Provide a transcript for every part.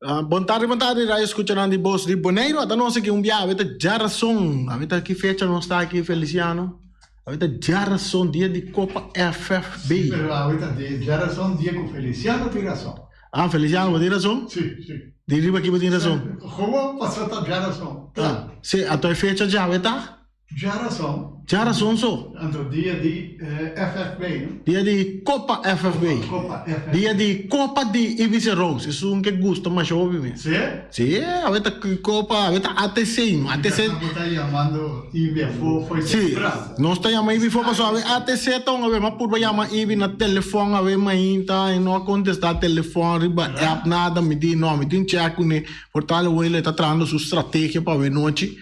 Bon tardi, bon tardi, radio escuchanan di Bos di Boneiru. Ata nos aki un bia, awe ta djarason. Awe ta ki fecha nos ta aki, Feliciano? Awe ta djarason, dia di Copa FFB. Sí, pero awe ta djarason, dia cu Feliciano tin rason. Ah, Feliciano, bo tin rason? Sí, sí. Di riba aki bo tin rason? Gewoon pasobra ta djarason, kla. Sí, ato e fecha djawe ta? Djarason. Djarason so. Anto dia di FFB, no? Dia di Copa FFB. Copa FFB. Dia di Copa di Ibiza Rose. Esun ke gusta masha hopi mi. Si? Si, awe ta Copa, awe ta ATC, no? ATC. Bo ta yamando Ibi afó fo'i Si, tempran. nos ta yama Ibi afó pasobra awe ATC ta un awe. M'a purba yama Ibi na telefòn awe mainta, e no a kontestá telefòn riba app nada. Mi di no, mi tin chèk kuné. Por tal awor el ta trahando su strategia pa awe nochi.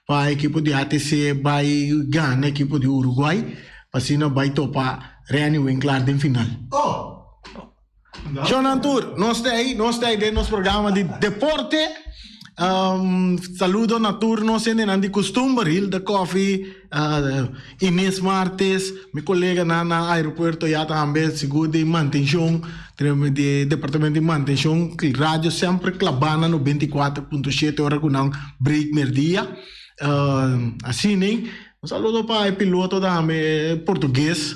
Pa ekipo di ATC bai gana ekipo di Uruguay pa asina bai topa Renny Winklaar den final. Oh! Shonan tur, nos ta ei, nos ta ei den nos programa di deporte. Saludo na tur nos hendenan di kustumber, Hilda Coffie, Ines Martes, mi koleganan na aeropuerto ya tambe, sigur di mantenshon, di departamento di mantenshon, radio semper klabá na 94.7 ora ku nan break merdia. Asina, un saludo pa e piloto tambe, e portugues,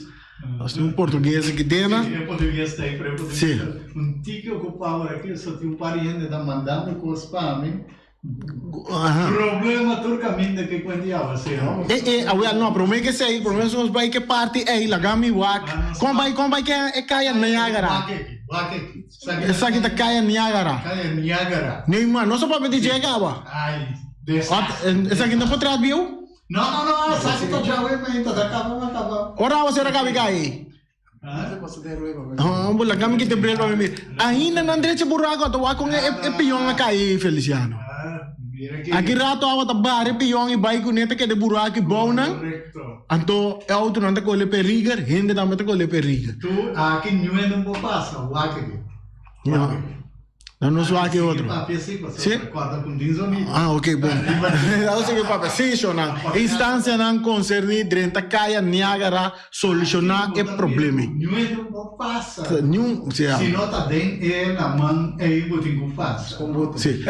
nos tin un portugues aki dena. E portugues ta ei, pero e portugues ta un tiki okupá ora aki, so tin un par di hende ta mandando kos pa mi. Problema tur caminda ke cuenta y awacero. E e awel no prome ke esei prome nos bai ke parti ei laga mi wak kon bai kon bai ke e kaya Niagara esaki ta kaya Niagara Neymar nos a papia di dje caba esaki no por tras bieu ora awacero a cabi kai. Homber, laga mi kita bril pa mi mira. Ainda nan drecha buraco ata wak con e pion a cay Feliciano. Aki rato awa ta bare pion y bay cune ta keda e buraco y bou nan. Anto e autonan ta cole periger, hende tambe ta cole periger. Nan no sua ki otro. Si? Ah, ok, bon. Nan sigui papia. Si, shownan. Instancianan concerni drenta Kaya Niagara soluciona e problema. Niun, si. Si.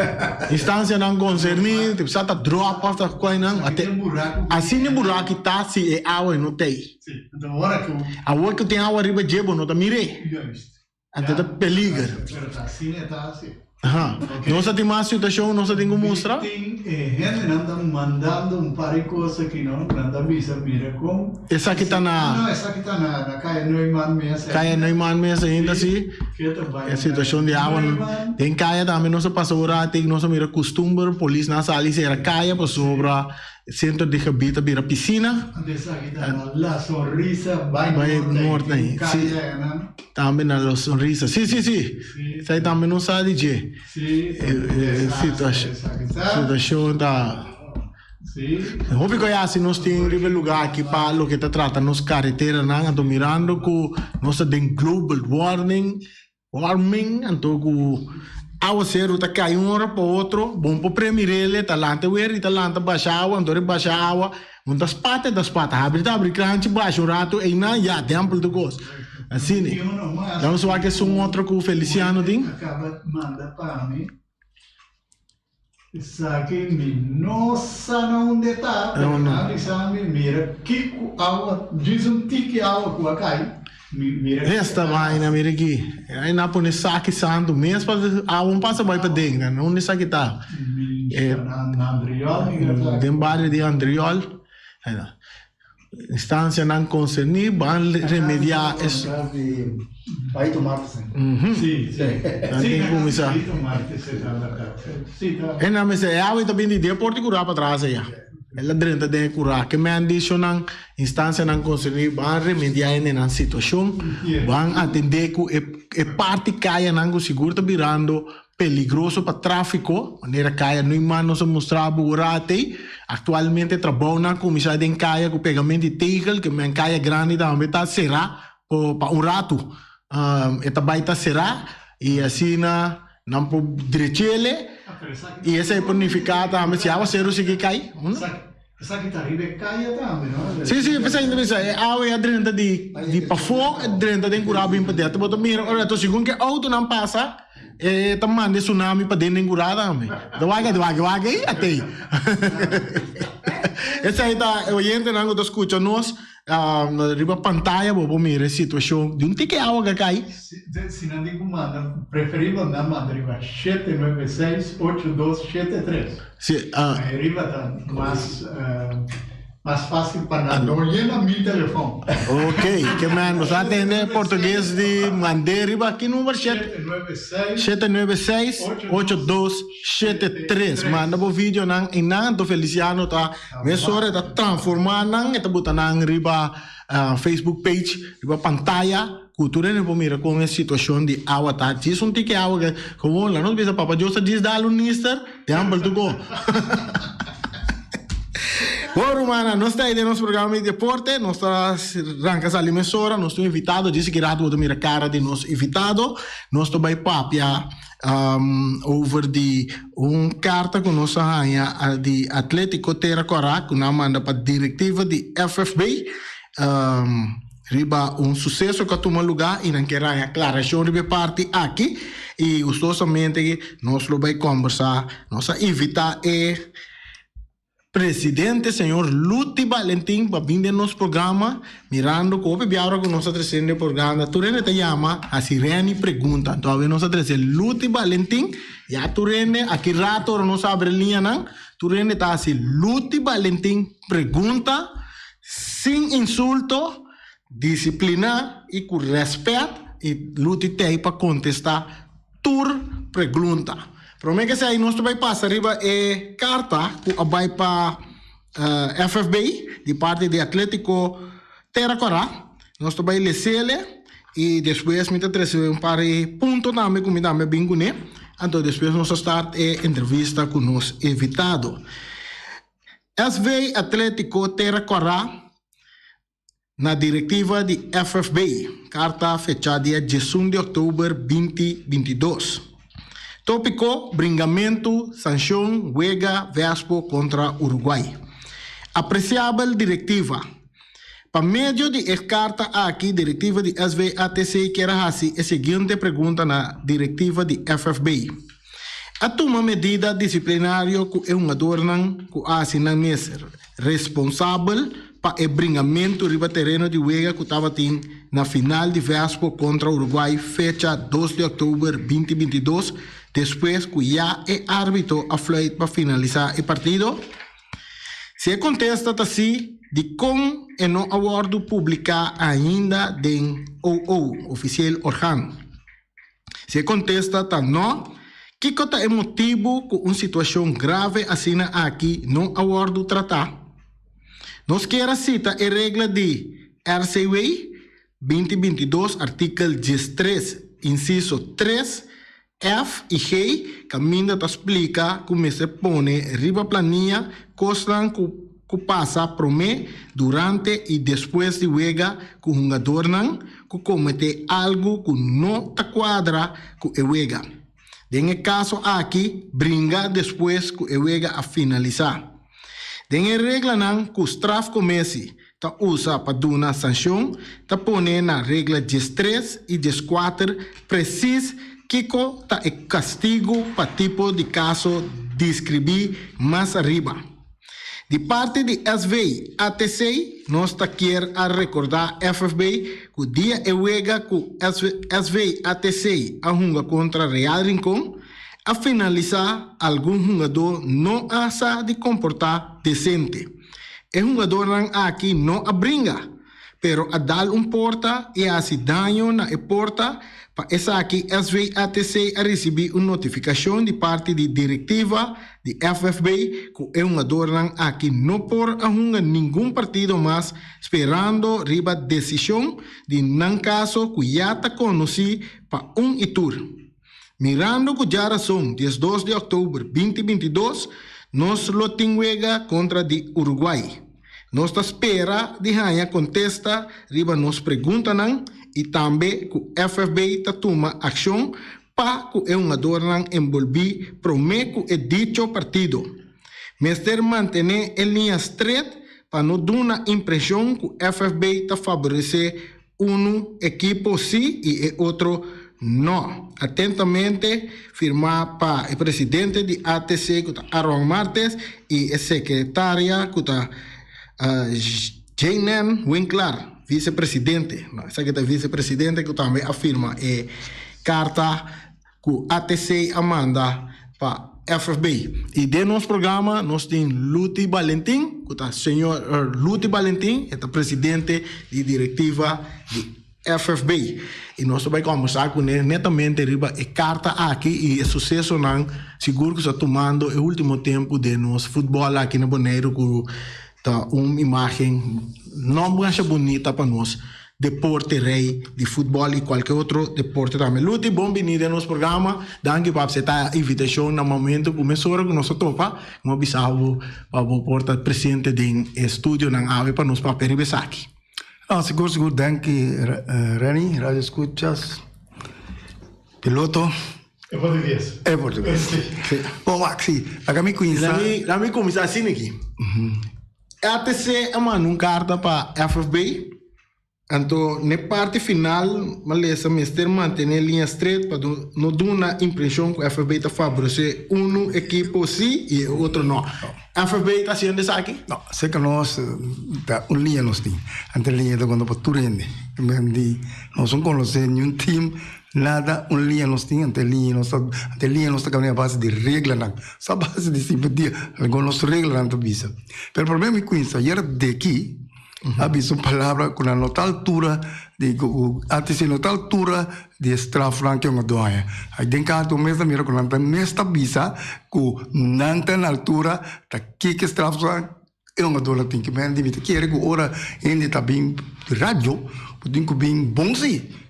Instancianan concerni, sa ta drop of ta cuai nan. Asina e buraki ta si e awa no t'ey. Awor cu tin awa riba dje bo no ta mir'é. Anto ta peliger. Pero ta asina e ta asi. Aha. Nos a tin mas situashon nos a tin ku mustra? Mi tin e hendenan ta mandando un par di kos aki no, nan ta bisa mira kon. Esaki ta na. No, esaki ta na na Kaya Neumann mes. Kaya Neumann mes ainda si. Ke ta bai E situashon di awa den kaya tambe nos a pasa un ratu nos a mira kustumber polisnan a sali sera kaya pasobra Centro di gebied a bira piscina. Anto esaki ta na La Sonrisa bai noord ei, Si. kaya enan. Tambe na La Sonrisa. Si, si, si. Esaki tambe nos sa di dje. Si, esaki ta. Situacion ta. Si. Hopi ku a hasi nos tin riba e lugar aki pa loke ta trata nos kareteranan. Anto mirando ku nos ta den global warning. Warming anto ku awaseru ta kai un ora pa otro, bon por premirele, ta lanta wer i ta lanta basha awa, anto ora e basha awa, un ta spata e ta spata, habri ta habri kranchi basha un ratu einan ya dempel tur kos. Asina. Damos wak esun otro ku Feliciano tin. Esaki mi no sa na unda ta, pero nan a bisa mi, mira kiko awa, djis un tiki awa ku a kai, mi mira kiko Esta vaina, mira aki. Ai nan a pone saki santu mes pa awa no pasa bai paden, na unda esaki ta? Mi na Andriol mi kere ta. Den bario di Andriol. Instancianan concerni ban remedia es. Nan tin cuminsa. E nan mester e awe ta bin di den por di cura patras aya. El a drenta den e cura. Ke men dicho nan instancianan concerni ban remedia e nan situacion. Ban atende cu e parti cayanan cu sigur ta birando peligroso pa tráfiko, manera kaya Neumann nos a mustra bo ora atei. Aktualmente trabounan a kuminsá den kaya ku pegamento di tegel, ke men kaya grandi tambe ta será pa un ratu. E ta bai ta será i asina nan por drech'ele i esei por nifiká tambe si awaseru sigui kai. Esaki ta riba e kaya tambe, no? Sí, sí, p'esei mi ta bisa, e awe a drenta di di pafó, e drenta den kurá bin paden. Bo ta mira ora to segun ku e outonan pasa, E ta manda e tsunami pa den den kurá tambe. Ta wak e wak wak ei atei. Esei ta e oyentenan ku ta skucha nos riba pantaya bo por mira e situashon di un tiki awa ku a kai. Si nan tin ku manda, preferibel nan manda riba 796 8273. Si. Riba ta mas. Mas fácil pa nan no yena mi telefon. Ok, ke men bo sa tende portugues di mand'é riba ki number? 796 8273. Manda bo videonan einan anto Feliciano ta mesora e ta transformá nan e ta buta nan riba Facebook page riba pantaya ku tur hende por mira kon e situashon di awa ta. Djis un tiki awa ke gewoon la nos bisa Papa Dios ta djis dal un nister. Tempel tu go. Bon rumannan, nos ta ei den nos programa di deporte, nos ta ranka sali mesora, nos tin un invitado, djis ki rato bo ta mira kara di nos invitado, nos ta bai papia over di un karta ku nos a haña di Atletico Tera Kora ku nan a manda pa direktiva di FFB. Riba un suseso ku a tuma lugá i nan kier haña aklarashon riba e parti aki i gustosamente nos lo bai kòmbersá. Nos a invitá e presidente señor Luti Balentin pa bin den nos programa mirando ku hopi biaha ora ku nos ta tresiendo e programa tur hende ta yama hasi Renny pregunta. Anto awe nos a trese Luti Balentin ya tur hende aki rato ora nos abri liñanan tur hende ta hasi Luti Balentin pregunta. Sin insulto, disipliná i ku rèspèt i luti tei pa kontestá tur pregunta. Promé ke esei nos ta bai pasa riba e karta ku a bai pa FFB di parti di Atlétiko Tera Kòrá. Nos ta bai les'ele i despues mi ta trese un par di punto tambe ku mi tambe a bin kuné. Anto despues nos ta start e entrevista ku nos invitado. SV Atlétiko Tera Kòrá na direktiva di FFB, karta fechá dia diesun di òktober binti 22. Tópiko, Bringamentu, sanshon, wega Vespo kontra Uruguay. Apresiabel direktiva, Pa medio di e karta aki direktiva di SV ATC kier a hasi e siguiente pregunta na direktiva di FFB. A tuma medida disiplinario ku e hungadornan ku a hasi nan mes responsabel pa e bringamentu riba tereno di wega ku tabatin na final di Vespo kontra Uruguay fecha 2 di òktober 2022 despues ku ya e árbitro a fluit pa finalisá e partido? Si e kontesta ta sí, dikon e no a wòrdu publiká ainda den OO, Officieel Orgaan? Si e kontesta ta nò, kiko ta e motibu ku un situashon grave asina aki no a wòrdu tratá? Nos kier a sita e regla di RCW 2022 artikel 13 insiso 3, F i G kaminda ta splika ku mester pone riba plania kosnan ku ku pasa promé, durante i despues di wega ku hungadornan ku kometé algu ku no ta kuadra ku e wega. Den e kaso aki, bringa despues ku e wega a finalisá. Den e reglanan ku Strafcommissie ta usa pa duna sanshon, ta pone na regla 13 i 14 presis kiko ta e kastigu pa tipo di kaso deskribí mas ariba. Di parti di SV ATC nos ta kier a rekordá FFB ku dia e wega ku SV ATC a hunga kontra Real Rincon a finalisá algun hungadó no a sa di komportá desente. E hungadornan aki no a bringa, pero a dal un porta i a hasi daño na e porta, pa esaki SVATC a risibí un notifikashon di parti di direktiva di FFB ku e hungadornan aki no por a hunga ningun partido mas sperando riba desishon di nan kaso ku ya ta konosí pa un i tur. Mirando ku djarason 12 di òktober 2022 nos lo tin wega kontra di Uruguay. Nos ta spera di haña kontesta riba nos preguntanan i tambe ku FFB ta tuma akshon pa ku e hungadornan enbolbí promé ku e dicho partido. Mester mantené e liña stret pa no duna impreshon ku FFB ta faboresé unu ekipo sí i e otro. No. Atentamente firmá pa e presidente di ATC ku ta Aron Martes i e sekretaria ku ta Jaynen Winklaar, visepresidente. No, esaki ta visepresidente ku tambe a firma e karta ku ATC a manda pa FFB. I den nos programa nos tin Luti Balentin, ku ta señor Luti Balentin, e ta presidente di direktiva di FFB. I nos ta bai kòmbersá kuné netamente riba e karta aki i e susesonan sigur ku sa tumando e último tempu den nos futbòl aki na Boneiru ku ta un imágen no masha bunita pa nos deporte rei di futbòl i kualke otro deporte tambe. Luti, bon bini den nos programa. Danki pa aseptá e invitashon na momentu ku mesora ku nos a topa. Mi a bisa bo pa bo por ta presente den e studionan awe pa nos papia riba esaki. Ah, sigur, sigur. Danki, Renny, Radio Escuchas, piloto. E portugues. E portugues. Sí. Bon, wak, sí. Laga mi cuminsa. Laga mi cuminsa asina aki. ATC a manda un carta pa FFB. Anto n'e parti final m'a lesa mester mantené liña stret pa no duna impreshon ku FFB ta faboresé unu ekipo sí i e otro no. FFB ta hasiendo esaki? No, seka nos ta un liña nos tin. Anto e liña ta konta pa tur hende. Di nos no konosé niun team, nada, un liña nos tin, anto e liña nos ta, anto e liña nos ta kaminá a base di reglanan, so a base di simpatia, algun nos reglanan ta bisa. Pero problema mi kuinsa ayer deki. A bisa un palabra ku nan no ta altura di ku antes no ta altura di e strafnan ku nan a doña. Ai den karta un mes ta mira ku nan ta mes ta bisa ku nan ta na altura ta kiko e strafnan e hungadornan tin. Kimen di mi ta kere ku ora hende ta bin radio bo tin ku bin bon si.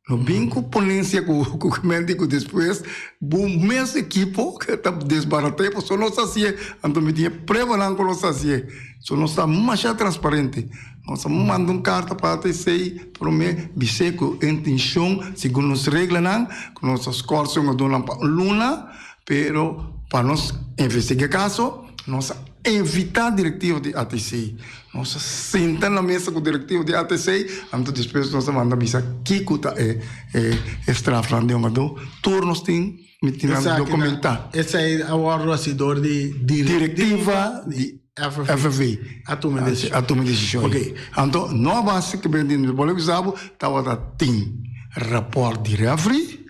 No bin ku ponencia ku ku mente ku despues bo mes ekipo ta desbarat'é pasobra nos ta hasié. Anto mi tin e pruebanan ku nos ta hasié. So nos ta masha transparente. Nos a manda un karta pa ATC promé bis'é ku e intenshon segun nos reglanan ku nos ta skòrsa un adónan pa un luna pero pa nos investigá e kaso nos a invitá direktiva di ATC. Nos a sinta na mesa ku direktiva di ATC, anto despues nos a manda bisa kiko ta e e strafnan di hungadó. Tur nos tin mi tin nan dokumentá. Esei a wòrdu hasi dor di direktiva di FFV. A tuma e desishon. A tuma e desishon. Oké. Anto no a base ku mi por a bisa bo tabata tin rapòrt di rèfri.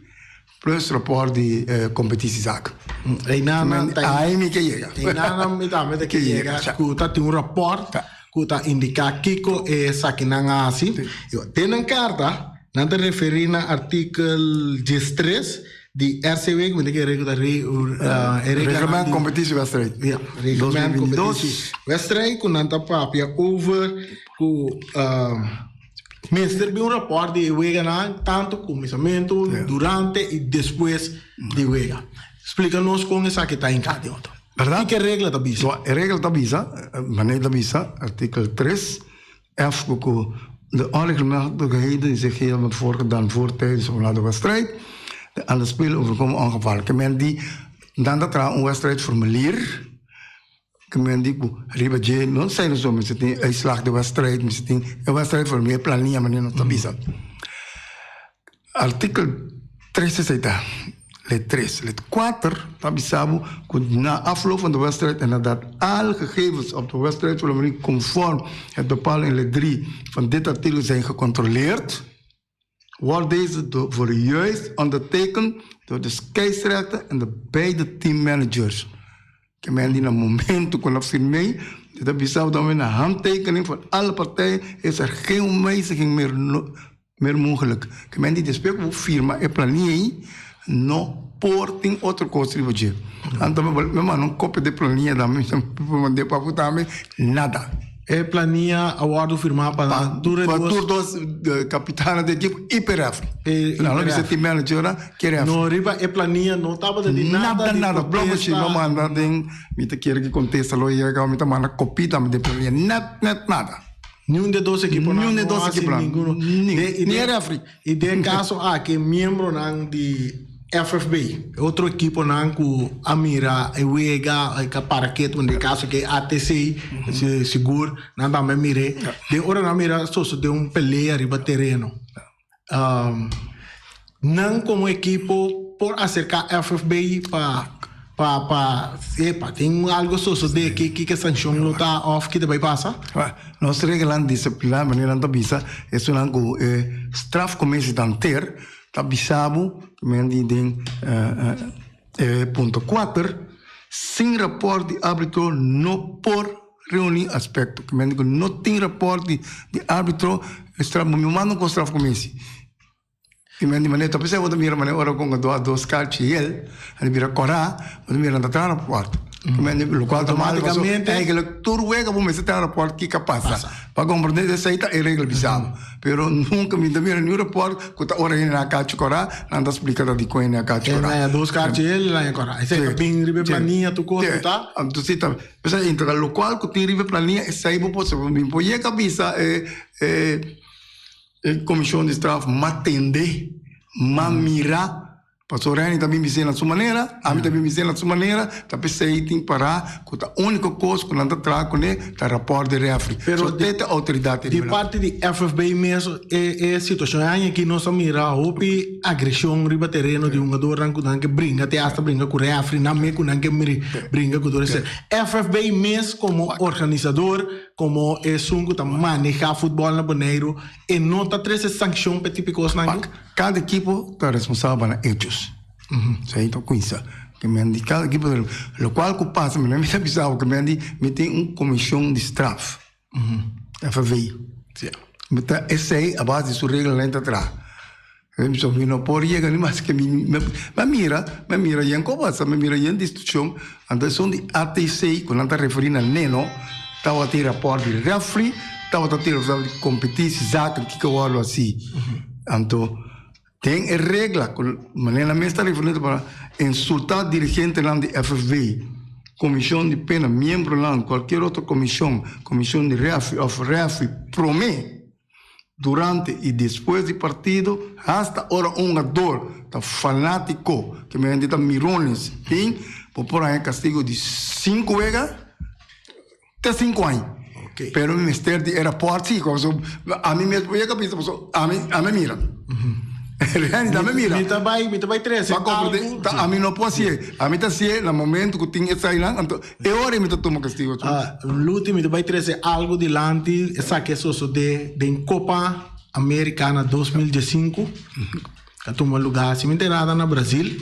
Plus rapport di competitiezaak. Einan Ai mi ke yega. Einan mi tambe ta ke yega ku ta tin un rapport ku ta indiká kiko e esakinan a hasi. Den nan karta nan ta referí na artikel diestres di RCW ku mi ta kere ku ta Reglement competitiewedstrijd. Ja, reglement competitiewedstrijd ku nan ta papia over ku Mester bin un raport di e weganan tantu kuminsamentu, durante i despues di wega. Splika nos kon esaki ta hinká den otro. Berdad? Kiko e regla ta bisa? E regla ta bisa, manera ta bisa, artikel tres, F ku ku de onregelmatigheden die zich hebben voorgedaan voor, tijdens of na de wedstrijd, de aan de speler overkomen ongevallen. Ke men di, nan ta traha un wedstrijdformulier. Ke men di ku riba dje no sa so mester tin uitslag di wedstrijd, mester tin e wedstrijd for mi e plania manera nos ta bisa. Artikel tres esei ta, lid tres. Lid kuater ta bisa bo ku na afloop van de wedstrijd en nadat alle gegevens op de wedstrijdformulier conform het bepaald in lid drie van dit artikel zijn gecontroleerd, wordt deze voor juist ondertekend door de scheidsrechter en de beide teammanagers. Ke men di na momento ku nan firm'é, e ta bisa bo tambe na handtekening van alle partijen is er geen wijziging meer meer mogelijk. Ke men di despues ku bo firma e plania ei, no por tin otro kos riba dje. Anto mi manda un kopia di e plania tambe, mi mand'é pa bo tambe, nada. E plania a wòrdu firmá pa tur e dos. Pa tur dos kapitana di ekipo i pa e rèfri. Nan lo bisa team managernan ku e rèfri. No riba e plania no tabata di nada di Nada, nada. protesta. Blòkchi no manda den mi ta kere ku kontesta lo yega mi ta manda kopi tambe di e plania. Nèt, nèt nada. Niun di e dos ekiponan Niun di e no dos hasi ekiponan. ninguno. Ni Den ni e rèfri. I den kaso aki miembronan di FFB, e otro ekiponan ku a mira e wega, e ka para ketu, den kaso ke ATC, sigur nan tambe a mir'é. Den ora nan mira sosodé un pelea riba tereno. Nan komo ekipo por aserká FFB pa pa pa epa tin algo sosodé ki kiko sanshon lo ta òf ki ta bai pasa? Nos reglanan disiplinar manera nan ta bisa esunnan ku e strafcommissie ta hanteer ta bisa bo men di den e punto kuater sin rapòrt di árbitro no por reuní aspekto ki men di ku no tin rapòrt di árbitro e straf bo mi manda un kon strafcommissie. I men di manera ta p'esei bo ta mira manera ora ku un a dos karchi hel, a ta bira kòrá, bo ta mira nan ta traha rapòrt. Men di lokual ta mal pasobra eigenlik tur wega bo mester traha rapòrt kiko a pasa. Pa komprendé esei ta e regla bisa bo. Pero nunka mi ta mira niun rapòrt ku ta ora hende nan a karchi kòrá, nan ta splika ta dikon hende a karchi kòrá. El a dos karchi hel, el a kòrá. Esei ta bin riba e plania tur kos ku ta. Anto si ta, p'esei lokual ku tin riba e plania esei bo por mi por yega bisa e E komishon di straf ma tende, ma mira, pasobra Renny ta bin bis'é na su manera, ami ta bin bis'é na su manera, ta p'esei tin pará ku ta úniko kos ku nan ta traha kuné ta rapòrt di rèfri. Pero So te ta outoridat di parti di FFB mes e e situashon e aña aki nos a mira hopi agreshon riba tereno di hungadornan ku nan ke bringa te asta bringa ku rèfri nan mes ku nan ke bringa ku tur esei. FFB mes komo organisador Komo esun ku ta manehá futbòl na Boneiru, e no ta trese sankshon pa e tipo kosnan aki? Kada ekipo ta responsabel pa nan echos. Esei ta kuinsa. Ke men di kada ekipo ta lokual ku pasa mi ta bisa bo ke men di mi tin un komishon di straf, FV. Mi ta esei a base di su reglanan ta traha. So mi no por yega ni maske mi mi a mira mi a mira yen kobasa mi a mira yen discusion anto esun di ATC ku nan ta referi na Neno tabatin raport di refri tabata tin raport di competitie zaken kiko wòrdu hasi anto den e regla ku manera nan mes ta referi ta para insulta dirigentenan di FFB komishon di pena miembronan kualkier otro komishon komishon di refri òf refri prome. Durante i despues di partido, hasta ora un hungador ta fanátiko, ke men hende ta mirones, tin, bo por haña kastigo di sinku wega te sinku aña. Pero mi mester di e rapòrt si, pasobra ami mes por yega bisa pasobra ami ami a mira. Reni ta ami a mira. Mi ta bai mi ta bai trese algu. Ta ami no por hasié. Ami ta hasié na momento ku tin esainan, anto E ora ei mi ta tuma kastigo tu. Luti, mi ta bai trese algu dilanti, esaki a sosodé den Copa America na 2015, a tuma lugá, si mi ta erada, na Brazil.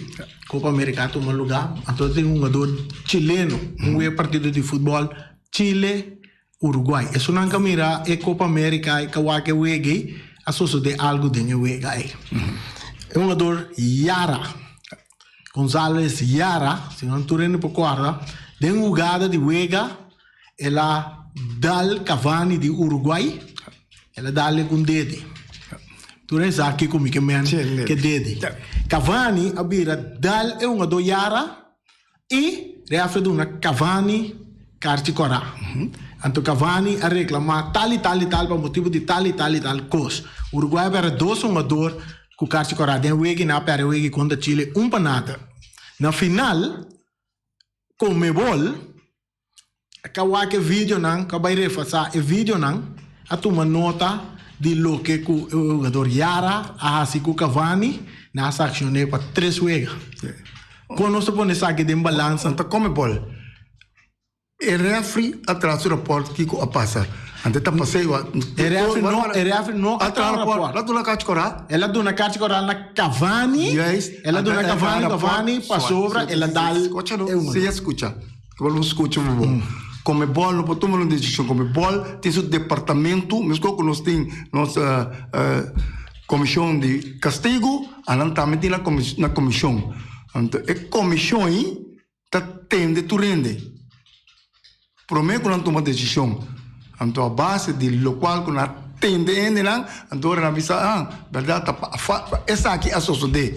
Copa America a tuma lugá, anto tin un hungador chileno, un wea partido di futbòl Chile Uruguay. Esunnan ka mira e Copa America i ka wak e wega ei, a sosodé algu den e wega ei. E hungador Yara. Gonzalez Yara, si nan tur hende por corda, den hugada di wega el a dal Cavani di Uruguay, el a dal'e cu un dede. Tur hende sa kico mi ke men ke dede. Cavani a bira dal e hungador Yara y refri a duna Cavani karchi kòrá. Anto Cavani a reklamá tal i tal i tal pa motibu di tal i tal i tal kos. Uruguay a pèrdè dos hungador ku karchi kòrá den wega i nan a pèrdè wega kontra Chile un pa nada. Na final, Conmebol a ka wak e videonan, ka bai refasá e videonan, a tuma nota di loke ku e hungador Yara a hasi ku Cavani, nan a sakshon'é pa tres wega. Kon nos ta pone esaki den balansa? Nan ta kome bòl. E refri a traha su rapòrt kiko a pasa. Ante ta pas'é wa. E refri no, e refri no a traha rapòrt. El a duna karchi kòrá. El a duna karchi kòrá na Cavani. Juist. El a duna Cavani, Cavani pasobra el a dal Skucha no, si e skucha. Bo lo skucha bo bon. Comebol no por tuma un desishon. Comebol tin su departamento, meskos ku nos tin nos komishon di kastigu, anan tambe tin na komishon. Anto e komishon ei ta tende tur hende prome ku nan tuma desishon. Anto a base di lokual ku nan a tende hendenan, anto ora nan bisa, ah, bèrdat ta esaki a sosodé.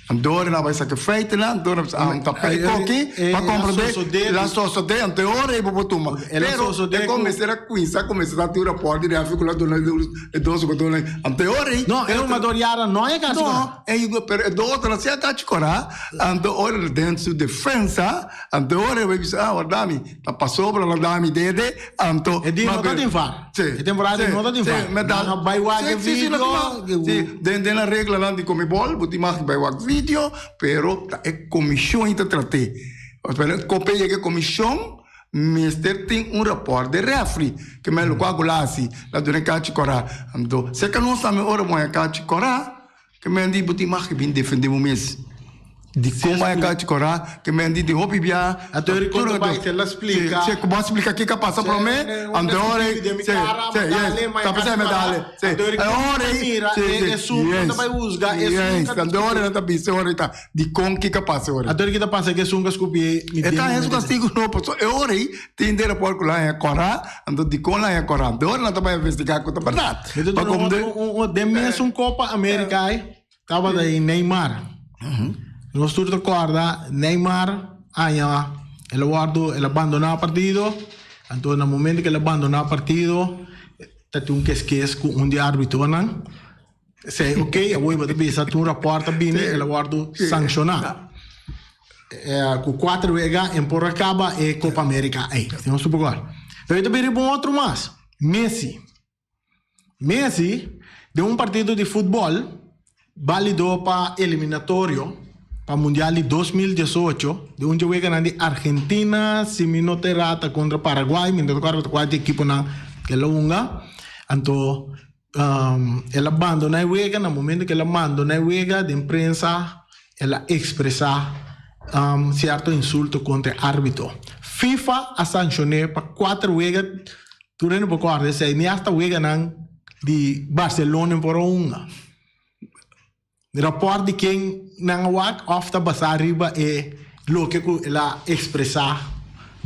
Anto ora bai saka feitennan, anto ora bisa ah ta pei koki pa komprondé la sosodé, anto ora ei bo por tuma. Pero e kon mester a kuminsá kuminsá ta tin un rapòrt di rèfri ku lo a duna e dos hugadónan. Anto ora ei. No, e hugador yara no a kachi kòrá. No, e pero e dos otronan si a kachi kòrá. Anto ora den su defensa, anto ora ei bo bisa ah warda mi. Ta pasobra lo da mi dede, anto. E dia no ta tin var. Sí. E temporada sí, no ta tin sí, var. Me da, Nan a bai wak e sí, sí, sí, video. Sí, sí. Den, den la reglanan di Comebol, bo tin mag bai wak video, pero ta e comision ta trat'é. Pero kope yega e comision, mester tin un rapport de referee, ke men lokual ku la hasi, la duna e kachi kòrá. Anto, serka nos tambe ora bo haña kachi kòrá, Ke men di bo tin mag bin defende bo mes. Dikon bai a kachi kora? Ke men di di hopi bia. Anto e rikonta bai te la splika. Si, ku bo a splika kiko a pasa prome, anto ora ei, si, si, yes, ta p'esei mi dale, si, e ora ei, si, si, yes, yes, anto ora nan ta bisa ora ei ta dikon kiko a pasa ora ei. Anto ki ta pasa ke esun ka skupi ei mi E ta haña su kastigu no, pasobra e ora ei tin den rapòrt ku lo haña kora, anto dikon lo haña kora, anto ora nan ta bai investigá ku ta bèrdat. Mi ta duna un otro, un, un, den mesun Copa America ei, tabata ei Neymar. Nos tur ta corda Neymar aña el a wordo, el a bandona partido, anto na momento cu el a bandona partido, ta tin un keskes cu un di arbitonan, Esei ok, awor bo ta bisa tur raport a bini, el a wordo sanciona. Cu cuater wega en por a caba e Copa America ei. Nos tur por gol. Pero ta bini riba un otro mas, Messi. Messi den un partido di futbol balido pa eliminatorio pa Mundial di 2018, den un dje weganan di Argentina, si mi no ta erra ta contra Paraguay, mi no ta acorda cual di ekiponan el a hunga. Anto El a bandona e wega, na momento ku el a bandona e wega den prensa el a ekspresá sierto insulto kontra e árbitro. FIFA a sanshon'é pa kuater wega, tur hende por kòrda esei, ni asta weganan di Barcelona por a hunga. Rapòrt di ken nan a wak òf ta basá riba e loke ku el a ekspresá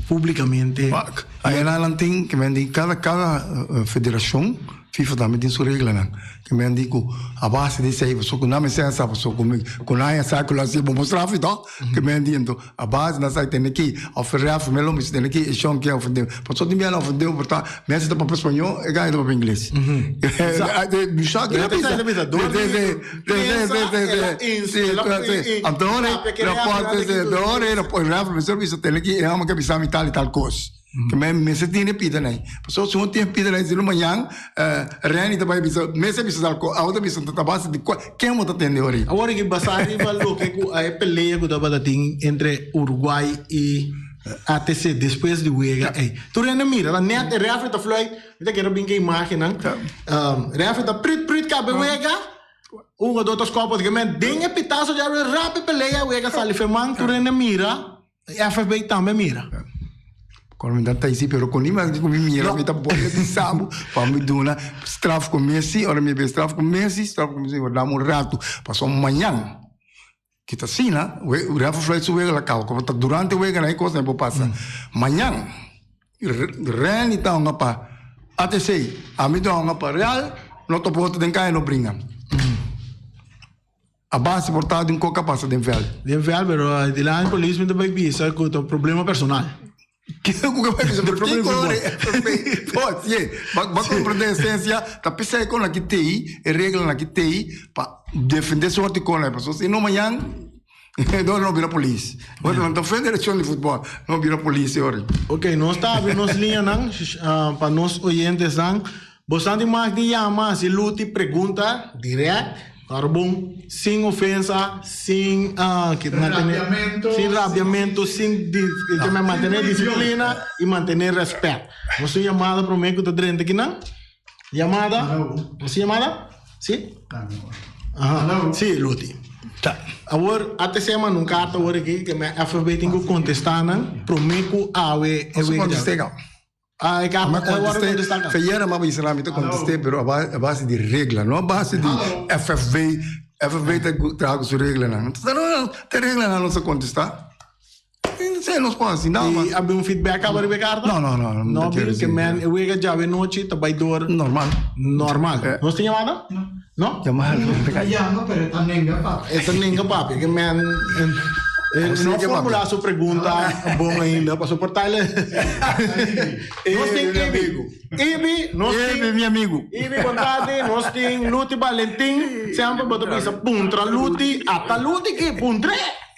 públikamente? Wak, ayana nan tin ke men di kada kada federashon FIFA tambe tin su reglanan ke men di ku a base di esei pasobra ku nan mester a sa pasobra ku mi ku nan a sa ku lo hasi bo mostra afi tòg ke men di enton a base nan sa tene ki òf e rèf me lo mester tene ki e shon ke òf pasobra tin biaha nan ofendé bo ta Messi ta papia spañó, e gana ta papia ingles. Anto ora e mester bisa tene ki e hòmber ke bisa mi tal i tal kos. Ke men mester tene pida nai. Pasobra si no tin pida nai, si no mañan Renny ta bai bisa Messi a bisa tal kos, awo ta bisa ta base di kua, ken bo ta tende ora ei? Awor ki basá riba loke ku e pelea ku tabata tin entre Uruguay i ATC despues di wega ey. Tur hende mira, ta net e refri ta fluit, mi ta kere bin ke imagennan. Refri ta prit prit kabe wega, un hugador ta skop otro men den e pitazo dja rapi pelea wega sali fe man, tur hende mira, FFB tambe mira. Cuando mi ta taisi pero con mi cu mi mira mi ta bolbe bisa bo pa mi duna straf cu Messi, ora mi be straf cu Messi, straf cu Messi, dame un rato, pasobra mañan. Ki ta asina, Rafa Floyd su wega la kaba, komo ta durante wega nan e kosnan por pasa. Mañan, Renny ta hunga pa ATC, ami ta hunga pa Real, no ta por den kaya no bringa. A base por ta di un kos a pasa den vèld. Den vèld, pero dilanti polis mi ta bai bisa ku ta un problema personal. Kiko ku bai bisa? Pero kiko ora Bo, sie, bo a komprende esensia, ta p'esei kon aki tei, e reglanan aki tei pa defende sorti kon ei, pasobra si no mañan no no bira polis. Ora nan ta federashon di futbòl, no bira polis e ora. Ok, nos ta abri nos liñanan pa nos oyentesnan. Bosan tin mag di yama hasi Luti pregunta direct, claro bon, sin ofensa, sin Rabiamento, sin rabiamento, sin mantene disciplina y mantene respet. Nos tin yamada prome cu ta drenta kinan. Yamada? Nos tin yamada? Si? Aha, si Luti. Awor ATC a manda un carta awor aki cu FFB tin cu contesta nan prome cu awe e wega. Ah, e Ma contesté, Feyera ma bisa na mi ta contesté, pero a base di regla, no a base di FFB. FFB ta traha cu su reglanan. No, no, te reglanan nos a contesta. Sí, nos por hasi nada mas. I a bin un feedback aba riba e karta? No, no, no. No a bin, ke men e wega djawe nochi ta bai door. Normal. Normal. Nos tin yamada? No. No? Yamada no ta kai. Yama pero e ta nenga papia. E ta nenga papia. Ke men e no formula su pregunta bon ainda pasobra por tal Nos tin Ibi. Ibi, nos tin. Ibi, mi amigu. Ibi, bon tardi. Nos tin Luti Balentin. Semper bo ta bisa puntra Luti. Ata Luti ki puntr'é.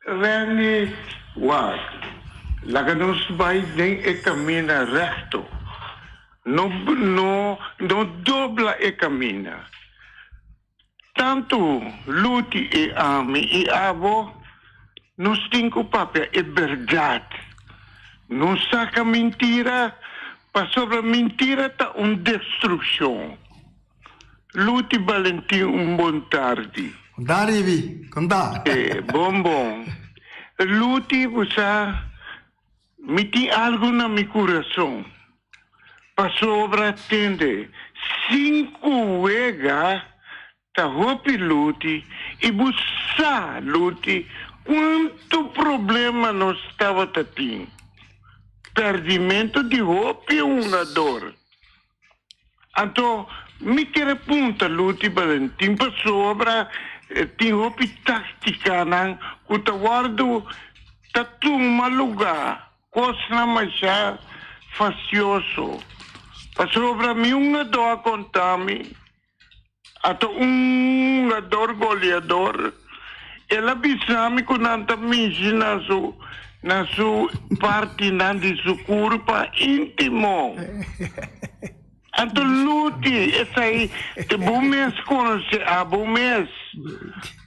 Randy, Wak, laga nos bai den e kaminda rèkto. No, no, no dobla e kaminda. Tantu Luti i ami i abo, nos tin ku papia e bèrdat. No saka mintira, pasobra mintira ta un destrukshon. Luti Balentin un bon tardi. Kon ta Ribi? Kon ta? E, bon bon. Luti bo sa mi tin algu na mi kurason. Pasobra tende sinku wega ta hopi Luti i bo sa Luti kuantu problema nos tabata tin. Pèrdimentu di hopi hungador. Anto mi kere punta Luti Balentin pasobra tin hopi taktikanan ku ta wòrdu ta tuma lugá, kosnan masha fastioso. Pasobra mi un gadó a konta mi, ata un hungador goleador, el a bisa mi ku nan ta mishi na su na su partinan di su kurpa íntimo. Anto Luti, esei te bo mes konosé abo mes.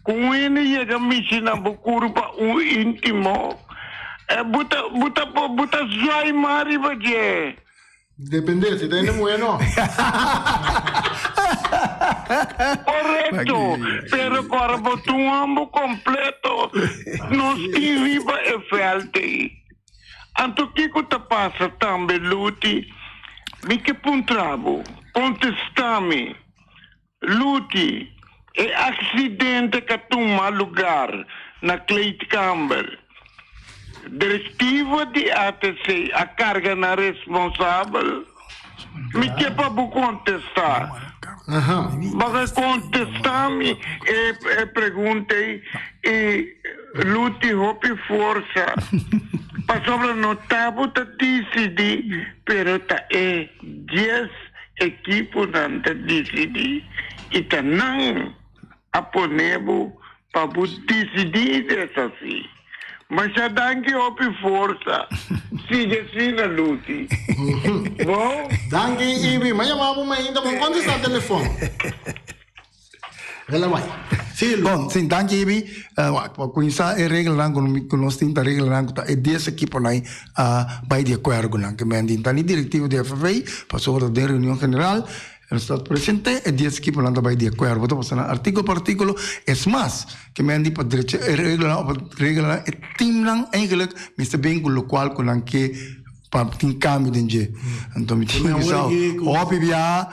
Ku un hende yega mishi na bo kurpa un íntimo, bo ta bo ta bo ta zwai mas riba dje. Depende, si ta hende muhé no. Korekto, pero ku ora bo ta un homber kompleto, nos tin riba e vèlt ei. Anto kiko ta pasa tambe, Luti? Mi ke puntra bo, kontestá mi. Luti, e aksidente ka tuma lugar na kleedkamer. Direktiva di ATC a karga nan responsabel? Mi ke pa bo kontestá. Bo ke kontestá mi e pregunta ei i Luti hopi forsa. Pasobra no ta bo ta disidí pero ta e dies Ekiponan ta disidí i ta nan a pone bo pa bo disidí i deshasí. Masha danki hopi forsa. Sigui asina Luti. Bon. Danki Ibi. M'a yama bo mainta bo no kontestá telefon. Wela bai. Sí, Lu. Bon, sí, danki Ibi. Wak, pa kuminsá e reglanan ku ku nos tin ta reglanan ku ta e dies ekiponan a bai di akuerdo ku nan. Ke men di ta ni direktivo di FFA, pasobra ta den reunion general nos ta present'é e dies ekiponan ta bai di akuerdo. Bo ta pasa nan artíkulo pa artíkulo. Es mas, ke men di pa drecha e reglanan òf pa reglanan e timnan eigentlik mester bin ku lokual ku nan ke Pa tin cambio den dje. Anto mi tin bisa hopi bia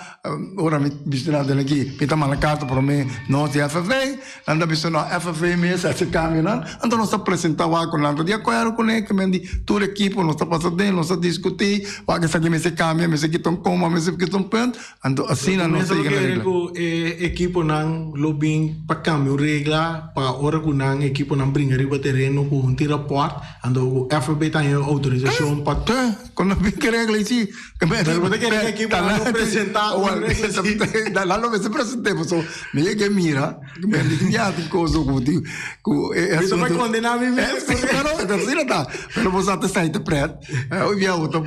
ora mi bisa nan den aki mi ta manda carta prome nos di FFA nan ta bisa no FFA mes a haci cambionan anto nos ta presenta wak cu nan ta di acuerdo cune ke men di tur ekipo nos ta pasa den nos ta discuti wak esaki mester cambia mester kita un coma mester kita un punt anto asina nos ta Mester yega na kere regla. cu e ekiponan lo bin pa cambia un regla pa ora cu nan ekiponan bringa riba tereno cu un tin rapport Anto ku FB ta haña outorisashon pa. Te, kon nan bin ke regla i si. Pero bo ta kere ku ekipo nan lo presentá un regla si. Nan lo mester present'é pasobra mi yega e mira, mi a di ya tin kos ku tin ku e Mi ta bai kondená mi mes. Pero asina ta, pero bo sa ta esei ta pret. Hoy bia bo ta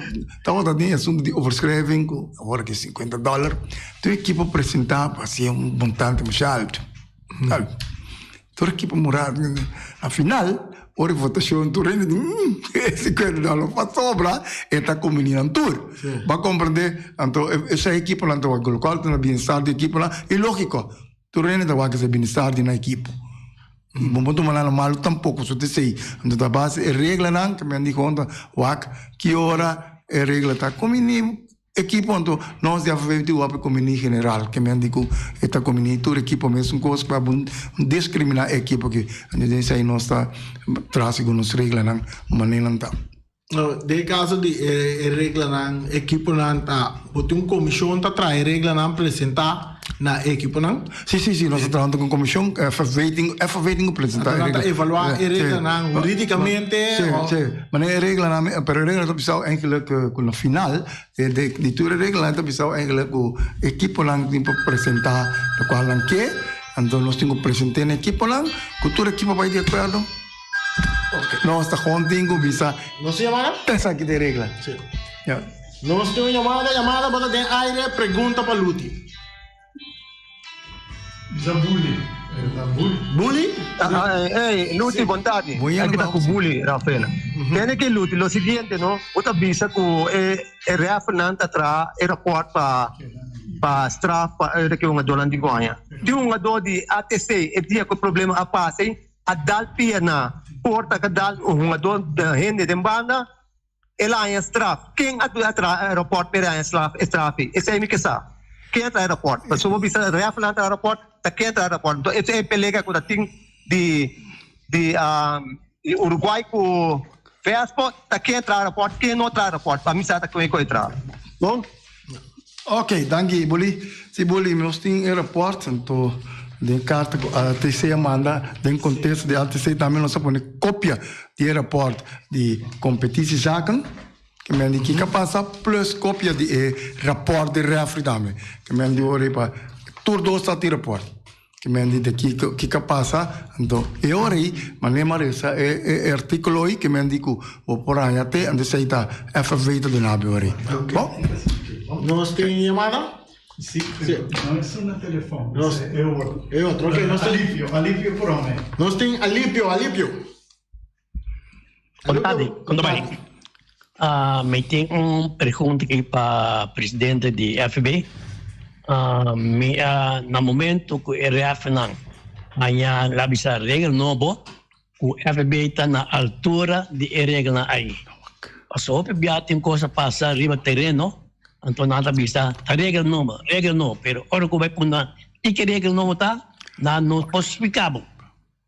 tabata den e asuntu di overschrijving ku awor ki sinkuenta dòler. Tur ekipo presentá pa hasi un montante masha altu. Tur ekipo mura na final ora e votacion tur hende di mm e 50 dòler pasobra e ta kombiní nan tur. Bo a komprendé? Anto esei ekiponan ta wak lokual ta na bienestar di ekiponan i lógiko tur hende ta wak esei bienestar di nan ekipo. Bo no por tuma nan malu tampoko so ta esei. Anto ta base e reglanan ke mi a di konta wak ki ora e regla ta kombiní. Ekipo anto nos di AVV tin wòrdu kombiní general ke men di ku e ta kombiní tur ekipo mesun kos pa bo diskriminá e ekipo aki. Anto den esei nos ta traha segun nos reglanan manenan ta. Den e kaso di e reglanan ekiponan ta bo tin un komishon ta traha e reglanan presentá na e ekiponan? Si, si, si, nos ta trahando ku komishon, FFV tin, FFV tin ku presentá e regla. Anto nan ta evaluá e reglanan hurídikamente? Si, si, manera e reglanan, pero e reglanan ta bisao eigenlijk ku na final di tur e reglanan ta bisao eigenlijk ku ekiponan tin por presentá lokual nan ke, anto nos tin ku present'é na ekiponan, ku tur ekipo bai di akuerdo. Nos ta gewoon tin ku bisa. Nos tin yamada? Esaki ta e regla. Si. Nos tin un yamada, yamada bo ta den aire, pregunta pa Luti. Bisa Bully. Bully. Bully? Ey, Luti, bon tardi. Aki ta ku Bully, Rafael. Tene ke Luti, lo siguiente no, bo ta bisa ku e e refernan ta traha e rapport pa pa straf pa ora ke hungadónan di guaña. Tin hungadó di ATC e dia ku e problema a pasa ei a dal pia na porta ka dal un hungadó hende den banda. El a haña straf. Ken a traha e raport pa el haña e straf ei? Esei mi ke sa. Ken a traha e raport? Pasobra bo bisa rèfnan a traha raport, ta ken a traha e raport? Enton esei e pelea ku ta tin di di Uruguay ku Vespo, ta ken a traha raport, ken no a traha raport? Pa mi sa ta ken ku a traha. Bon? Ok, danki Bully. Si Bully, nos tin e rapport, anto den karta ku ATC a manda den konteksto di ATC tambe nos a pone kopia di e rapport di kompetitiezaken, ke men di kiko a pasa, plus kopia di e rapport di refri tambe, ke men di ora pa tur dos ta tin rapport. Ke men di kiko kiko a pasa, anto e ora ei manera mi a resa e artíkulo ei ke men di ku bo por haña te, anto esei ta FFV ta duna bo e ora ei. Bon. Nos tin yamada? Si, pero no es una telefon, Nos, e otro. E otro, ok. Nos tin, Alipio, Alipio prome. Nos tin Alipio, Alipio. Bon tardi, kon ta bai? Mi tin un pregunta aki pa presidente di FB. Mi a na momento ku e refnan haña la bisa regel nobo ku FB ta na altura di e regelnan ei. Pasobra hopi bia tin kos a pasa riba tereno anto nan ta bisa ta regel nobo, regel nobo, pero ora ku bai punta kiko e regel nobo ta nan no por splika bo.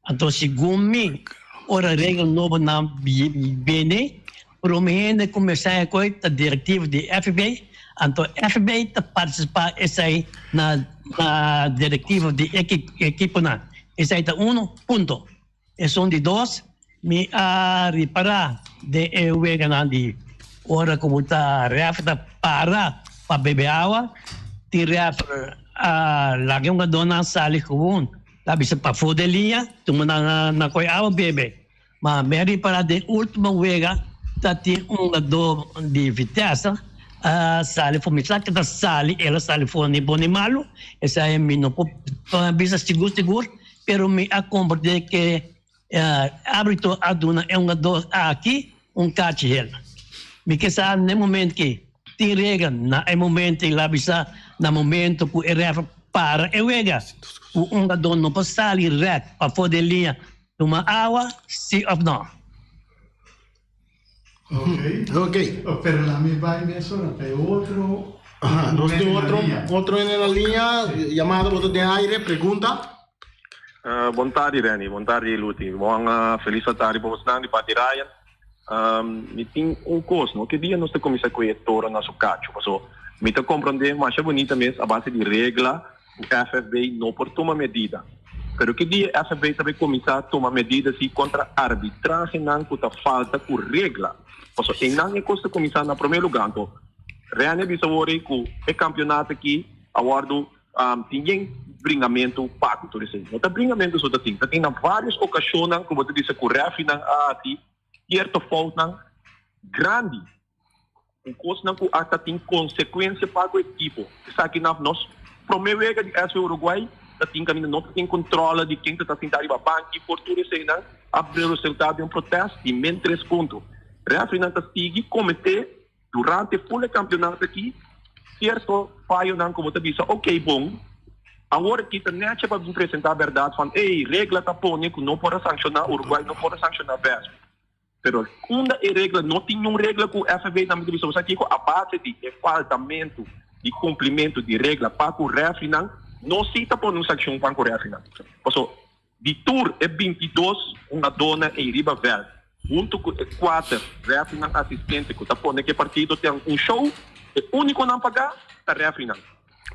Anto segun mi, ora regel nobonan bini, prome hende ku mester haña koe ta direktiva di FB, anto FB ta partisipá esei na direktiva di ekiponan. Esei ta uno, punto. Esun di dos, mi a ripará den e weganan di ora ku bo ta rèf ta para pa bebe awa, tin rèf a laga e hungadónan sali gewoon. Ta bisa pafó den liña, tuma nan na koe awa bebe. Ma mi a ripara den ultimo wega ta tin un hungadó di Vitesse a sali for, mi sa ke ta sali, el a sali for ni bon ni malu, esei mi no por bisa sigur sigur, pero mi a komprende ke arbitro a duna e hungadó aki un kachi hel. Mi ke sa na e momento ki tin regla na e momento el a bisa na momento ku e ref para e wega ku un hungadó no por sali rèk pafó di e liña tuma awa si òf no. Ok. Ok. Pero la mi bai mesora pa e otro. Aha, nos tin otro, otro en la liña, llamada bo ta den aire, pregunta. Bon tardi Renny, bon tardi Luti. Bon felis tardi pa bosnan di parti Ryan. Mi tin un kos no, ke dia nos ta kuminsá ku e toro na su kachu? Paso mi ta komprondé masha bunita mes a base di regla ku FFB no por tuma medida. Pero ke dia FFB ta bai kuminsá tuma medida si kontra arbitrahenan ku ta falta ku regla? Paso einan e kos ta kuminsá na promé lugá. Anto Renny a bisa awor ei ku e kampionato aki a wòrdu Tin yen bringamentu pa ku tur esei. No ta bringamentu so ta tin, ta tin na varios okashonnan ku bo ta bisa ku rèfrinan a hasi sierto foutnan grandi, ku kosnan ku asta tin konsekuensia pa ku ekipo. Esaki na nos promé wega di SV Uruguay ta tin kaminda no ta tin kontrole di ken ta ta sinta riba banki por tur eseinan a resultá den un protèst di men tres punto. Rèfrinan ta sigui kometé Durante ful e kampionato aki, sierto fayonan ku bo ta bisa, ok bon, awor aki ta nechi pa bin presentá bèrdat van, ey, regla ta pone ku no por a sankshoná Uruguay, no por a sankshoná Vesp. Pero unda e regla no tin niun regla ku FFB tambe ta bisa bo sa kiko a base di e faltamentu di kumplimentu di regla pa ku rèfrinan no si ta pone un sankshon pa ku rèfrinan. Paso di tur e 22 hungadónan ei riba vèlt huntu ku e kuater rèfrinan asistente ku ta pone ku e partido ten un show e únikonan pagá ta rèfrinan.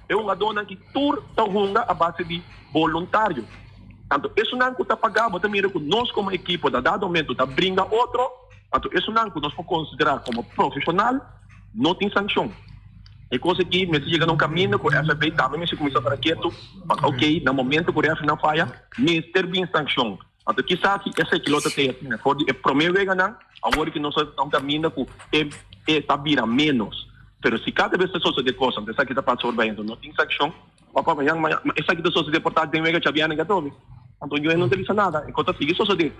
E hungadónan ki tur ta hunga a base di boluntario. Tantu esunnan ku ta pagá, bo ta mira ku nos komo ekipo na dado momento ta bringa otro, anto esunnan ku nos por konsiderá komo profeshonal no tin sankshon. E kos aki mester yega na un kaminda ku FFB tambe mester kuminsá para ketu pa oke na momento ku rèfrinan faya mester bin sankshon. Anto kisas si esaki lo ta te asina for di e promé weganan, awor ki nos ta un kaminda ku e e ta bira ménos. Pero si kada bes ta sosodé kos, anto esaki ta pasa forbij, anto no tin sankshon, papa mañan mañan esaki ta sosodé por ta den wega djabièrnè gadobe. Anto yo no ta bisa nada, e kos ta sigui sosodé.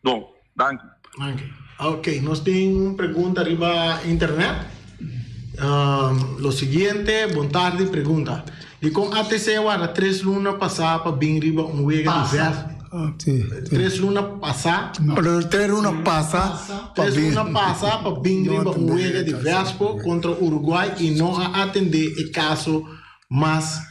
Bon, danki. Danki. Ok, nos tin un pregunta riba internet. Lo siguiente, bon tardi, pregunta. Dikon ATC a warda tres luna pasá pa bin riba un wega di vèf? Tres luna pasá. Pero tres luna pasa pa Tres luna pasa pa bin riba un wega di Vespo kontra Uruguay i no a atendé e kaso mas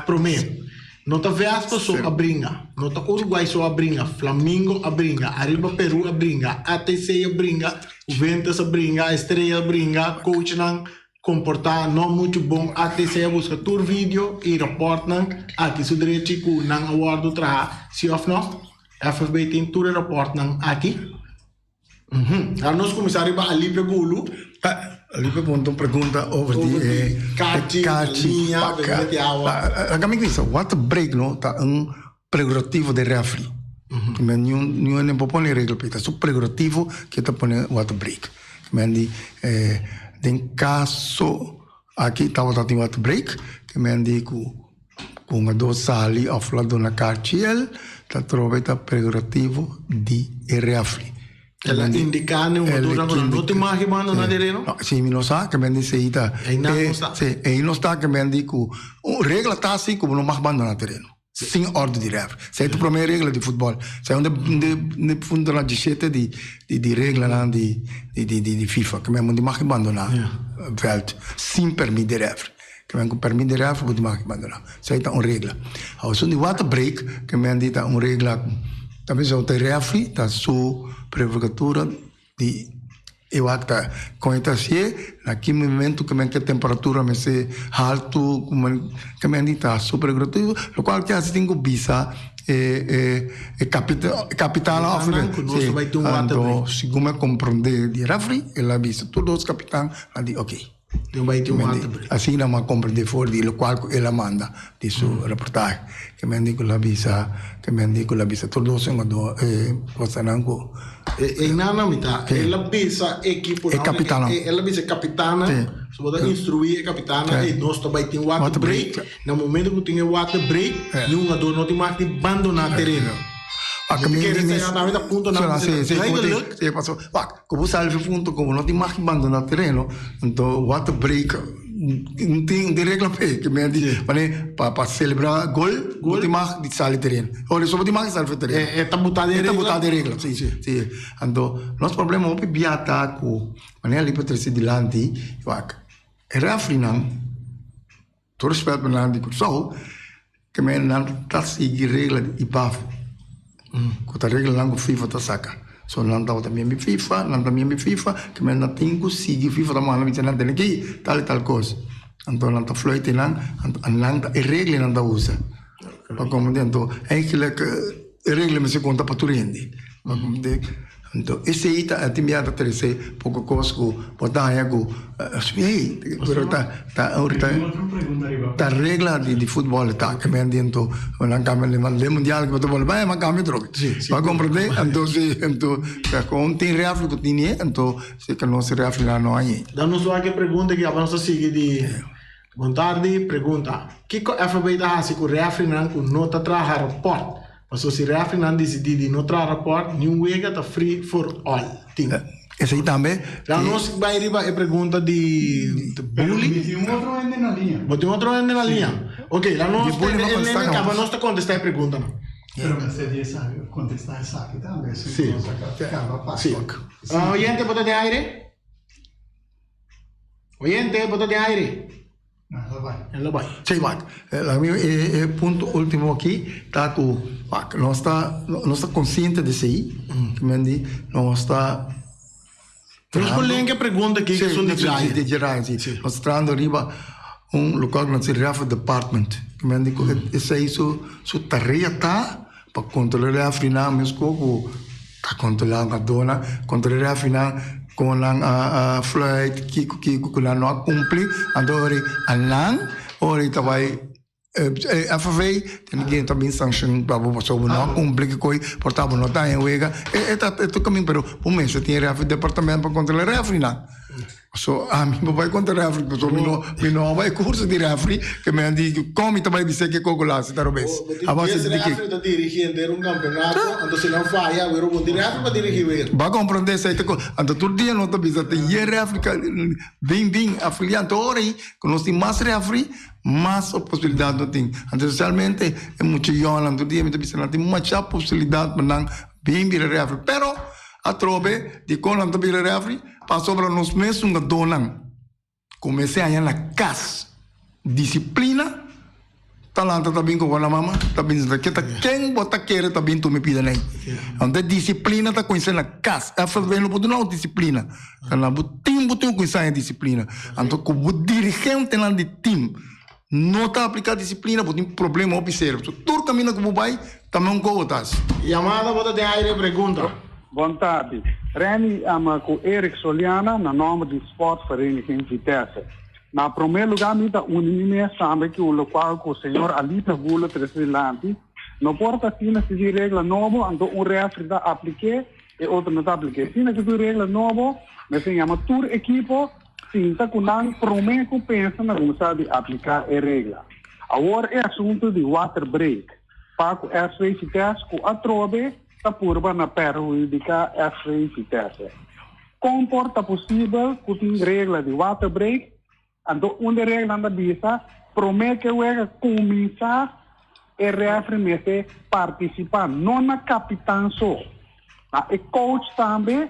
promé. No ta Vespo so a bringa, no ta Uruguay so a bringa, Flamingo a bringa, Arriba Peru a bringa, ATC a bringa, Juventus a bringa, Estrella a bringa, coachnan comporta no mucho bon, ATC a busca tur video y rapportnan aki su drechi cu nan a wordo traha, si of no? FFB tin tur e rapportnan aki. Ahora nos cuminsa riba Alipio Gulu. Alipio punta un pregunta over di e kachi, liña, bebida di awa. Laga mi bisa, water break no ta un prerogativo di referee. Men niun niun hende por pone regla p'e, ta su prerogativo ke ta pone water break. Men di den kaso aki tabata tin water break, ke men di ku ku hungadó sali òf la duna karchi el, ta trobe ta prerogativo di e referee. El a indiká na e hungadónan ku nan no tin mag di bandoná tereno? No, si mi no sa, ke men di esei ta. Einan no sa. Si, ei no sta ke men di ku un regla ta asi ku bo no mag bandoná tereno sin òrdu di referee. Esei ta promé regla di futbòl. Esei un de puntonan dishete di di reglanan di di FIFA, ke men bo no tin mag di bandoná vèlt sin pèrmit di referee. Ke men ku pèrmit di referee bo tin mag di bandoná. Esei ta un regla. Awor esun di water break ke men di ta un regla ku ta bisa ku ta e referee ta su prerogatura di e wak ta kon e ta hasié na ki momento ke men ke temperatura mester haltu ku men ke men di ta su prerogativa lokual ke hasi tin ku bisa e e e kapitan òf anto segun mi a komprondé di referee el a bisa tur dos kapitan a di oke. Den bai tin un water break. Asina mi a comprende for di locual cu el a manda di su reportahe. Ke men di cu lo a bisa, ke men di cu lo a bisa tur dos hungador e cosanan cu. E einan mi ta. El a bisa ekiponan. E capitannan. El a bisa e capitannan. So bo ta instrui e capitannan ey nos ta bai tin water break. Na momento cu tin e water break, ni hungador no tin mag di bandona tereno. Mi ta kere esei nan ta puntonan cu ta duidelijk. Si, paso, wak. Ku bo sali fi punto ku bo no tin mag bandoná tereno, anto water break no tin tin regla p'e. Ke men di manera pa pa selebrá gol bo tin mag di sali tereno. Ora so bo tin mag di sali for tereno. E ta butá den regla. E ta butá den regla, si si. Anto nos problema hopi bia ta ku manera li por trese dilanti wak e refrinan Tur respet pa nan di Kòrsou, ke men nan ta sigui regla di IPAF, ku ta reglanan ku FIFA ta saka. So nan tabata miembro di FIFA, nan ta miembro di FIFA, ke men nan tin ku sigui FIFA ta manda bisa nan tene ki tal i tal kos. Anto nan ta fluit nan, anto nan ta e regla nan ta usa. Pa komprende anto eigenlijk e regla mester konta pa tur hende. Pa komprende anto esei ta tin bia ta trese poko kos ku bo ta haña ku hey pero ta ta ta regla di futbòl ta ke men di anto nan kambia den mundial ku bo ta bòl bai nan kambia trobe pa komprende anto si anto kon tin refri ku tini anto si ke nos refri nan no hañ'e. Dan nos wak e pregunta ki aba nos ta sigui di. Bon tardi, pregunta, Kiko FB ta hasi ku refrinan ku no ta traha rapòrt? Paso si refrinan disidí di no traha rapòrt, niun wega ta free for all. Tin. Esei tambe. Dan nos bai riba e pregunta di bully. Mi tin un otro hende na liña. Bo tin otro hende na liña? Ok, laat nos tende e lene kaba nos ta kontestá e preguntanan. Pero mester di esaki, contesta esaki tambe, si Sí. nos a caba pa. Sí. Ah, oyente, bo ta den aire? Oyente, bo ta den aire? No, el a bai. El a bai. Sí, wak. Laga mi e punto ultimo aki ta ku wak nos ta nos ta konsiente di esei, men di nos ta Nos por leen ke pregunta aki ke esun di Ryan. Di Ryan, si. Nos ta trahando riba un lokual ku nos ta refer department. Men di ku esei su su tarea ta pa kontrolá refrinan meskos ku ta kontrolá gadónan, kontrolá refrinan kon nan a fluit, kiko kiko ku nan no a kumpli. Anto ora a nan ora ta bai FV tin ke ta bin sanshon pa bo pasobra bo no a kumpli ki koi por ta bo no ta en wega. E ta e ta kamin pero bo mester tin refri departamento pa kontrolá refrinan. So ami bo bai kontra refri pasobra mi no mi no a bai kurso di refri ke mi a di kon mi ta bai bisa ke koko la si ta robes. Bo tin dies refri ta dirigi henter un kampeonato anto si nan faya wero bo tin refri pa dirigi wero. Bo a komprende esei ta anto tur dia nos ta bisa tin yen refri bin bin afilia anto ora ei ku nos tin mas refri mas posibilidat no tin. Anto espesialmente e mucha yònnan tur dia mi ta bisa nan tin masha posibilidat pa nan bin bira refri pero atrobe dikon nan ta bira refri pasobra nos mes hungadónan kumesé haña na kas disiplina ta lanta ta bin ku bo na mama ta bin sinta ke ta ken bo ta kere ta bin tuma e pida nei. Anto e disiplina ta kuminsá na kas FFB no por duna bo disiplina ta na bo tim bo tin ku kuminsá haña disiplina anto ku bo dirigentenan di tim no ta apliká disiplina bo tin problema hopi serio pasobra tur kaminda ku bo bai ta men un kobo ta hasi. Yamada bo ta den aire pregunta. Bon tardi. Renny ama ku Eric Soliana na nòmber di Sportvereniging Vitesse. Na promé lugá mi ta uni mi mes tambe ku lokual ku señor Alita Gula trese dilanti. No por ta asina si tin regla nobo anto un refri ta aplik'é e otro no ta aplik'é. Asina ku tin regla nobo mester yama tur ekipo sinta ku nan promé ku pensa na kuminsá di apliká e regla. Awor e asuntu di water break pa ku SV Vitesse ku atrobe ta purba na perhudiká SV Vitesse. Kon por ta posibel ku tin regla di water break, anto un di reglanan ta bisa promé ku e wega kuminsá e rèfri mester partisipá, no na kapitan so, na e coach tambe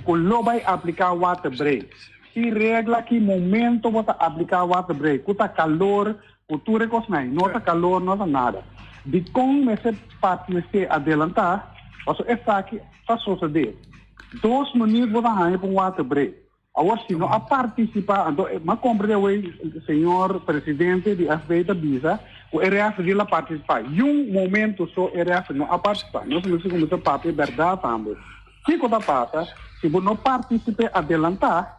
ku lo bai apliká water break. Tin regla ki momento bo ta apliká water break, ku ta kalor, ku tur e kosnan ei, no ta kalor, no ta nada. Dikon mester partisé adelantá? Pasobra esaki ta sosodé. Dos minuut bo ta haña pa un water break. Awor si no a partisipá, anto m'a komprendé awey señor presidente di FB ta bisa ku e referee la partisipá. Yun momento so e referee no a partisipá. Nos mester kuminsá papia bèrdat tambe. Kiko ta pasa si bo no partisipé adelantá,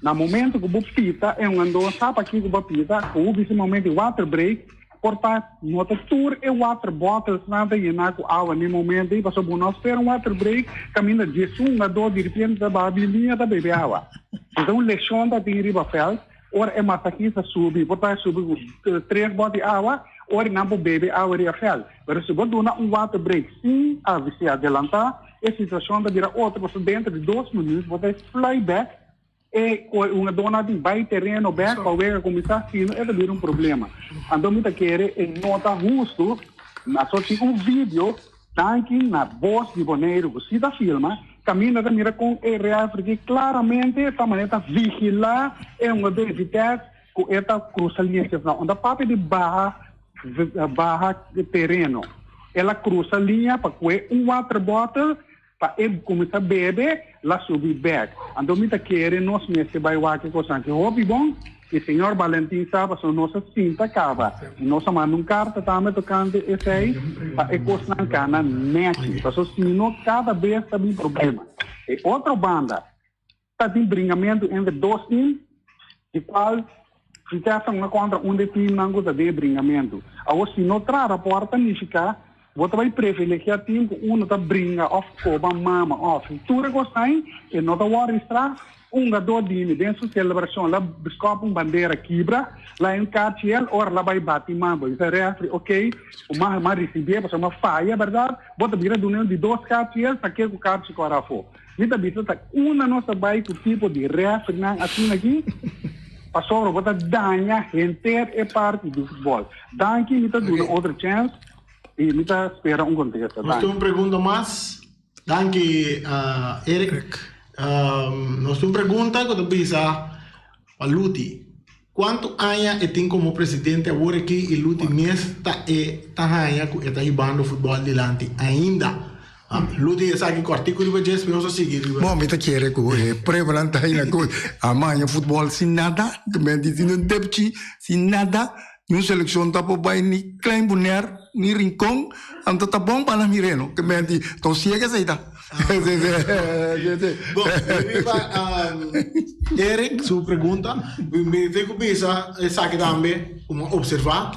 na momento ku bo pita e un andó sa pakiko bo a pita, ku bo bisa momento di water break, Por ta no ta tur e water bottles nan ta yená ku awa n'e momento ei, pasobra bo no a spera un water break kaminda djesun hungadó diripiente ta baha bin liña ta bebe awa. Si ta un leshon ta tin riba vèlt, ora e masahista subi, por ta e subi ku tres bòt di awa, ora nan por bebe awa riba vèlt. Pero si bo duna un water break sin avis'é adelantá, e situashon ta bira otro, pasobra dentro di dos minüt bo ta fly bèk. E ku e hungadónan tin bai tereno bèk pa wega kuminsá, sino e ta bira un problema. Anto mi ta kere e no ta hustu, na so tin un video danki na Bos di Boneiru ku si ta filma, kaminda ta mira kon e rèfri klaramente ta manera ta vigilá e hungadó di Vitesse ku e ta krusa liña sefnal. Unda papia di baha baha tereno, el a krusa liña pa kue un water bottle Pa e kuminsá bebe, la subi bèk. Anto mi ta kere nos mester bai wak e kosnan ki hopi bon, i señor Balentin sa pasobra nos a sinta kaba i nos a manda un karta tambe tokante esei pa e kosnan kana nèchi, pasobra si no kada bes ta bin problema. E otro banda ta tin bringamentu entre dos tim, di kual Vitesse ta hunga kontra un di e timnan ku ta den e bringamentu. Awor si no traha rapòrt ta nifiká bo ta bai privilegiá tim ku uno ta bringa òf koba mama òf tur e kosnan ei e no ta wòrdu registrá. Un hungadó di mi den su selebrashon la skòp un bandera kibra la en kachi el ora la bai bati man bo bisa rèfri okey ku m'a risibié pasobra m'a faya bèrdat bo ta bira dun'é un di dos kachi el sak'é ku kachi kòrè afó. Mi ta bisa ta unda nos ta bai ku tipo di refrinan asina aki, pasobra bo ta daña henter e parti di futbol. Danki, mi ta duna otro chèns. I mi ta spera un kontesta. Nos tin un pregunta mas. Danki Eric. Nos tin un pregunta ku ta bisa pa Luti. Kuantu aña e tin komo presidente awor aki i Luti mes ta e ta haña ku e ta hibando futbòl dilanti ainda? Luti esaki kòrtiku riba dje, nos a sigui riba. Bon, mi ta kere ku e pruebanan ta haña ku a maña futbòl sin nada, sin un depchi, sin nada. Ni seleccion ta por bay ni Klein Bonaire ni Rincon, anto ta bon pa nan mir'é no, ke men di ta ciega esey ta. Bon, riba Eric su pregunta, mi tin ku bisa esaki tambe ku mi a observa,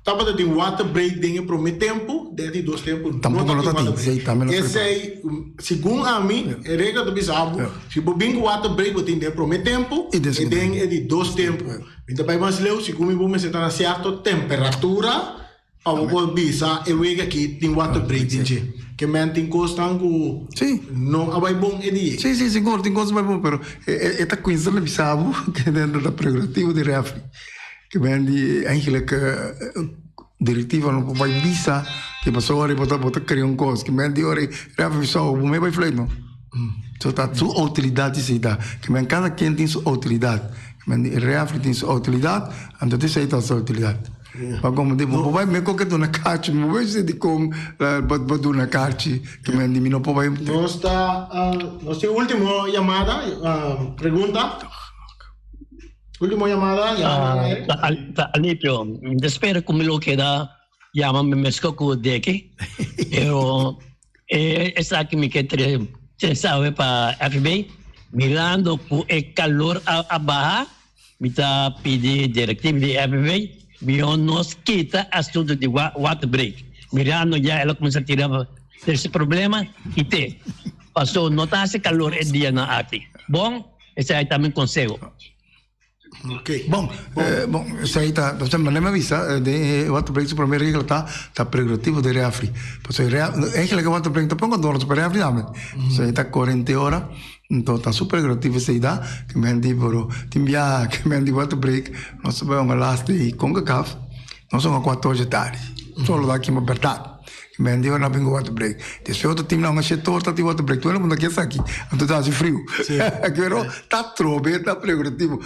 tabata tin water break den e prome tempu, den e di dos tempu no Tampoco no ta ta tin tin, water sí, break. tambe no ta tin. Esey, segun ami, e regla ta bisa bo, si bo bin ku water break bo tin den e prome tempu I den i segundo den e di dos tempu. Mi ta bai mas leu si ku mi bo mester ta na sierto temperatura pa bo por bisa e wega aki tin water break den dje. Ke men tin kosnan ku no a bai bon e dia. Si, si, sigur tin kos bai bon, pero e ta kuinsa na bisa bo ke den ta prerogativo di refri. Ke men di eigenlijk directiva no por bai bisa ke pasobra ora bo ta bo ta krea un kos. Ke men di ora refri bisa bo bo me bai fluit no. So ta su outoridat esei ta. Ke men kada ken tin su outoridat. Men di refri tin su autoridad, anto tin esei ta su autoridad. Pa como di bo por bai me koke duna karchi, mi bo bai di kon bo duna karchi, ke men di mi no por bai. Nos ta nos tin ultimo yamada, pregunta. Ultimo yamada, yama. Ta Alipio, mi ta spera ku mi lo keda yama mi mesko ku Deki, pero E esaki mi ke trese awe pa FB. Mirando ku e kalor a baha, mi ta pidi direktiva di FB mihó nos kita asuntu di water break. Mirando ya el a kuminsá tira trese problema, kit'é. Paso no ta hasi kalor e dianan aki. Bon, esaki ta mi konseho. Ok. Bon, bon, esei ta, bo manera mi a bisa den e water break su prome regla ta, ta prerogativo di refri. Pasobra e ref, eigenlijk e water break ta pon kantor pa refri tambe. Pasobra e ta korente ora, enton ta su prerogativo esei ta, ke men di pero tin biaha ke men di water break nos ta bai hunga last di Concacaf, nos hunga kuater ora dje tardi, solo ta kima bèrdat. Men di ora bin water break. Despues otro team nan shit torta tin water break. Tuelo mundo ke esaki. Anto ta hasi friu. Pero ta trobe ta preocupativo.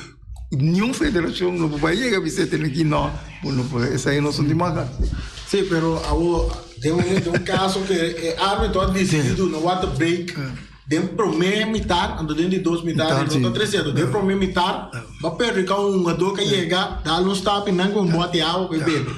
Niun federacion no por bai yega bisa e tene ki no. Bo no por esai no son di maga. Sí, pero awo den un den un caso ke e arbitro a dicidi duna water break den prome mitar, anto den di dos mitar e no ta trece. Anto den prome mitar ba perjudica un hungador ke a yega dal un stap y nan ku un bote awa pa e bebe.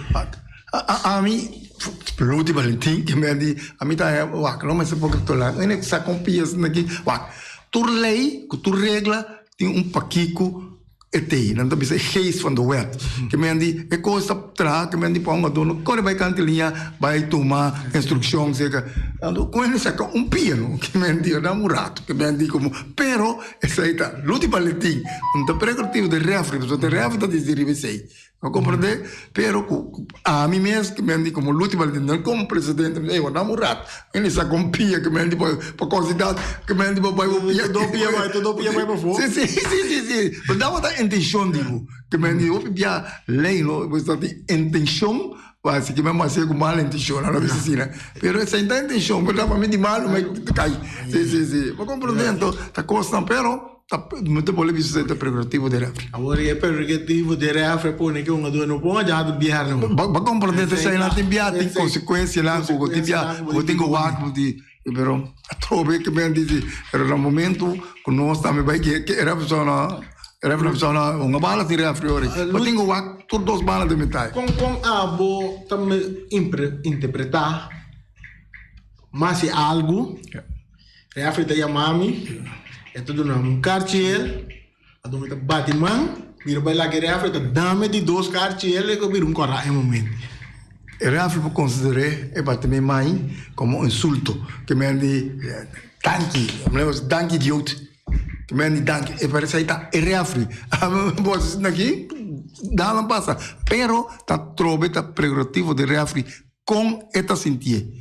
Ami, Rudy Valentin, ke men di, ami ta haña, wak, no mester por tola, mi no sa kon pia esaki aki, wak, tur lei ku tur regla tin un pakiko e tei, nan ta bisa e geest van de wet, ke men di, e kos ta traha, ke men di pa un adorno kore bai kanta liña, bai tuma instrukshon, seka, anto kon hende saka un pia no, ke men di, dam un rato, ke men di komo, pero esei ta Rudy Valentin, un ta prerogativa di refri, pasobra e refri ta disi riba esei. Bo comprende? Pero cu ami mes cu men di como Luti Valentin no como presidente mi di ey wak un rat mi ni sa con pia cu men di pa cosita cu men di pa bay bo pia Todo pia bay todo pia bay pafó. Si si si si si pero tabata intencion di bo cu men di hopi bia ley no bo ta tin intencion pa haci cu men bo hacié cu mal intencion nan a bisa asina pero esey no ta intencion pero ta pa mi di malo mi ta cay si si si bo comprende anto ta cosnan pero. Ta no ta por bisa ta prerogativo di refri. Awor e prerogativo di refri pone ke un aduana no por aja di bièrnè man. Bo bo komprende ta esei nan tin bia tin konsekuensianan ku bo tin bia bo tin ku wak bo di pero atrobe ke men di si pero na momento ku nos tambe bai ke ke refri sona refri sona un bala tin refri ori bo tin ku wak tur dos bala den mitai. Kon kon abo ta interpretá mas e algu? Refri ta yama mi, e ta duna mi un karchiel, anto mi ta bati man, mira bai laga e refri ta dame di dos karchiel e ku bira un kòrá e momento. E refri por konsider'é e bati mi man komo un insulto, ke men di danki, danki idioot, ke men di danki, e parese ei ta e refri, bo a aki dal nan pasa, pero ta trobe ta prerogativo di refri kon e ta sintié.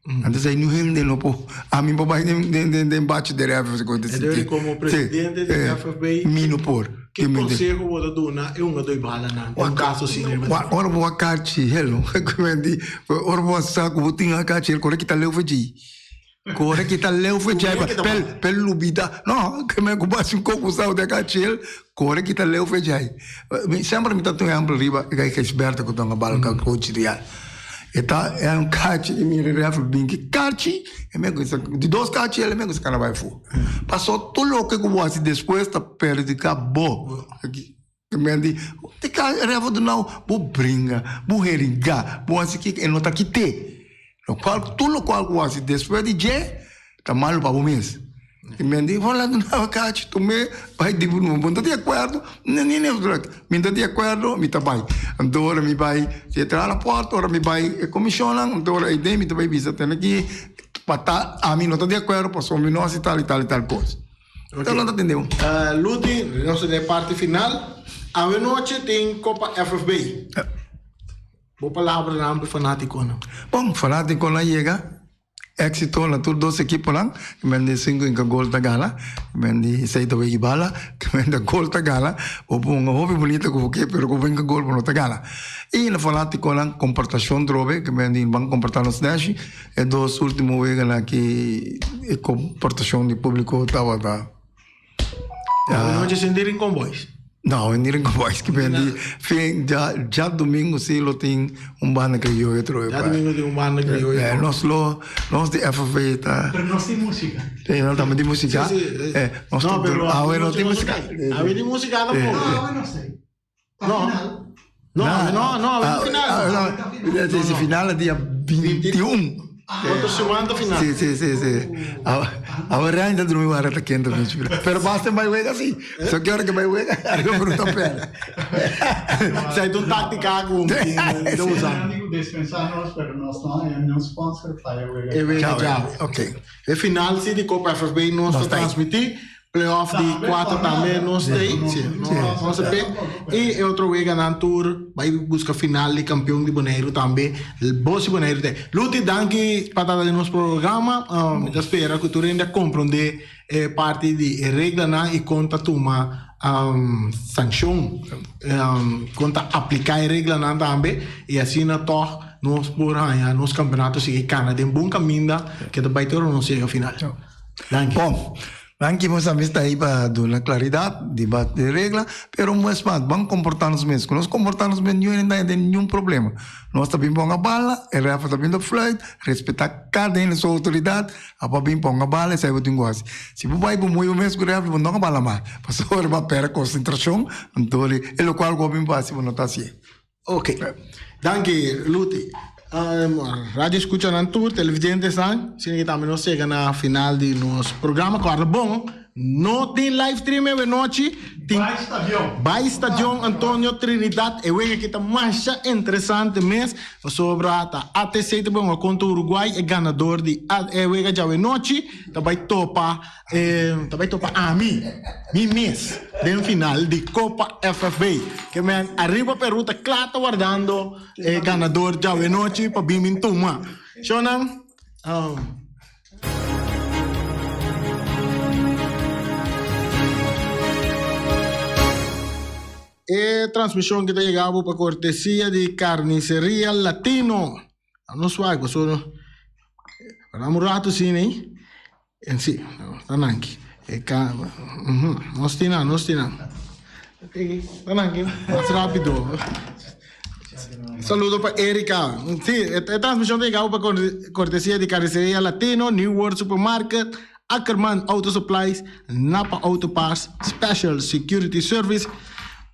Antes ei niun hende no por, ami por bai den den den den bachi di ref si koe Entonces komo presidente di FFB mi no por. Ki konseho bo ta duna e hungadó i balanan den un kaso asina riba Wak ora bo a kachi hel ora bo a sa ku bo tin a kachi hel kore kita leu for djei. Kore kita leu for djei pel pel lubida no ke men ku bo hasi un kos ku sa bo a kachi hel kore kita leu for djei. Mi semper mi ta tuma ehempel riba Gijsberto ku ta un bal coach real. E ta e un kachi i mira ref bin ki kachi e men kuminsa di dos kachi el e men kuminsa kana bai afó. Paso tur loke ku bo hasi despues ta perhudiká bo. E men di te ka ref a dunau bo bringa, bo heringa, bo hasi kiko e no ta kit'é. Lokual tur lokual ku bo hasi despues di dje ta malu pa bo mes. I men di, Hola, no kachi, tum'é bai di bo no ta di akuerdo, ni ni mi ta di akuerdo, mi ta bai. Anto ora mi bai, si e traha na porta, ora mi bai e komishonnan, anto ora ei den mi ta bai bisa tene ki pa ta ami no ta di akuerdo pasobra mi no hasi tal i tal i tal kos. Anto nan ta tende bo. Luti, nos ta den e parti final. Awenochi tin Kopa FFB. Bo palabranan pa e fanátikonan. Bon, fanátikonan yega. Éxito na tur dos ekiponan. Ke men di sinku inka gol ta gana. Ke men di sei ta wegi bala. Ke men da gol ta gana. Bo ponga hopi bunita ku bo ke pero ku bo inka gol bo no ta gana. I na fanátikonan komportashon trobe. Ke men di ban komportá nos nèshi. E dos último weganan aki e komportashon di públiko tabata. Anochi sin di Rincon Boys? No, ni Rincon Boys. Ki ben di fin dja djadomingo si lo tin un banda crioyo otro. Djadomingo tin un banda crioyo. Eh, nos lo, nos di FFB ta. Pero nos tin musica. Sí, nos tambe tin musica. Sí, sí. Eh, nos No, pero awe no tin musica. Awe tin musica tampoco. No, awe no sé. Ta No. final. No, awe no, no, awe no final. No, no, si final a dia 21. Otro siman ta final. Sí, sí, sí, sí. Awe Ryan ta drumi wara ta kenta bichi. Pero basta bai wega sí. So ki ora ke bai wega, arriba por ta pera. Sa ta un táctica ku ta usa. Amigo despensa nos, pero nos no hay un sponsor pa e wega. E wega djawe. Ok. E final sí di Copa FFB nos ta transmití. Playoff di cuatro tambe nos ta ei. Sí, nos ta pe. I e otro weganan tur bai busca final di campeon di Boneiru tambe. Bos di Boneiru ta ei. Luti, danki pa ta den nos programa. Mi ta spera cu tur hende a comprende e parti di e reglanan i con ta tuma sancion, con ta aplica e reglanan tambe. I asina toch nos por haña nos campeonato sigui cana den bon caminda ke ta bai te ora nos yega final. Danki. Bon, danki nos a mester ahí pa duna claridad di ba di regla, pero un bes mas, ban comporta nos mes. Cu nos comporta nos mes, niun hende ta den niun problema. Nos ta bin ponga bala, e refa ta bin ta fluit, respeta cada hende su autoridad, apa bin ponga bala, esei bo tin cu haci. Si bo bai bo muy bo mes cu refa, bo no ta bala mas, pasobra bo a perde concentracion, anto e locual cu bo bin pa haci bo no ta hacié. Ok. Danki Luti. Radio escuchanan tur, televidentesnan, sino que tambe nos yega na final di nos programa. Corda bon, no tin live stream e nochi. Tin Bai stadion. Bai stadion Antonio Trinidad. E wega aki ta masha interesante mes, pasobra ta ATC ta bon kontra Uruguay, e ganador di e wega djawe nochi ta bai topa E ta bai topa ami, mi mes, den final di Copa FFB. Ke men ariba Peru ta kla ta wardando e ganador djawe nochi pa bin bin tuma. Shownan, E transmision ki ta yega bo pa cortesia di Carniceria Latino. Nos wak pasobra un rato asina ei. En si, ta nanki. E ka, nos tin nan, nos tin nan. Ta nanki, mas rápido. Saludo pa Erika. Si, e transmisión ta yegabo pa cortesía di Carniceria Latino, New World Supermarket, Ackerman Auto Supplies, Napa Auto Parts, Special Security Service,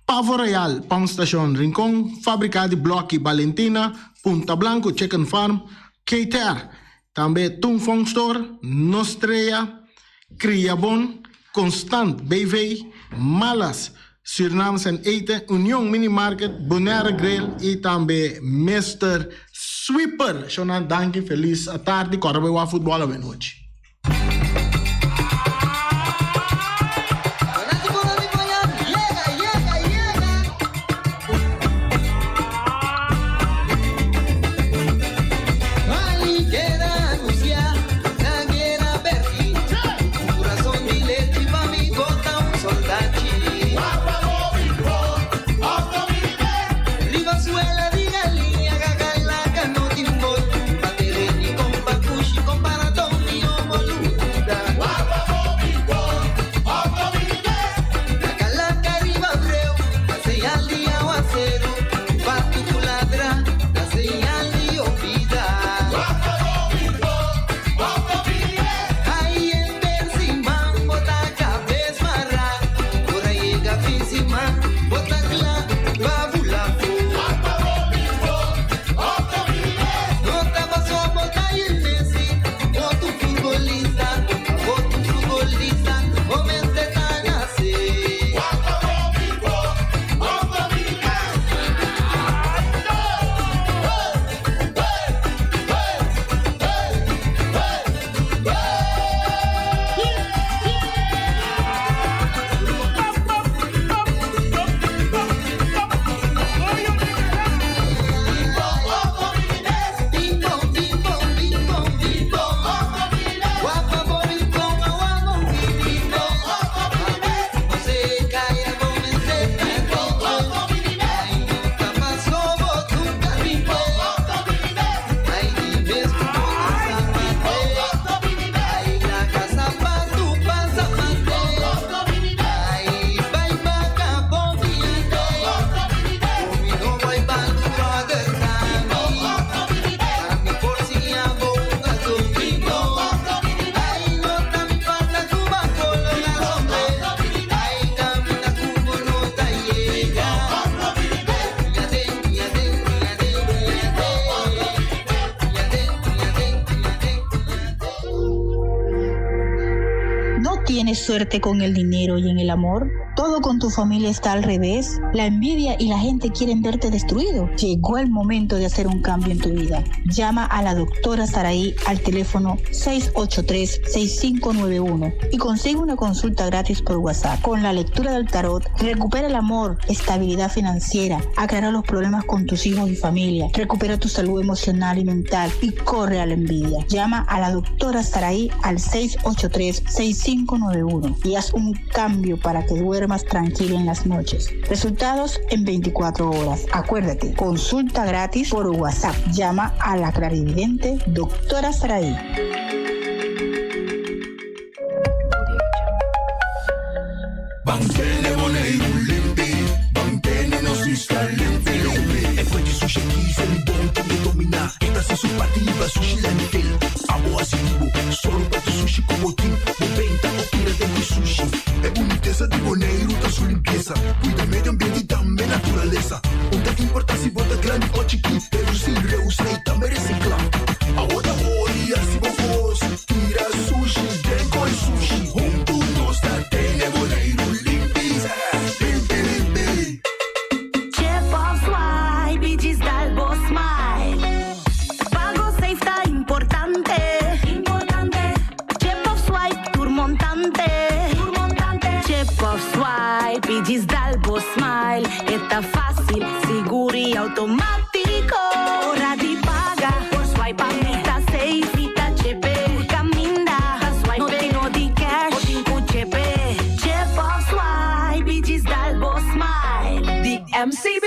Pavo Real, Pump Station Rincon, Fabrica di Blokki Balentina, Punta Blanco Chicken Farm, Cater, Tambe Tung Fong Store, Nostrea, Kriabon, Constant BV, Malas, Surinaams en Eten, Union Mini Market, Bonaire Grill y tambe Mister Sweeper. Shonan danki, feliz atardi, kòrda bai wak futbòl awe nochi. suerte con el dinero y en el amor? ¿Todo con tu familia está al revés? ¿La envidia y la gente quieren verte destruido? Llegó el momento de hacer un cambio en tu vida. Llama a la doctora Saraí al teléfono 683-6591 y consigue una consulta gratis por WhatsApp. Con la lectura del tarot, recupera el amor, estabilidad financiera, aclara los problemas con tus hijos y familia, recupera tu salud emocional y mental y corre a la envidia. Llama a la doctora Saraí al 683-6591 y haz un cambio para que duermas tranquilo en las noches. Resultados en 24 horas. Acuérdate, consulta gratis por WhatsApp. Llama a la clarividente doctora Saraí. Ban tene Boneiru limpi, ban tene nos isla limpi limpi. E fuente sushi aki ser un bon ku e dominá. E ta hasi su parti hiba sushi landfill. Abo hasi di bo, sòru pa tur sushi ku bo tin. Bo benta o tira den ku sushi. E bunitesa di Boneiru ta su limpiesa. Kuida medio ambiente i tambe naturalesa. Un ta importá si bo ta grandi o chikí, redusí, reusá i tambe resiklá. Awo ta hori hasi bo kos, tira sushi den koi sushi. Huntu nos ta tene Boneiru limpi, limpi limpi. Chip of swipe i djis dal bo smile. Pago safe ta importante. Chip of swipe tur montante. Chip of swipe i djis dal bo smile. E ta fácil, sigur i automátiko. Ora di paga por swipe a mi ta safe, mi ta chepe. Tur kaminda ta swipe, no tin no di cash, bo tin ku chepe. Chip of swipe i djis dal bo smile. Di MCB.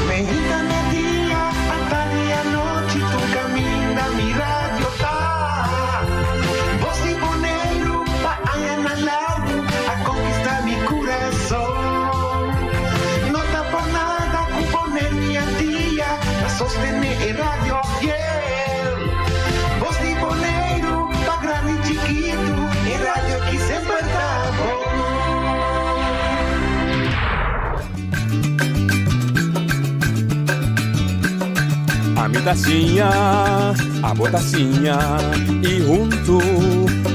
Meinta merdia, atardi anochi tur kaminda mi radio ta. Bos di Boneiru pa añanan largu a konkistá mi kurason. No ta por nada ku Boneiru i Antia ta sostené e radio fiel. Bos di Boneiru pa grandi i chikitu e radio ki semper ta bon. Ami ta siña, abo ta siña y huntu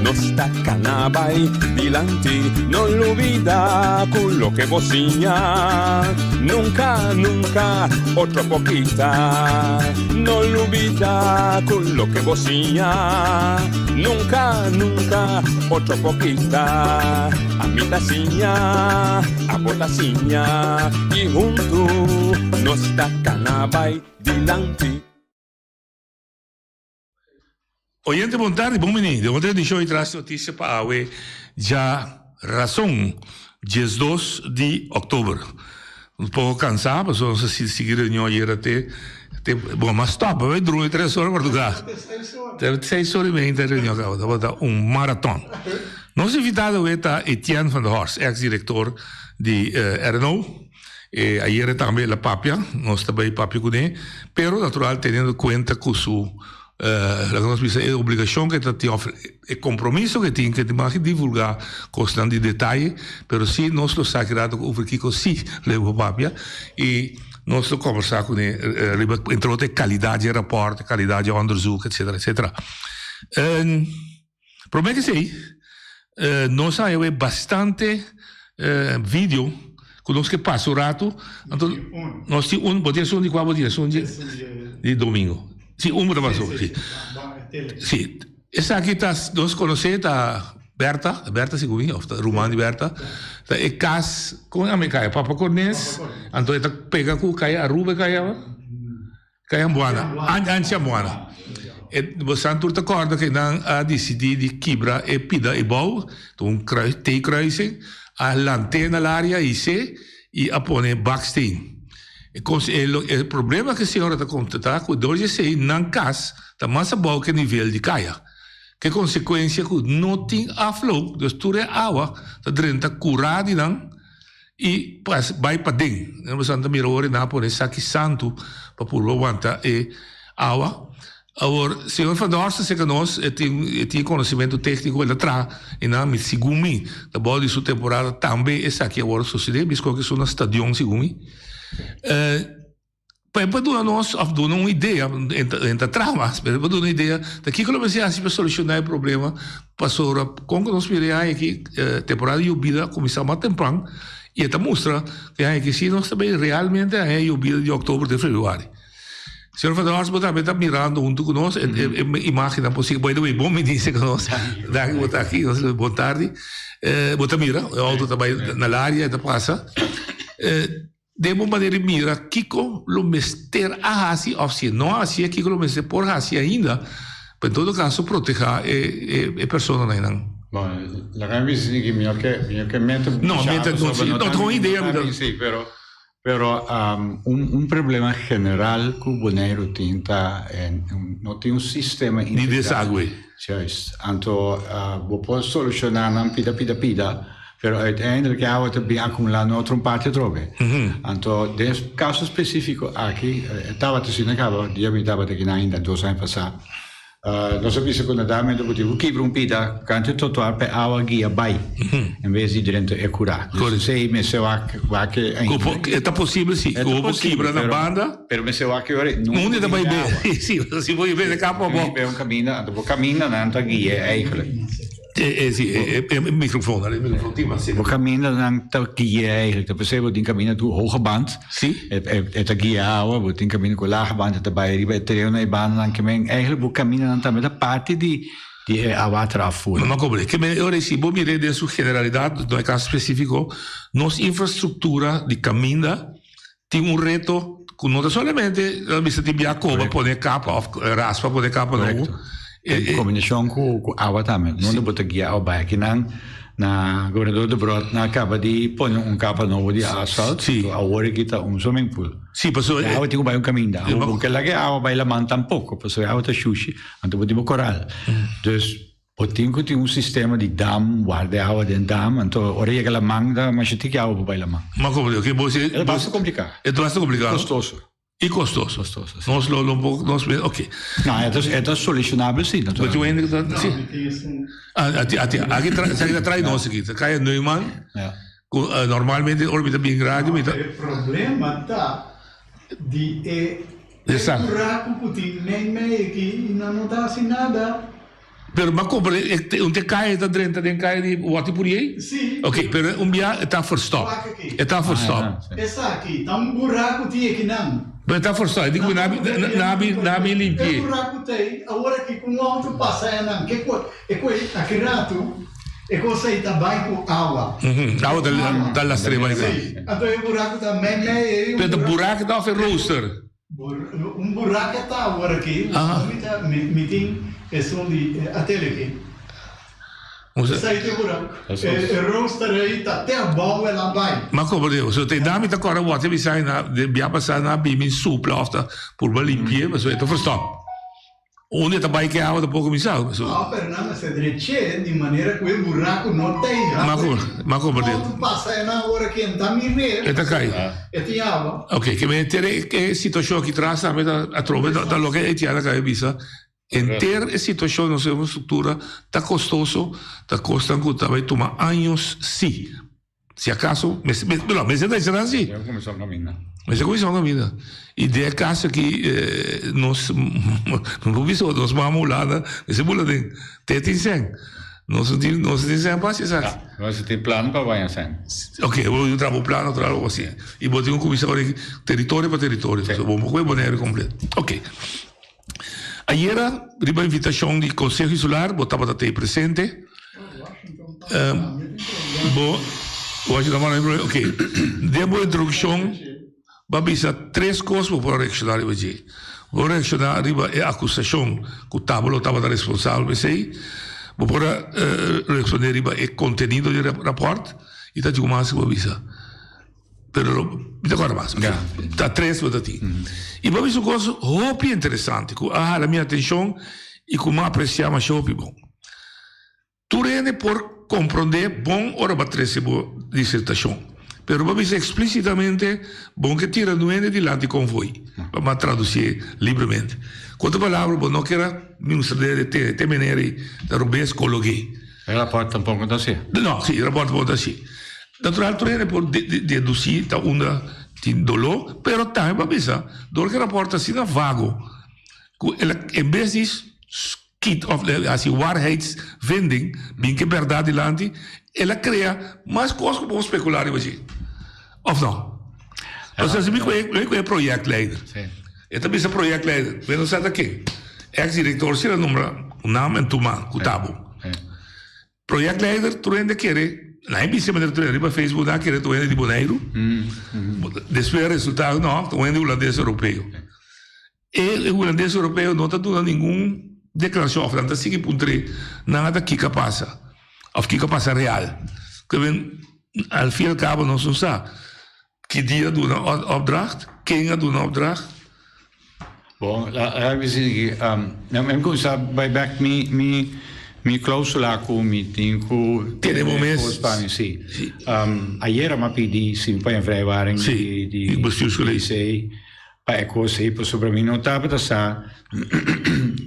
nos ta cana bay dilanti. No lubida cu loke bo siña nunca, nunca otro por kita. No lubida cu loke bo siña nunca, nunca otro por kita. Ami ta siña, abo ta siña i huntu nos ta kana bai dilanti. Oyente bon tardi, bon bini den otro edicion di Tras Noticia pa awe djarason 12 di october. Un poco cansa pasobra nos a sigui reunion ayera te te bon mas stop a drumi tres ora marduga te seis ora y media ta reunion caba tabata un maraton. Nos invitado awe ta Etienne van der Horst ex director di RNO e ayera tambe el a papia nos ta bay papia cune pero natural teniendo cuenta cu su Laga nos bisa e obligacion ke ta tin of e compromiso ke tin ke tin mag divulga cosnan di detaye, pero si nos lo sa ki rato over kico si lo e por papia y nos lo conversa cune riba entre otro e calidad dje rapport, e calidad dje onderzoek etcetera etcetera. Prome ke esei nos a haña bastante video ku nos ke pasa un ratu anto nos tin un bo tin esun di kua bo tin esun di domingo si un bo ta pasa si si esaki ta nos konosé ta Berta Berta sigur mi òf ta ruman di Berta ta e kas kon e yama e kaya Papa Cornes anto e ta pega ku kaya Aruba e kaya Kaya Ambuana, Anchi Ambuana. E bosan tur ta kòrda ke nan a disidí di kibra e pida e bou, ta un T-kruising, a lant'é na laria his'é i a pone baksteen. E e problema ku e señora ta konta ta ku dor di esei nan kas ta mas abou ku e nivel di kaya. Ke konsekuensia ku no tin afloop, dus tur e awa ta drenta kurá di nan. I pas bai paden. Nan boso ta mira ora nan a pone saki santu pa purba wanta e awa. Awor, señor Van der Horst a seka nos, e tin e tin e konosementu tékniko, el a traha i nan mi segun mi ta bou di su temporada tambe esaki a wòrdu sosodé, biskor ku esun na stadion segun mi. Pa e por duna nos of duna un idea, en ta traha mas, pero e por duna un idea ta kiko lo mester hasi pa solushoná e problema, pasobra kon ku nos mira e aña aki temporada di yobida a kuminsá mas tempran i e ta mustra ku e aña aki si nos ta bay realmente haña yobida di òktober te febrüari. Señor Van der Horst bo tambe ta mirando huntu ku nos e imagennan posibel, by the way bon bini ku nos, danki bo ta aki, bon tardi, bo ta mira e outo ta bay na laria e ta pasa. Den bo manera di mira kiko lo mester a hasi òf si e no a hasié kiko lo mester por hasi ainda pa en todo kaso protehá e e personanan einan. Bon, laga mi bisa esaki, mi no ke mi no ke mete No, mete no si, no ta un idea mi ta. Si, pero pero un un problema general ku Boneiru tin ta no tin un sistema integral. Di desagüe. Juist. Anto bo por solushoná nan pida pida pida. Pero uiteindelijk e awa ta bin acumula na otro un parti atrobe. Anto den e caso specifico aki e tabata asina caba dia mi tabata aki nan ainda dos aña pasa. Nos a bisa cu na dado momento bo tin cu kibra un pida cantu e trotuar pa e awa guia bay en bes di drenta e cura. Dus esey mester wak wak e ainda. E ta posibel si cu bo kibra na banda. Pero mester wak e ora nunde ta bay be. Si si bo bebe capa bo. Bo caminda anto bo caminda nan ta guia eigenlijk. E si e e microfoon e microfoon tin mas Bo caminda nan ta guia eigenlijk ta pesey bo tin caminda cu hoge band si e ta guia awa bo tin caminda cu lage band e ta bay riba e treo na e banda nan ke men eigenlijk bo caminda nan tambe ta parti di di e waterafvoer. Ma kobre ke men ora si bo mira den su generalidad no e caso specifico nos infrastructura di caminda tin un reto cu no ta solamente mester tin bia coba pone capa of raspa pone capa nobo. En combinacion cu cu awa tambe. Nunde bo ta guia awa bay. Akinan na Gobernador Debrot nan a caba di pone un capa nobo di asfalt. Si. Awor aki ta un swimming pool. Si, pasobra E awa tin cu bay un caminda. Bo no ke laga e awa bay laman tampoco pasobra e awa ta shushi anto bo tin bo coral. Dus Bo tin ku tin un sistema di dam, warda e awa den dam, anto ora yega laman ta masha tiki awa pa bai laman. Ma komo di, oke, bo si. E ta basta kompliká. E ta basta kompliká. I kostoso. I kostoso. Kostoso, si. Nos lo lo un nos oke. No, e ta e ta solusjonabel si, naturalmente. Bo tin un hende ku ta, si. Ah, ati, ati, aki tra, esaki ta trai nos aki, ta Kaya Neuman. Ja. Ku normalmente ora mi ta bin radio mi ta. E problema ta di e E buraku ku tin meimei aki i nan no ta hasi nada. Pero bo a compra un te kaya ta drenta den kaya di Watty Puriey? Si. Ok, pero un bia e ta verstop. E ta verstop. Esaki ta un buraku tin ekinan. Pero e ta verstop. E di ku nabi nabi nabi limpi'é. E buraku ta ei, awor aki ku un auto pasa enan, ke ku e ku aki ratu e kos ei ta bai ku awa. Awa ta ta lastr'é bai. Si. Anto e buraku ta mei mei ei. Pero ta buraku ta of e rooster? Un buraca ta awor aki, mi tin esun di atel aki. Esai ta e buraca. E rooster ei ta te abou el a bai. Ma como digo, so te dami ta cora wate bisai na de bia pasa na bimi supla of ta purba limpi'e, pasobra e ta verstop. Unda e ta bai ke awa tampoco mi sa. No, pero nan mester drech'é di manera ku e buraku no ta ei habri. Ma komprendé. Auto pasa einan ora ku e ta mir'é. E ta kai. E tin awa. Ok, ke men henter e situashon aki tras tambe ta atrobe ta loke Etienne a kaba di bisa. Henter e situashon nos infrastruktura ta kostoso, ta kosnan ku ta bai tuma años si. Si acaso, mester, mester, no, mester ta esnan si. Mester cuminsa un caminda. Mester cuminsa un caminda. Y den e caso aki, eh, nos, no por bisa, nos mama Hulanda, mester bula den te tin sen. Nos no tin, nos no tin sen pa haci esaki. Ja, nos tin plan pa baña sen. Ok, bo tin traha bo plan o traha algo asi. Y bo tin cu cuminsa ora territorio pa territorio. Sí. So, bo por Bonaire completo. Ok. Ayera, riba invitacion di Conseho Insular, bo tabata tey presente. Bo, Washington manda mi problema. Ok. Den bo introduccion, bo a bisa tres cos bo por a reacciona riba dje. Bo a reacciona riba e acusacion cu tabo lo tabata responsabel pa esey. Bo por a responde riba e contenido di e rapport. Y ta dje cu mas cu bo a bisa. Pero lo, mi ta acorda mas. Ja. Ta tres bo ta tin. Y bo a bisa un cos hopi interesante cu a hala mi atencion y cu mi a aprecia masha hopi bon. Tur hende por comprende bon ora bo a trece bo disertacion. Pero bo a bisa explicitamente bon ke tira nuende dilanti convoy. Pa mi a traducié libremente. Cu otro palabra bo no kier a mustra de te te manera ei ta robes cologué. E raport tampoco ta así. No, si, e raport tampoco ta así. Natural tur hende por deducí ta unda. Tin doló, pero tambe pa bisa, dor ku e rapòrt ta asina vago, ku el a en bes di skit òf hasi waarheidsvinding, bin ku e bèrdat dilanti, el a krea mas kos ku bo por spekulá riba dje. Òf no? Pasobra si mi ku e projectleider, e ta bisa projectleider, mi no sa ta ken, ex direktor si el a nombra ku nam en tuma ku tabo. Projectleider tur hende kere, nan e bisa manera tur hende riba Facebook nan a kere tur hende di Boneiru, despues a resulta no, ta un hende hulandes europeo. E hulandes europeo no ta duna ningun declaracion of nan ta sigui puntr'é nan a ta kiko a pasa of kiko a pasa real. Al fin y al cabo nos no sa. Ki dia a duna opdracht? Ken a duna opdracht? Bon, laga mi bisa aki, mi kuminsá bai bèk mi mi mi klausula ku mi tin ku Tene bo mes. Kos pa mi, si. Ayera mi a pidi si mi paña vrijwaring di di bestuurscollege. Pa e kos ei pasobra mi no tabata sa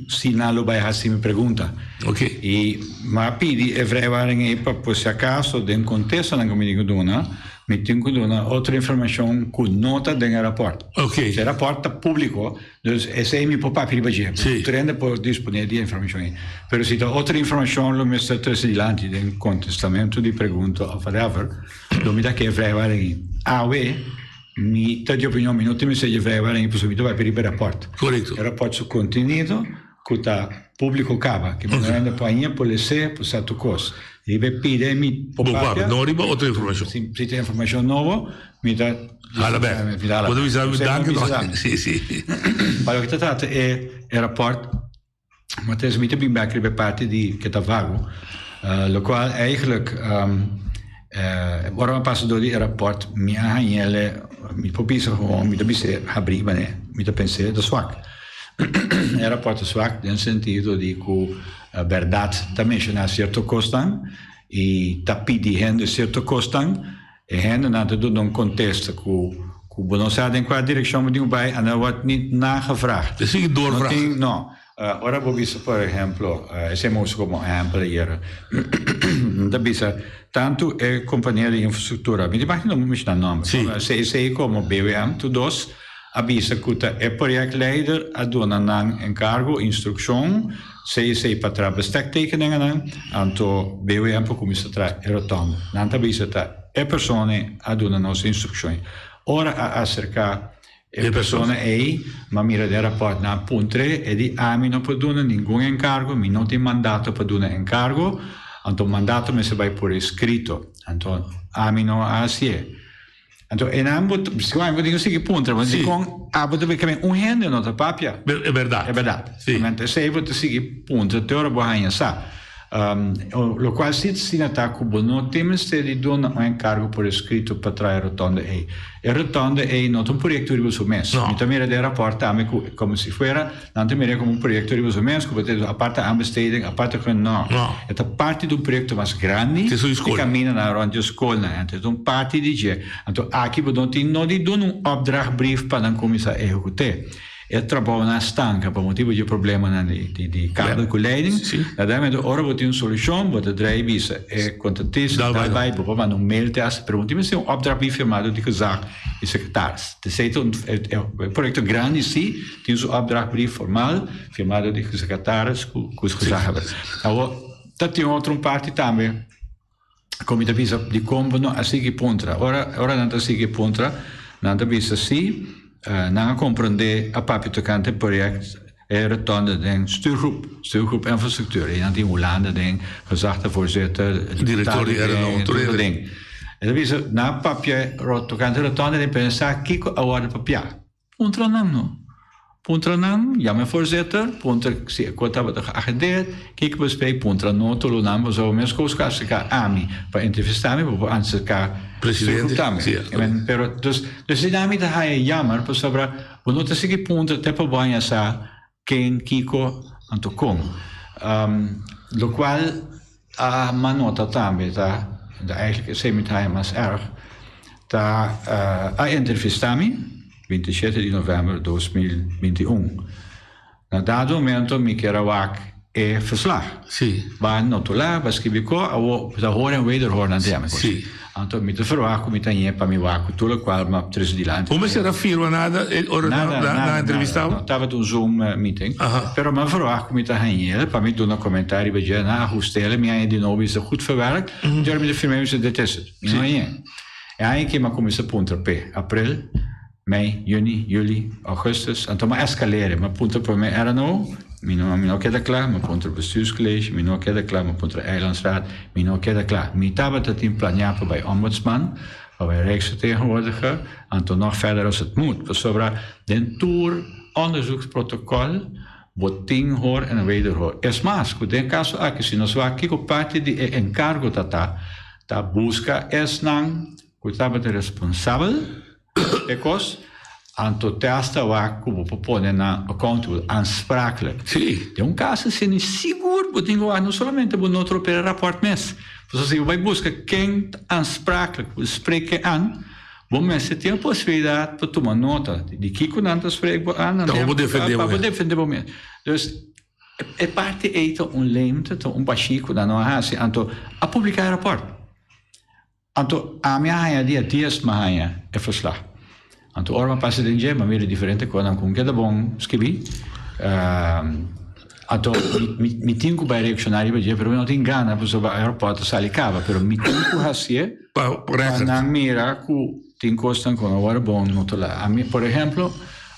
si nan lo bai hasi mi pregunta. I mi a pidi e vrijwaring ei pa por si akaso den kontestanan ku mi tin ku duna, mi tin ku duna otro informashon ku no ta den e rapòrt. E rapòrt ta públiko, dus esei mi por papia riba dje. Tur hende por disponé di e informashon ei. Pero si ta otro informashon lo mester trese dilanti den kontestamentu di pregunta òf whatever, lo mi ta ke e vrijwaring ei. Awe. Mi ta di opinion, mi no tin mester dje vrijwaring pasobra mi ta bai riba e raport. Korekto. E raport su kontenido ku ta públiko kaba, ke mi no hende por haña, por les'é, por sa tur kos. Riba e pida e mi por Bo papia. papia, no riba otro informashon. Si si tin informashon nobo, mi ta Hala bèk. Mi ta hala Bo ta bèk. bisa mi Esei bo danki bisa no. mi. Si, si. Pa loke ta trata e e raport, Matthijs, mi ta bin bèk riba e parti di ke ta vago, lokual eigenlijk ora mi a pasa dor di e rapòrt mi a hañ'el, mi por bisa gewoon, mi ta bis'é habrí manera mi ta pens'é ta swak. E rapòrt ta swak den sentido di ku bèrdat ta menshoná sierto kosnan i ta pidi hende sierto kosnan. E hendenan ta duna un kontesta ku ku bo no sa den kua direkshon bo tin ku bai en er wordt niet nagevraagd. E sigui doorvraag. No tin, no. Ora bo bisa por ehemplo, esei mi usa komo ehempel ayera, mi ta bisa tantu e kompania di infrastruktura, mi ta imagina no mi menshoná nòmber, CEC komo BWM tur dos a bisa ku ta e projectleider a duna nan enkargo, instrukshon, CEC pa traha bestektekeningennan, anto BWM pa kuminsá traha e rotonde. Nan ta bisa ta e persona ei a duna nos instrukshon. Ora a aserká e persona ei, m'a mira den rapòrt, nan a puntr'é, e di, Ami no por duna ningun enkargo, mi no tin mandato pa duna enkargo, anto mandato mester bai por eskrito. Anto ami no a hasié. Anto e nan bo ta, bo tin ku sigui puntra, bo dikon abo ta bira un hende no ta papia? E bèrdat. E bèrdat. Si. Anto esei bo ta sigui puntra te ora bo haña sa. Lokual si asina ta ku bo no tin mester di duna un enkargo por eskrito pa traha e rotonde ei. E rotonde ei no ta un proyekto riba su mes. Mi ta mira den rapòrt tambe ku komo si fuera Nan ta mira como un proyecto riba su mes, cu bo ta aparte aanbesteding, aparte cu no. No. E ta parti di un proyecto mas grandi Te su di school. camina nan rond di scolnan. Anto e ta un parti di dje. Anto aki bo no tin no di duna un opdrachtbrief pa nan cuminsa ehecute. E trabounan a stanca pa motibo di e problemanan di di di kabel cu leiding. Si. Uiteindelijk ora bo tin un solucion bo ta draai bisa e contratista Dal dal bai. bai bo por manda un mail te hasta pero bo tin mester un opdrachtbrief firma door di gezag di secretaris. Esei ta un e proyecto grandi si. Tin su opdrachtbrief formal, firmá dor di sekretaris ku ku su gezaghebber. Awor, ta tin otro un parti tambe ku mi ta bisa dikon bo no a sigui puntra. Ora ora nan ta sigui puntra, nan ta bisa si nan a komprondé a papia tokante e project e rotonde den stuurgroep, stuurgroep infrastruktuur. I nan tin Hulanda den, gezagdevoorzitter, Direktor di diputado RNO, den, tur tur hende. den. E ta bisa nan a papia tokante rotonde den pensa kiko a wòrdu papiá. Puntra nan no. Puntra nan, yama e voorzitter, puntra si e kos tabata geagendeerd, kiko bo spreek, puntra no tolo nan, pasobra meskos ku a aserká ami pa entrevistá mi, bo por aserká Presidente, stuurgroep tambe. si. I men, pero dus, dus esei mi ta haña jammer, pasobra bo no ta sigui puntra te pa bo haña sa ken, kiko, anto kon. Lokual a ma nota tambe ta, eigenlijk esei mi ta haña mas erg, ta a entrevistá mi 27 di novèmber 2021. Na dado momento mi kier a wak. E verslag. Sí. Ba notulá, ba skibi ko, awo ta hoor en wederhoor nan ta yama e kos. Sí. Anto mi ta verwagt ku mi ta ñe pa mi wak ku tur lokual mi a trese dilanti. Bo mester a firma nada e ora nan Nada, nan nada, entrevistá nada. bo? No tabata un Zoom meeting. Aha. Pero mi a verwagt ku mi ta hañ'el pa mi duna komentario riba dje, nan ahust'el, mi haña di nobo bisa goed verwerkt. Anto ora mi ta firma mi bisa dit is het. Mi no hañ'é. E aña aki mi a kuminsá puntra p'e, april. Mei, juni, juli, augustus, anto m'a escalere, m'a puntra prome RNO, mi no mi no keda cla, m'a puntra bestuurscollege, mi no keda cla, m'a puntra eilandsraad, mi no keda cla. Mi tabata tin planea pa bai ombudsman, pa bai rijksvertegenwoordiger, anto nog verder als het moet, pasobra den tur onderzoeksprotocol bo tin hoor en wederhoor. Es mas, cu den caso aki si nos wak kico parti di e encargo ta ta, ta busca esnan cu tabata responsabel, E kos, anto te hasta wak ku bo por pone nan accountable, aansprakelijk. Sí. Den un kaso asina sigur bo tin ku wak no solamente bo no tropera e rapòrt mes. Pasobra si bo bai buska ken ta aansprakelijk ku spreek e aan, bo mester tin e posibilidat pa tuma nota di kiko nan ta spreek bo aan, Pa bo defende bo pa bo mes. defende bo mes. Dus e parti ei ta un leemte, ta un bashí ku nan no a hasi, anto a publiká e rapòrt. Anto ami a haña dia dies m'a haña e verslag. Anto ora m'a pasa den dje m'a mira diferente konan ku keda bon skibí. Anto mi mi tin ku bai reakshoná riba dje pero mi no tin gana pasobra e rapòrt a sali kaba pero mi tin ku hasié Pa pa record. nan mira ku tin kosnan ku no wòrdu bon notulá. Ami por ehemplo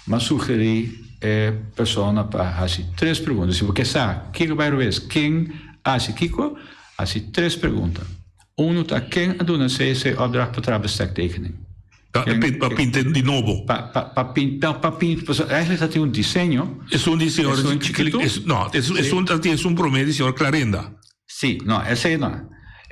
m'a sugerí e persona pa hasi tres pregunta. Si bo ke sa kiko bai robes, ken a hasi kiko, hasi tres pregunta. Unu ta ken a duna CC opdracht pa traha bestektekening? Pa pa pinta di nobo. Pa pa pa pinta pa pinta pasobra eigenlijk ta tin un diseño. Esun di señor Esun chikitu. No, esun ta tin esun prome di señor Clarenda. Si, no, esei no.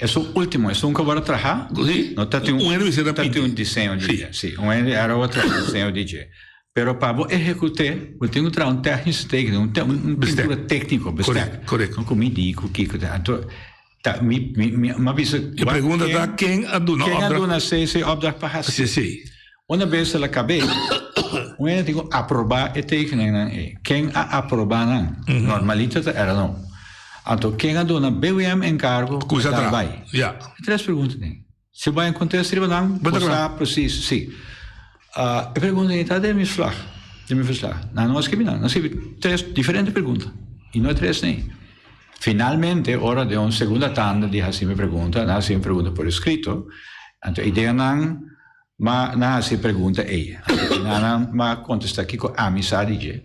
Esun ultimo, esun ku a wòrdu traha. Si. No ta tin Un hende mester a ta pinta. tin un diseño di dje. Si, un hende a wòrdu traha un diseño di dje. Pero pa bo ehekut'é, bo tin ku traha un technische tekening, un un pintura tékniko, bestek. Korekto, korekto. Ku midi, ku kiko. Anto Ta mi mi mi m'a bisa. E pregunta ta ken a duna Ken a opdracht? duna CC opdracht pa hasi? Si si. Una bes el a kab'é, un hende tin ku aprobá e tekeningnan ei. Ken a aprobá nan? Normaliter ta era no. Anto ken a duna BWM enkargo Ku pa sa dal traha. bai? Ya. E tres preguntanan. Si bo a kontesta riba nan, Bo bo ta kla. sa presis, si. E pregunta ei ta den mi slag, den mi verslag. Nan no a skibi nan, nan a skibi tres diferente pregunta i no e tres nei. Finalmente, ora den un segunda tanda di hasi mi pregunta, nan hasi mi pregunta por escrito, anto e ideanan ma nan hasi e pregunta ei. Anto nan m'a contesta kico ami sa di dje.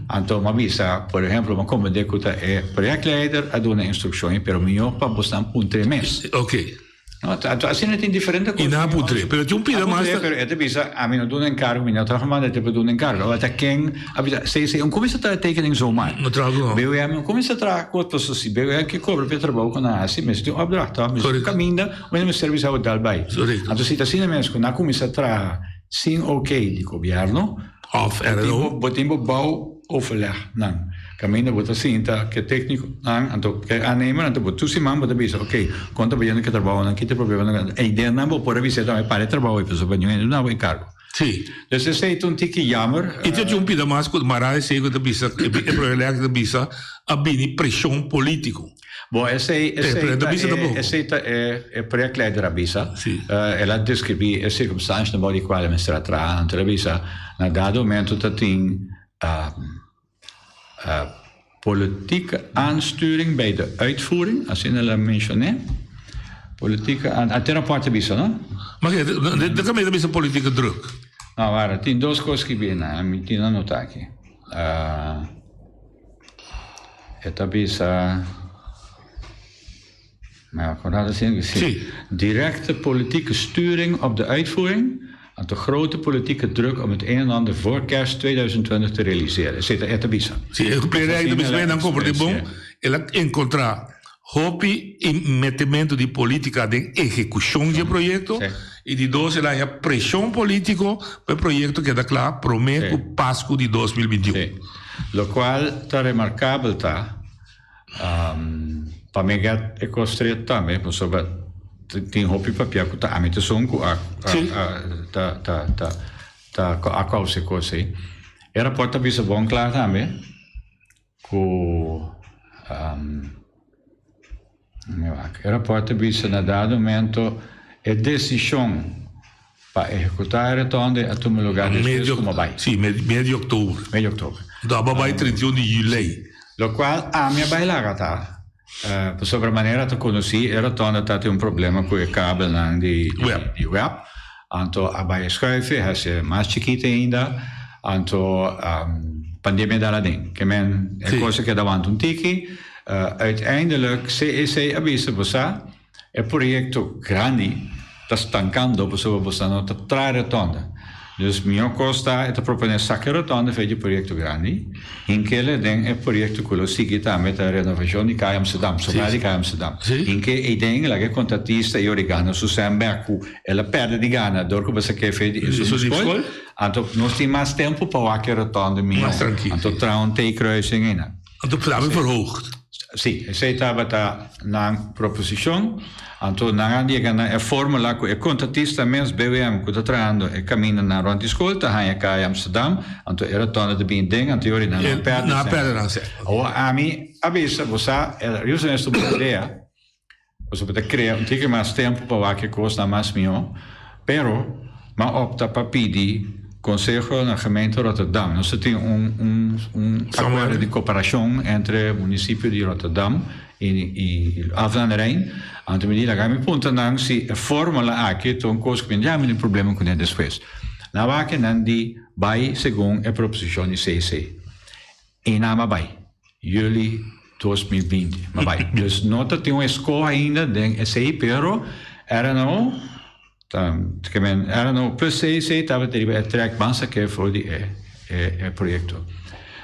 Anto m'a bisa, por ehemplo, m'a comprende cu ta e projectleider a duna instruccion ei, pero mihor pa bosnan puntra e mes. Oké. No, anto asina tin diferente I nan a puntr'é. Pero tin un pida mas ta. Pero e ta bisa, ami no duna enkargo, mi no traha manda, e ta duna enkargo. Awor ta ken a bisa, si, si, un kuminsa traha tekening zomaar. No traha ku no. BWM no kuminsa traha kos, pasobra si BWM ke kobra pa e trabou ku nan hasi, mester tin un opdracht tòg, mester tin un kaminda, un mester bisa bo dal bai. Anto si ta asina mes ku nan a kuminsa traha sin oké di gobièrnu, Of RNO. Bo tin bo bouw overleg nan. Caminda bo ta sinta ke tecnico nan, anto ke aannemer, anto bo tur siman bo ta bisa, ok, con ta bayendo ke trabou nan, ki ta e problema nan, e idea nan bo por a bisa tambe para e trabou ei, pasobra niun hende duna bo encargo. Sí. Dus esei ta un tiki jammer. I ta tin un pida mas cu mara esei cu ta bisa, e project ta bisa a bini presion politico. Bon, esei, esei ta e, esei ta e, e projectleider a bisa. El a describí e circumstancianan bou di cual e mester a traha. Anto el a bisa, na dado momento ta tin politieke aansturing bij de uitvoering, asina el a mencion'é. Politieke aan, a tin rapport a bisa, no? Maar ke, de kaminda bisa politieke druk. No, wara, tin dos cos ki bini, mi tin anota aki. E ta bisa, mi a acorda asina cu si. Sí. Directe politieke sturing op de uitvoering en de grote politieke druk om het een en ander voor kerst 2020 te realiseren. Esei ta e ta bisa. Sí, e plenaria ta bisa bay nan compra di bon, el a encontra hopi metemento di politica den ehecucion di e proyecto y di dos el a haña presion politico pa e proyecto keda cla prome cu Pascu di 2021. Sí. Locual ta remarcabel ta, pa mi get e cos stret tambe, pasobra tin hopi papia cu ta ami ta esun cu a ta ta ta ta a causa e cos ey. E rapport ta bisa bon cla tambe. Ku. Mi wak. E rapport ta bisa na dado momento e desishon pa ehekutá e rotonde a tuma lugá despues Medio, ku bai. sí, medio oktober. Medio oktober. Anto aba bai 31 di juli. Lokual ami a bai laga ta, pasobra manera ta konosí e rotonde ta tin un problema ku e kabelnan di Web. di web. Anto a bai schuiven, hasi mas chikito ainda. Anto pandemia dal aden. Ke men e kos a keda wanta un tiki. Uiteindelijk CEC a bisa bo sa e proyecto grandi ta stancando pasobra bo sa no ta traha rotonda. Dus mihor kos ta e ta propone saka e rotonda for di e proyecto grandi hinkele den e proyecto ku lo sigui tambe ta renovacion di Kaya Amsterdam, sobra di Kaya Amsterdam. Hinke eyden laga e contratista y ora gana su sèn bek ku el a pèrdè di gana dor ku bo sak'é for di esun di skol. Anto nos tin mas tempu pa wak e rotonda mihor. Anto traha un T-kruising einan. Anto plamen verhoogd. Sí, esei tabata nan proposishon. Anto nan a yega na e fórmula ku e kontratista mes, BWM, ku ta trahando e kamindanan rònt di skol ta haña kai Amsterdam. Anto e rotonda ta bini den, anto yori nan no pèrdè Nan a pèrdè nan sèn. Awor ami a bisa, bo sa, e Riusa mes ta un bon idea. Pasobra ta krea un tiki mas tempu pa wak e kosnan mas mihó. Pero m'a opta pa pidi konseho na gemeente Rotterdam. Nos ta tin un un un akuerdo di koperashon entre munisipio di Rotterdam i i Alphen aan de Rijn. Anto mi di laga mi puntra nan si e fórmula aki ta un kos ku mi ya mi tin problema kuné despues. Nan wak e nan di bai segun e proposishon di CC. I nan a bai. Juli 2020 ma bai. Dus no ta tin un eskoho ainda den esei, pero RNO ta, ke men RNO plus CC tabata riba e trek ban sake for di e e proyekto.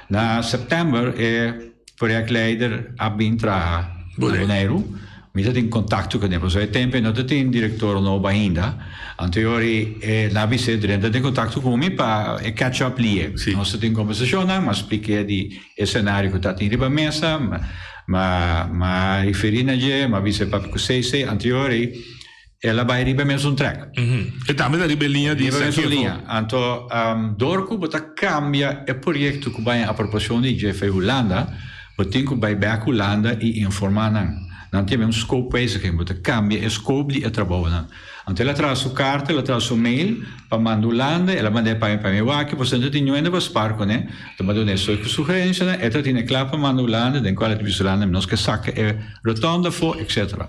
Na sèptèmber e projectleider a bin traha na Boneiru. Mi ta tin kontakto kuné, pasobra e tempu ei no ta tin direktor nobo ainda. Anto e ora ei e na bis'é drenta den kontakto ku mi pa e catch up li'é. Nos ta tin kombersashonnan, m'a splik'é di e senario ku ta tin riba mesa, m'a m'a riferí na dje, m'a bis'é papia ku CC. Anto e ora ei el a bai riba e mesun trèk. E tambe ta riba e liña di Riba e mesun Sakevo. liña. Anto dor ku bo ta kambia e proyekto ku bai en apropiashon di dje for Hulanda, Bo tin ku bai bek Hulanda i informá nan. Nan tin un scope wijziging, bo ta kambia e scope di e trabounan. Anto el a traha su karta, el a traha su mail pa manda Hulanda, el a mand'é pa mi pa mi wak, pasobra no ta tin niun hende pa spar kuné. Ta manda dun'é su sugerensianan, e ta tene kla pa manda Hulanda, den kual e ta bisa Hulanda mi nos ke saka e rotonda afó, etcetera.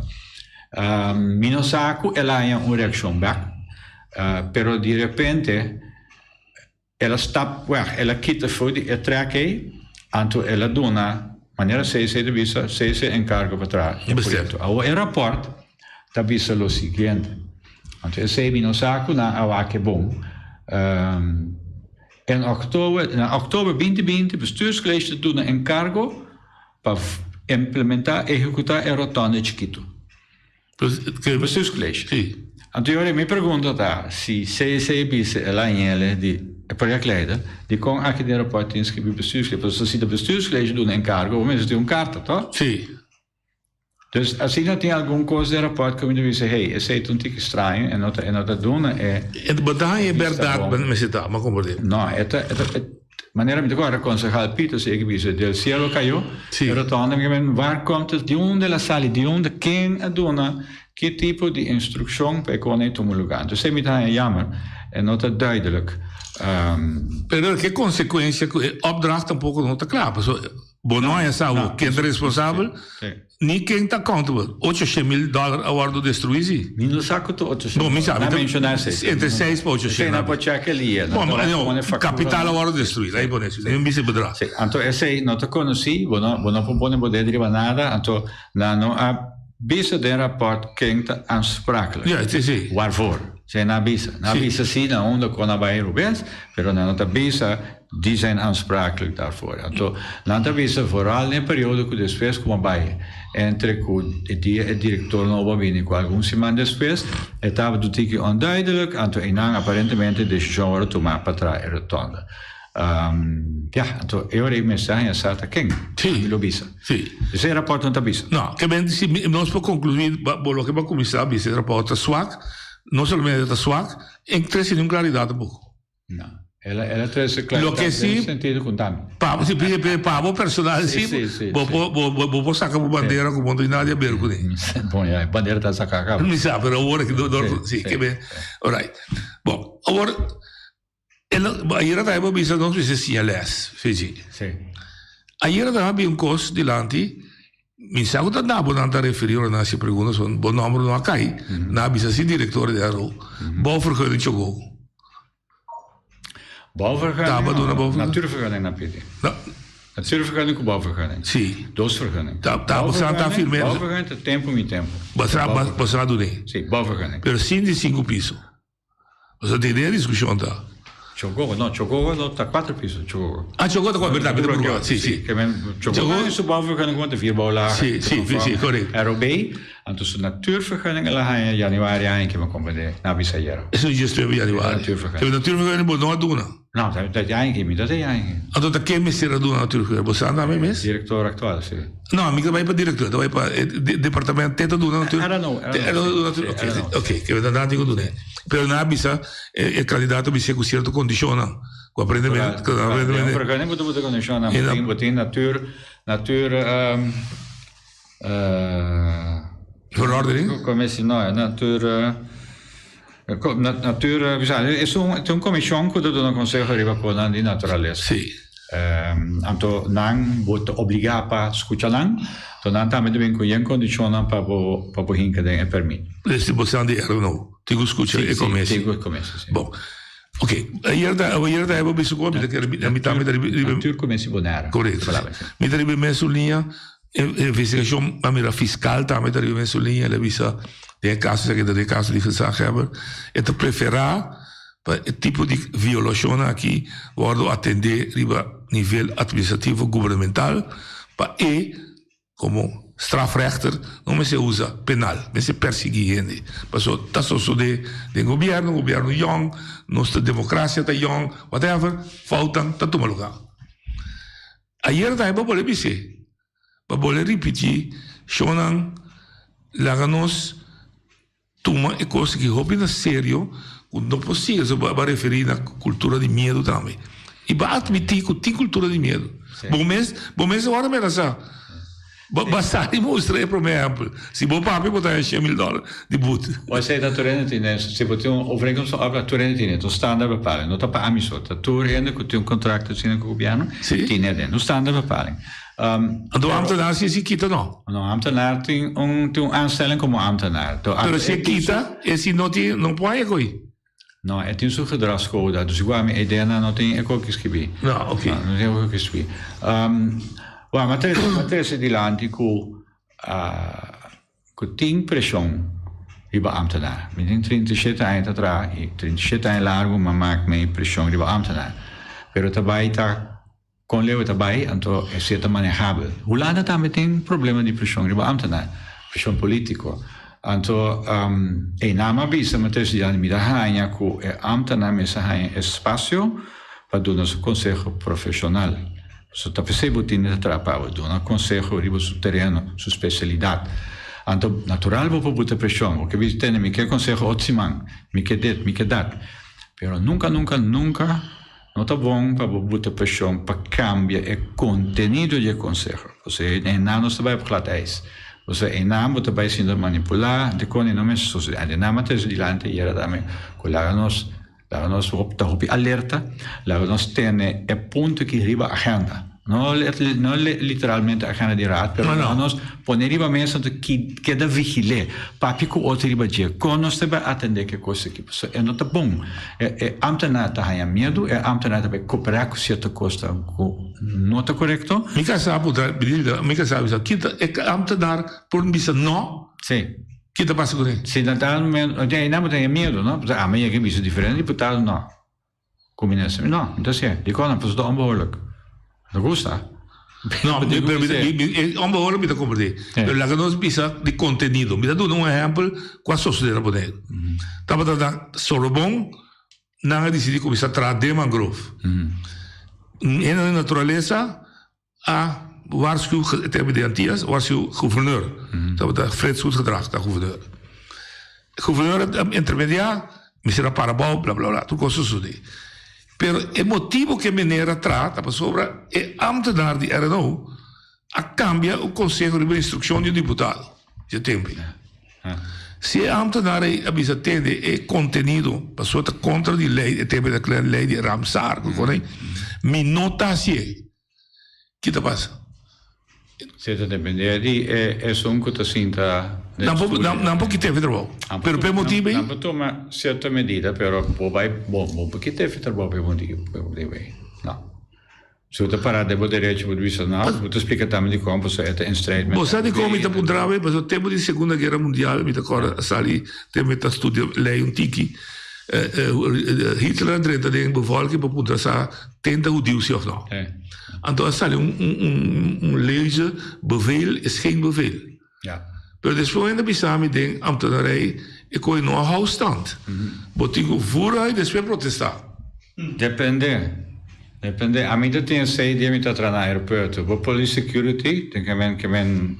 Mi no sa ku el a haña un reakshon bek, pero di repente. El a stap weg, el a kita for di e trek ei, anto el a duna, manera CC ta bisa, CC enkargo pa traha e proyekto. Awor e rapòrt ta bisa lo siguiente, anto esei mi no sa ku nan a wak e bon, En oktober, na oktober binti binti, Bestuurscollege ta duna enkargo pa implementá, ehekutá e rotonde chikitu. Bestuurscollege. Sí. Anto yori mi pregunta ta si CC bisa el a ñele di e projectleider dikon aki den rapport tin skribi bestuurscollege pasobra si ta bestuurscollege duna enkargo bo mester tin un karta to? Sí. Dus asina tin algun kos den rapport ku mi ta bisa hey esei ta un tiki straño e no ta e no ta duna e E bo ta haña e bèrdat mester ta, mi a komprende. No e ta e ta Manera mi ta kòrda konsehal Pieter si e bisa del cielo cayó, Sí. pero ta mi men waar komt het, di unda el a sali, di unda, ken a duna ki tipo di instrukshon pa e kone tuma lugá. Entonces mi ta haña jammer, e no ta duidelijk. Pero ke konsekuensia ku e opdracht tampoko no ta kla, pasobra bo no haña sa awor ken ta responsabel, Ni ken ta accountable. Ocho shen mil dollar a wordo destrui si. Mi no sa cu ta ocho shen mil. Bo mi sa. Na menciona esey. Entre seis pa ocho shen. Esey na por check el ia. Bo no, capital a wordo destrui. Laat pone así. Mi bisa e bedrag. Si. Anto esey no ta conoci. Bo no, bo no por pone bo dedo riba nada. Anto nan no a bisa den rapport ken ta aansprakelijk. Ja, si, si. Waarvoor. Esey nan a bisa. Nan a bisa si na unda con a bay rubes, pero nan no ta bisa. Die zijn aansprakelijk daarvoor. Anto nan ta bisa vooral den e periodo ku despues ku a bai entre ku e dia e direktor nobo a bini ku algun siman despues e tabata un tiki onduidelijk anto einan aparentemente e desishon wòrdu tumá pa traha e rotonda. Ya, anto e ora ei mester haña sa ta ken mi lo bisa. Esei e rapòrt no ta bisa. No, ke men si nos por konkluí bo loke bo a kuminsá bisa e rapòrt ta swak, no solamente ta swak, e trese niun klaridat tampoko. No. El a, el a trece claridad Loke den si, sentido cu dame. Pa, si, pi- pi- pa bo personal Sí, si, sí, sí, bo sí. por, bo, bo, bo por saca bo bandera cu bo no tin nada di haber cu ne. Bon, ya, e bandera ta saca caba. Mi sa, pero awor aki, do, Sí, sí, sí, ke me, alright. Bon, awor, el, ayera ta bo bisa nos mester siña les, Fiji. Sí. Ayera ta bin un cos dilanti, mi sa cu ta na bo nan ta referi ora nan haci pregunta, so bo nomber no a cay, nan a bisa si director di RO, bouwvergunning Chogogo. Bouwvergunning? Taba duna bouwvergunning? Natuurvergunning na pidi. No. Natuurvergunning ku bouwvergunning. Si. Dos vergunning. Ta, ta, bosa ta firme. Bouwvergunning ta tempo mi tempo. Bosa, bosa dune. Si, bouwvergunning. Pero sin di sinku piso. Bosa tin idea diskushon ta. Chogogo, no, Chogogo no ta kuater piso, Chogogo. Ah, Chogogo ta kuater, berdad, berdad, berdad, si, si. Chogogo su bouwvergunning komt de vier bouwlagen. Si, si, si, correct. ROB, Anto su natuurvergunning el a haña januari aña ke mi komprendé na bisa ayera. Eso djes nuebe januari. Natuurvergunning. Pero natuurvergunning bo no a duna. No, ta ta e aña ke mi ta ta e aña ke. Anto ta ken mester a duna natuurvergunning? Bo sa tambe mes? Director actual, si. No, mi ta bai pa director, ta bai pa e departamento te ta duna natuur. I don't know, I don't know. Oké, oké, ke nan tin ku dun'é. Pero nan a bisa e kandidato a bis'é ku sierto kondishonnan ku aparentemente. Den vergunning bo ta buta kondishonnan, bo tin bo tin natuur natuur. Verordening? Commissie, no, natuur, natuur, es un, es un comisión cu ta duna conseho riba conan di naturalesa. Sí. Anto nan bo ta obliga pa scucha nan, anto nan tambe ta bin cu yen condicionnan pa bo, pa bo hinca den e permit. Dus bo san di RNO, tin cu scucha e commissie. Sí, tin cu commissie, sí. Bon. Ok, ayer ta, ayer ta hebo bisa cu mi ta kere, mi tambe ta riba, riba. Natuurcommissie Bonaire. Correcto. Mi ta riba e mesun liña. E investigashon a mira fiskal tambe ta riba mesun liña. El a bisa den e kaso esaki ta den e kaso di gezaghebber e ta preferá pa e tipo di violashonnan aki wòrdu atendé riba nivel atministrativo gubernamental pa e komo strafrechter no mester usa penal, mester persiguí hende. Pasobra ta sosodé den gobièrnu, gobièrnu yòn, nos ta demokrasia ta yòn, whatever, foutnan ta tuma lugá. Ayer ta bo bole bis'é, pa bole ripití, Shonnan, laga nos tuma e kos aki hopi na serio, ku no por sigui, so bo a referí na kultura di miedu tambe. I bo a atmití ku tin kultura di miedu. Bo mes, bo mes awor a menasá. Bo a sali mustra e promé ehèmpel. Si bo papia bo ta haña 100.000 dòler di but. Bo esei ta tur hende tin. Si bo tin un overeenkomst van arbeid, tur hende tin e. Ta un standaardbepaling. No ta pa ami so. Ta tur hende ku tin un kontrakt asina ku gobièrnu tin e den. Un standaardbepaling. Anto ambtenaar si e si kita no? No, ambtenaar tin un tin un aanstelling komo ambtenaar. Pero si e kita, e si no tin, no por haña e ko'i. No, e tin su gedragscode, dus igual mi ideanan no tin e koki skibí. No, ok. No, no tin e koki skibí. Um, wa, ma trese, ma trese dilanti ku, uh, ku tin preshon riba ambtenaar. Mi tin 37 aña ta traha i 37 aña largu mi a mak mi preshon riba ambtenaar. Pero ta bai ta Kon leu e ta bai, anto esei ta manehabel. Hulanda tambe tin problema di preshon riba ambtenaar, preshon politico. Anto einan a bisa mi ta estudiante mi ta haña ku e ambtenaar mester haña espasio pa duna su konseho profeshonal. Pasobra ta p'esei bo tin ta traha pa bo duna konseho riba su tereno, su spesialidat. Anto natural bo por buta preshon, bo ke bisa tende mi ke konseho otro siman, mi ke dit, mi ke dat. Pero nunka nunka nunka. No ta bon pa bo buta preshon pa kambia e kontenido di e konseho. Pasobra einan nos ta bai op glad ijs. Pasobra einan bo ta bai sinta manipulá dikon i no mester sosodé. Anto einan bo ta trese dilanti ayera tambe ku laga nos laga nos ta hopi alerta, laga nos tene e punto aki riba agenda. No no literalmente agenda di raad, pero no nos pone riba mesa anto keda vigil'é, papia ku otro riba dje, kon nos ta bai atendé ku e kos aki, pasobra e no ta bon. E e ambtenaar ta haña miedu, e ambtenaar ta bai koperá ku sierto kosnan ku no ta korekto. Mi kasá puntra, mi kasá a bisa, kita e ambtenaar por bisa no? Sí. Ki ta pasa kuné? Si nan ta, nan bo ta haña miedu, no? Pasobra ami yega bisa diferente diputado no. Ku minister? No, mi ta sié. Dikon no? Pasobra ta onbehoorlijk. No gusta. No, pero mi ta, onbehoorlijk mi ta komprendé. Pero laga nos bisa di kontenido. Mi ta duna un ehèmpel ku a sosodé na Boneiru. Tabata na Sorobon, nan a disidí kuminsá traha den mangrove. Hende den naturalesa A waarschuw, e tempo di Antias, waarschuw gouverneur. Tabata Frits Goedgedrag ta gouverneur. Gouverneur a intermedia, mester a para bou, bla bla bla, tur cos a sucede. Pero e motibo ku e meneer a traha ta pasobra e ambtenaar di RNO a kambia un konseho riba instrukshon di un diputado dje tempu ei. Si e ambtenaar ei a bisa tende e kontenido pasobra ta kontra di lei, e tempu ei ta kla lei di Ramsar ku kon ei, mi no ta hasié. Ki ta pasa? Si ta depende di e esun ku ta sinta den Nan por nan por kita efe trabou. Pero p'e motibu ei. Nan por tuma sierto medida pero bo bai bo bo por kita efe trabou p'e motibu p'e motibu ei. No. Si bo ta para den bo derecho bo ta bisa no, bo ta splika tambe dikon pasobra e ta in strijd met Bo sa dikon mi ta puntra bo ei? Pasobra tempu di Segunda Guera Mundial mi ta kòrda a sali tempu mi ta studia lei un tiki Hitler a drenta den bevolking pa puntra sa Ten ta hudiu si of no? Anto a sali un un un leuze bevel is geen bevel. Pero despues hende a bisa mi den ambtenarij e koe no a hou stand. Bo tin ku voer uit despues protesta. Depende. Depende. Ami ta tin esei dia mi ta traha na aeropuerto. Bo police security tin ke men ke men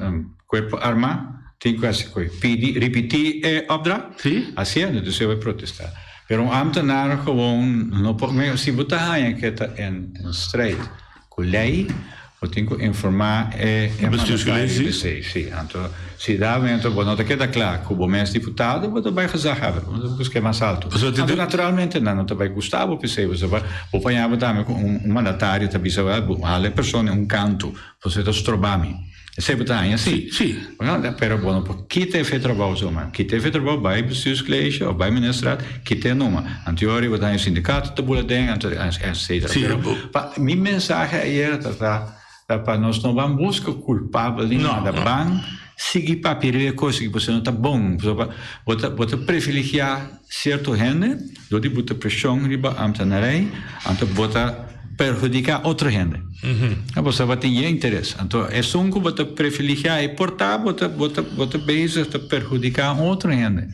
cuerpo arma tin ku hasi koe. Pidi ripiti e opdracht. Hasiendo despues bo protesta. Pero un ambtenaar gewoon no por, si bo ta haña ke ta en strijd ku lei, bo tin ku informá e mandatario di esei. Sí, anto si da momento bo no ta keda kla ku bo mes diputado, bo ta bai gezaghebber, bo ta buska e mas alto. Anto naturalmente nan no ta bai gusta bo p'esei, pasobra bo paña bo tambe ku un mandatario ta bisa bo hala e persona un kantu, pasobra e ta stroba mi. Esei bo ta haña si. Sí. Pero bo no por kita e fe trabou zomaar. Kita e fe trabou bai bestuurscollege of bai ministerraad, kita e numa. Anto yori bo ta haña sindikato ta bula den, anto etcetera. Sí. Pero pa mi mensahe ayer ta ta ta pa nos no ban buska kulpabel ni nada. Ban sigui papia riba e kos aki pasobra no ta bon. Pasobra bo ta bo ta privilegiá sierto hende dor di buta preshon riba ambtenarij, anto bo ta perhudiká otro hende. Bo sa bo tin e interes. Anto esun ku bo ta privilegiá e por ta bo ta bo ta bo ta bezig ta perhudiká un otro hende.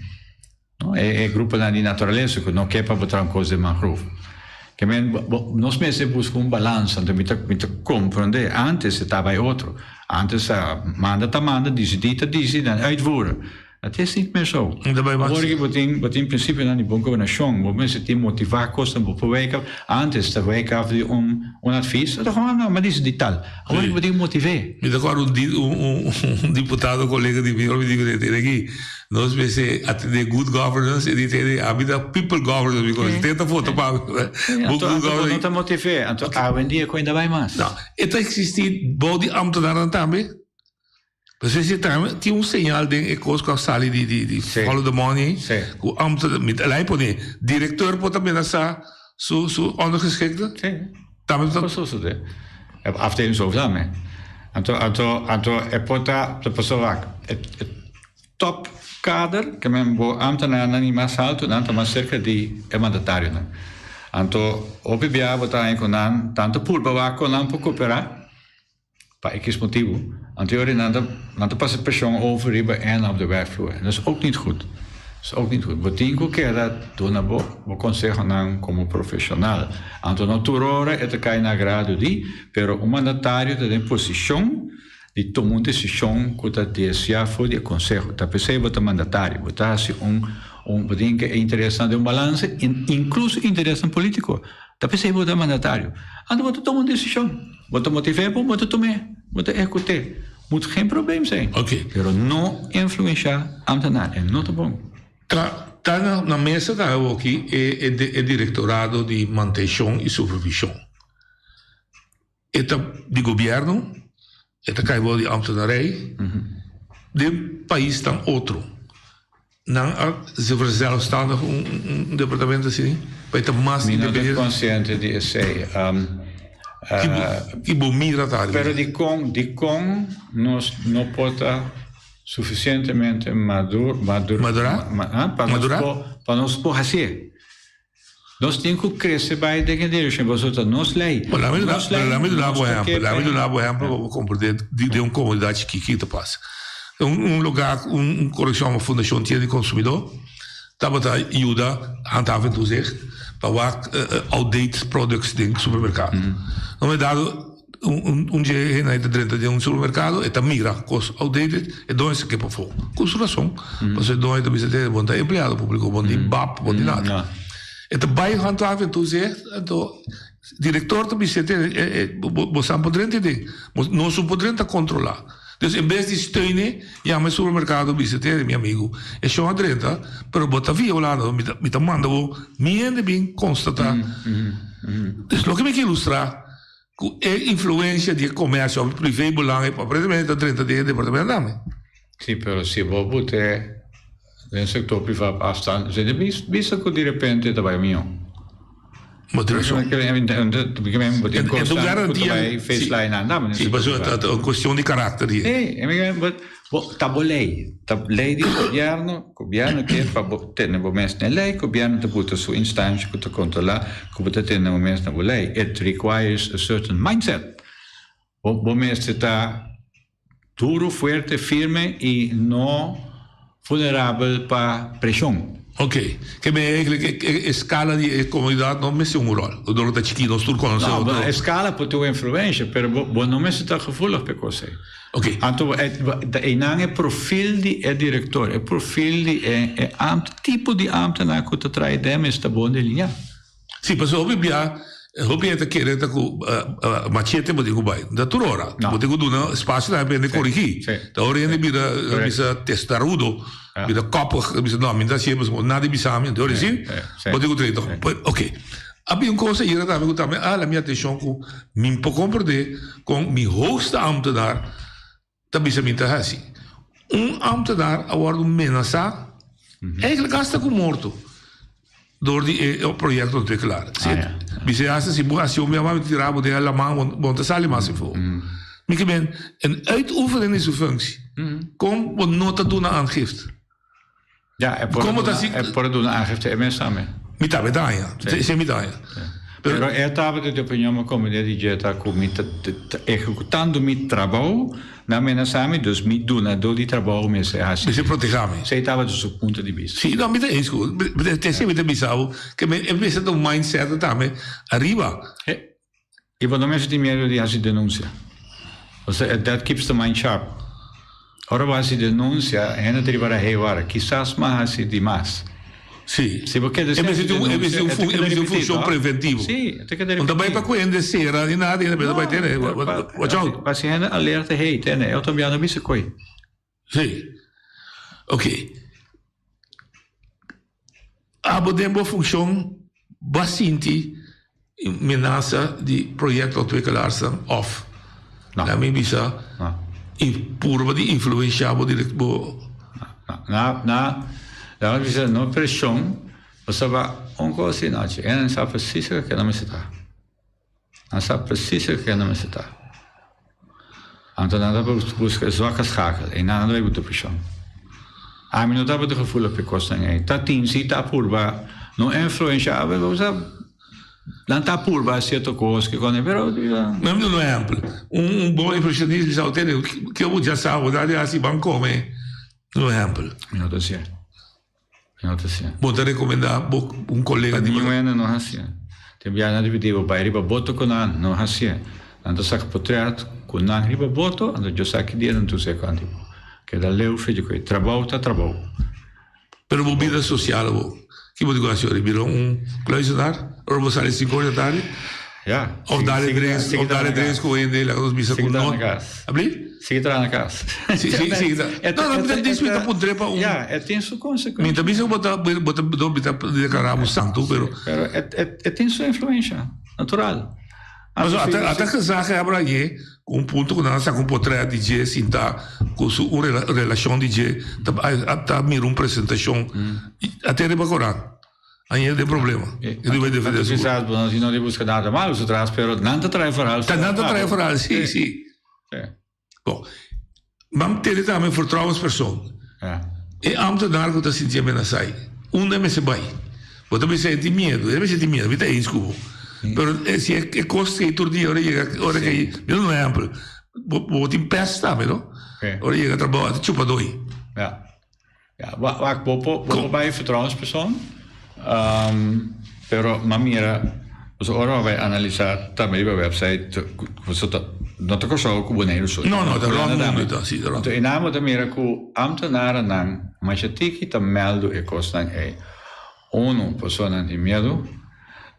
No, e e gruponan di naturalesa ku no ke pa bo traha un kos den mangrove. Ke men bo bo nos mester buska un balansa, anto mi ta mi ta komprondé antes e tabata e otro. Antes a manda ta manda, disidí ta disidí, dan uitvoeren. Het is niet meer zo. Awor aki bo tin, bo tin principionan di bon gobernacion, bo mester tin motiva cosnan, bo por wijk af, antes ta wijk af di un un advies, ta gewoon no, mi a dici di tal. Awor aki bo tin motive. Mi ta acorda un di un un diputado colega di mi, ora mi di cu tene aki, nos mester atende good governance, e di tene ami ta people governance, mi conoce, tene ta vota pa mi. Anto anto bo no ta motive, anto awendia cu ainda bay mas. No, e ta existi bou di ambtenarnan tambe. Pasobra si tambe tin un señal den e kos ku a sali di di di follow the money ku ambtenaar mi ta laat pone directeur por ta menasá su su ondergeschikte? Sí. Tambe ta Por sosodé. E afdelingshoofd tambe. Anto anto anto e por ta ta pasobra wak e e top kader ke men bo ambtenaarnan di mas alto nan ta mas serka di e mandatarionan. Anto hopi bia bo ta haña ku nan tanto purba wak kon nan por koperá. Pa ekis motibu, anterior nan ta nan ta pasa preshon over riba en op de werkvloer. En dat is ook niet goed. Dat is ook niet goed. Bo tin ku keda duna bo bo konsehonan komo profeshonal. Anto no tur ora e ta kai na agrado di, pero un mandatario ta den posishon di tuma un desishon ku ta desviá for di e konseho. Ta p'esei bo ta mandatario. Bo ta hasi un un bo tin ke e interesnan den un balanse, inkluso interesnan polítiko. Ta p'esei bo ta mandatario. Anto bo ta tuma un desishon. Bo ta motiv'é bo, bo ta tum'é, bo ta ehekut'é. Moet geen probleem zijn. Oké. Pero no influenshá ambtenaar. E no ta bon. Ta ta na na mesa ta awoki e e e direktorado di mantenshon i supervishon. E ta di gobièrnu, e ta kai bou di ambtenarij. Den paisnan otro nan a verzelfstandig un un departamento asina pa e ta mas Mi no ta konsiente di esei. Ki bo mira ta ariba? Pero dikon dikon nos no por ta sufisientemente madur madur Madurá? pa nos por pa nos por hasié? Nos tin ku krese bai den e direkshon pasobra ta nos lei. Bo lami duna lami duna bo ehèmpel lami duna bo ehèmpel pa bo komprendé di den un komunidat chikí kiko ta pasa. Un un lugá un un korekshon òf fundashon tienda di konsumidó tabata yuda handhaving toezicht pa wak outdate products den supermerkado. Na un dado Un un dje hende ta drenta den un supermercado e ta mira cos outdated e doño sa ke pafó cu su razon pasobra e doño ta bisa te bo no ta empleado publico bo no tin bab bo no tin nada. E ta bai handhaven en toezicht, anto director ta bisa e bo san por drenta den, nos no por drenta controla. Dus en bes di steune, yama e supermercado bisa tene mi amigo, e shon a drenta, pero bo ta violando, mi ta manda bo mi hende bin constata. Dus loke mi ke ilustra, cu e influencia di e comercio of privé belang aparentemente ta drenta den e departamento tambe. Si, pero si bo put'e den sector priva op afstand, si ta bisa cu di repente ta bay mihó. Bo tin razon. En tu garantia. Si, pasobra ta un cuestion di karakter di. Si, ta bo ley. Ta ley di gobierno, gobierno kier pa bo tene bo mes na e ley, gobierno ta buta su instancia cu ta controla cu bo ta tene bo mes na bo ley. It requires a certain mindset. Bo mester ta Duro, fuerte, firme y no vulnerabel pa presion. Ok. Ke men eigenlijk e escala di e comunidad no mester un rol. Door cu ta chikí nos tur conoce otro. No, escala por tin un influencia, pero bo no mester ta gevoelig pa e cos ey. Ok. Anto eynan e profil di e director, e profil di e ambt, tipo di ambtenaar cu ta trae den mester ta bon delineá. Si, pasobra hopi bia, hopi hende ta kere ta ku machete bo tin ku bai. Ta tur ora. Bo tin ku duna spasio tambe pa hende korigí. Ta ora hende bira bisa testarudo, bira kòpig, ta bisa no, mi no ta hasié pasobra nada bisa mi. Anto ora si, bo tin ku trei tòg. Oke. A bin un kos ayera tambe ku tambe a hala mi atenshon ku mi por komprendé kon mi hoogste ambtenaar Ta bisa mi ta hasi. Un ambtenaar a wordo menasa, eigenlijk hasta cu morto, door di e project ontwikkelaar. Si, Bisa hasta si bo hasi un bia mas mi ta tira bo den e laman, bo no ta sali mas efo. Mi ke men, een uitoefening di su functie, con bo no ta duna aangifte? Ja, e por Como ta duna, si- e por duna aangifte e mes tambe. Mi tambe ta haña. Sí. Si mi ta haña. Pero e tabata di opinion mi komende di dje ta ku mi ta ta ehekutando mi trabou, nan menasá mi, dus mi dunadó di trabou mester hasi. Mester protegá mi. Esei tabata su punto di bista. Sí, no, mi ta eens ku bo. Te mi ta bisa bo ke mi e mester ta un mindset tambe ariba. I bo no mester tin miedu di hasi denunsia. Pasobra that keeps the mind sharp. Ora bo hasi denunsia, hende ta riba hey wara, kisas m'a hasi di mas. Sí. Si bo keda E sin mester hasi tin un, e denunsia, mester e un ta e keda mester un ripití, funshon tòg? preventivo. Sí, e ta keda No ta bai ripití. pa ku hende sera ni nada, hende ta bai No, tene, pa watch out. pa hasi hende alerta, hey, tene, e otro bia no bisa koi. Sí. Ok. Abo den bo funshon bo a sinti menasa di projectontwikkelaars of No. laat mi bisa No. purba di influencia bo direct bo. No, na, na, laat mi bisa no preshon, pasobra un kos di nochi, e nan sa precies loke nan mester ta. Nan sa precies loke nan mester ta. Anto nan ta buska e zwakke schakel i nan a bai buta preshon. Ami no tabata gevoelig pa e kosnan ei. Ta tin si ta purba no influensha, bo sa nan ta purba sierto kos ke kone pero. Mi a duna un ehempel. Un bon impresionista bisa bo tene ke bo dja sa bo ta di hasi ban kome. Un ehempel. Mi no ta hasié. Mi no ta hasié. Bo ta rekomendá bo un kolega di. Pa niun hende no hasié. Tin biaha nan ta pidi bo bai riba boto ku nan, no hasié. Nan ta saka potret ku nan riba boto, anto djo sa ki dia nan tur seko anti bo. Keda leu fechi ku e trabou ta trabou. Pero bo bida sosial abo, ki bo tin ku hasi ora? Bira un kluizenaar? Ora bo sali sinku ora di tardi? Ja. Of dale drinks, of dale drinks ku hende, laga nos bisa ku no. Abli? Sigui traha na kas. Si, si, sigui tra. No, no, mi ta dis mi ta puntr'é pa un. Ja, e tin su konsekuensia. Mi ta bisa ku bo ta, bo ta, no, mi ta deklará bo santu, pero. Pero e, e, e tin su influensha, natural. Pasobra ata, ata gezaghebber aye ku un punto ku nan a saka un potrèt di dje sintá ku su un relashon di dje ta, ta mira un presentashon. A tene riba korant. Aña den problema. E debe defende su. Quizás bo no di busca nada malo su tras, pero nan ta trae verhaal. Ta nan ta trae verhaal, sí, sí. Bon, ban tene tambe vertrouwenspersoon. E ambtenaar ku ta sinti amenasá ei, unda e mester bai? Bo ta bisa e tin miedu, e mester tin miedu, mi ta eens ku bo. Pero si e kos ei tur dia ora e yega, ora ke, mi ta duna un ehèmpel, bo tin pèst tambe no? Ora e yega trabou a ta chupa doi. Ja, wak, bo por, bo por bai vertrouwenspersoon, pero m'a mira, pasobra ora bo bai analisa tambe riba website, pasobra ta, no ta Kòrsou ku Boneiru so. No, no, ta rònt mundu ta, si, ta rònt. Anto einan bo ta mira ku ámtenarennan masha tiki ta mèldu e kosnan ei. Unu, pasobra nan tin miedu.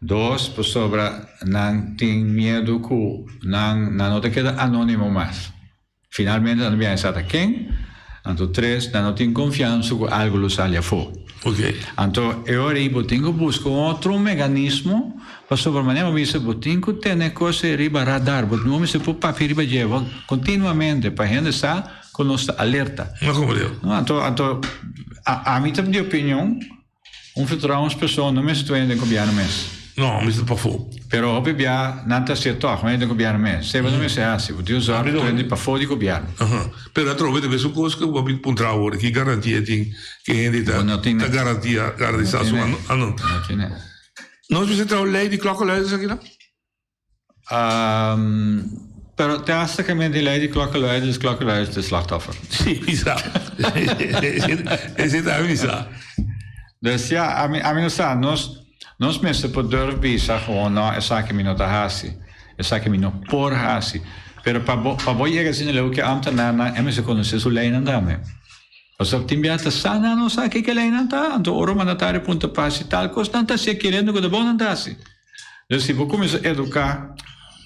Dos, pasobra nan tin miedu ku nan nan no ta keda anónimo mas. Finalmente nan ta biaha sa ta ken. Anto tres, nan no tin konfiansa ku algu lo sali afó. Anto e ora ei bo tin ku buska un otro meganismo pasobra manera bo bisa bo tin ku tene kos ei riba radar. Bo no mester por papia riba dje kontinuamente pa hende sa ku nos ta alerta. Anto anto ami ta di opinion. Un vertrouwenspersoon no mester train den gobierno mes. No, mester pafó. Pero hopi bia nan ta hacié tog, no den gobierno mes. Seba no mester haci, bo tin un zorg train di pafó di gobierno. Aha. Pero atrobe ta mesun cos cu bo bin puntra awor, ki garantia tin cu e hende ta ta garantia, garantisa su ano? No tin. Nos mester traha un ley di klokkenluiders aki no? Pero te hasta ke men di lei di klokkenluiders, klokkenluiders ta slachtoffer. Sí, mi sa. Ese ta mi sa. Dus ja, ami, ami no sa. Nos, nos mester por durf bisa gewoon, no, esaki mi no ta hasi. Esaki mi no por hasi. Pero pa bo, pa bo yega asina leu ke ambtenaarnan, e mester konosé su leinan tambe. Pasobra tin bia ta sa nan no sa kiko e leinan ta. Anto ora un mandatario puntra pa hasi tal kos, nan ta hasié kerendo ku ta bon nan ta hasi. Dus si bo kuminsá eduká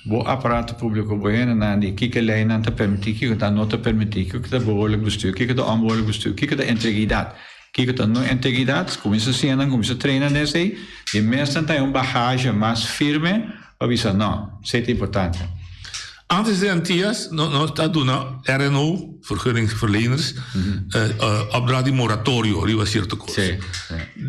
bo aparato públiko, bo hendenan di kiko leinan ta permití, kiko ta no ta permití, kiko ta behoorlijk bestuur, kiko ta onbehoorlijk bestuur, kiko ta integridat, kiko ta no integridat, kuminsá siña nan, kuminsá traina nan esei, di mes nan ta haña un bagage mas firme pa bisa no, esei ta importante. Antes di Antias nos ta duna RNO, vergunningverleners, opdracht di moratorio riba cierto cos.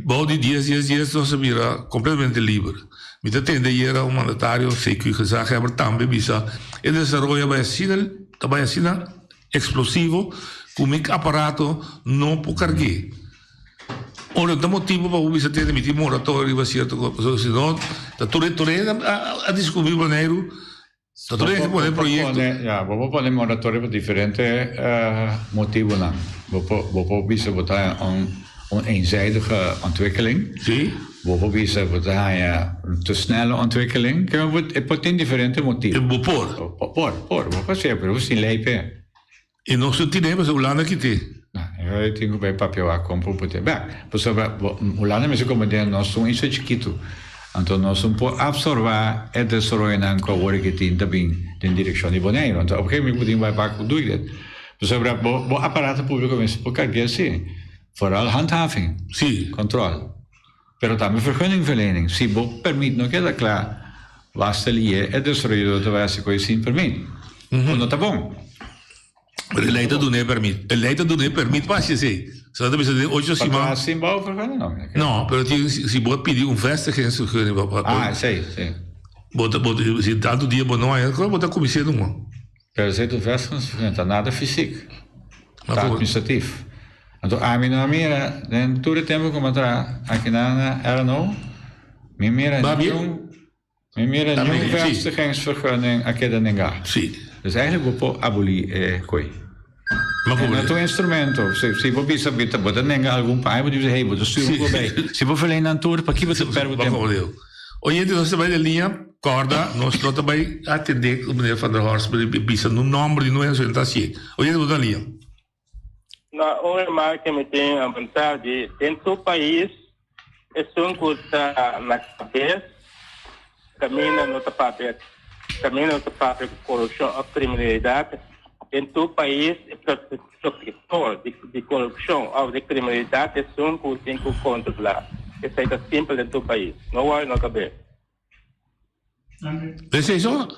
Bou di dies dies dies nos a bira completamente liber. Mi ta tende ayera un mandatario, CQ gezaghebber, tambe bisa e desaroyo a bay asina, ta bay asina explosivo cu mi aparato no por cargu'e. Ora no ta motibo pa bo bisa tende mi tin moratorio riba cierto cos, pasobra si no ta tur e tur e a descubri Boneiru. Ta tur hende pone proyecto. Ya, bo por pone moratorio pa diferente motibonan. Bo por, bo por bisa bo ta haña un, un eenzijdige ontwikkeling. Sí. Bo por bisa bo ta haña un te snelle ontwikkeling. Ke bo, e por tin diferente motibo. Bo por. Bo por, por. Bo por hasié, pero bo sin ley p'e. E nos no tine pasobra Hulanda kite. No, e tin ku bai papia wak kon por pute bek. Pasobra Hulanda mester komprende nos ta un isla chikitu. Anto nos no por apsorbá e desaroyonan ku awor aki tin ta bin den direkshon di Boneiru. Anto op un gegeven moment bo tin bai wak ku doe dit. Pasobra bo bo aparato públiko mester por karg'é si. Vooral handhaving. Si. Kontrol. Pero tambe vergunningverlening. Si bo permit no keda kla, basta lié e desaroyador ta bai hasi koe sin permit. Ku no ta bon. Pero e lei ta duna e permit. E lei ta duna e permit pa hasi esei. So nan ta bisa den ocho Pa siman. traha sin bouwvergunning? No, mi No, pero tin si bo a pidi un vestigingsvergunning pa pa Ah, esei, si. Bo ta bo si tantu dia bo no haña, bo ta kumins'é numa. Pero esei ta un vestigingsvergunning, ta nada fysiek. Ta administratief. Anto ami no a mira den tur e tempo ku mi a traha aki na RNO, mi mira niun mi mira niun vestigingsvergunning a keda nengá. Dus eigenlijk bo por abolí e koe. E no ta un instrumento. Si bo bisa bo ta nenga algun paña bo ta bisa hey bo ta stuur un koe. Si bo verleen nan tur paki bo ta pèrdè bo tempo? Oyente nos ta bai den liña, kòrda nos no ta bai atendé ku meneer Van der Horst bisa nun nòmber di nun hende ta hasié. Oyente bo ta na liña. Na un remarke mi tin a pensá di den tur pais esun ku ta na kabes kaminda no ta papia kaminda no ta papia ku korupshon òf kriminalidat den tur pais e protektor di korupshon òf di kriminalidat esun ku tin ku kontrolá esei ta simpel den tur pais no wòri no kabes. Esei so?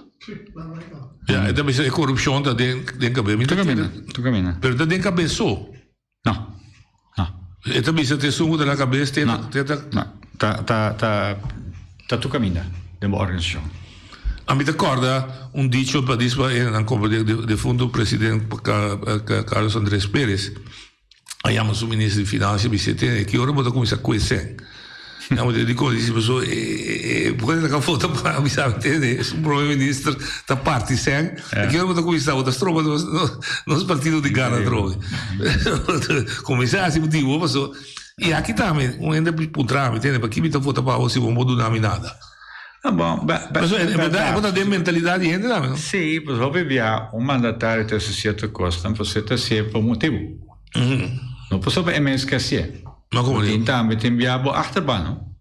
Ya, e ta bisa e korupshon ta den den kabes. Mi ta kere. Tu kamina. Pero ta den kabes so? No. No. E ta bisa te esun ku ta na kabes te No. te ta. No. Ta ta ta ta tu kaminda den bo organisashon. Ami ta kòrda un dicho pa dis pa e nan komo de defunto president Carlos Andres Perez. A yama su minister di financia bisa tene ki ora bo ta cuminsa cu e cen? Yama te dicon dici paso e por ta saca foto pa bisa tene es un prome minister ta parti cen ki ora bo ta cuminsa bo ta stroba nos nos partido di gana atrobe cuminsa haci bo dibo paso y aki tambe un hende puntra mi tene paki mi ta vota pa bo si bo no por duna mi nada. Ah, bon, be, be, Paso, en verdad, e por ta den mentalidad di hende tambe, no? Sí, pues hopi bia un mandatario ta haci cierto cosnan, pasobra e ta hacié pa un motibu. No pasobra e mes ke hacié. Ma como Tin tambe tin bia bo achterban, no?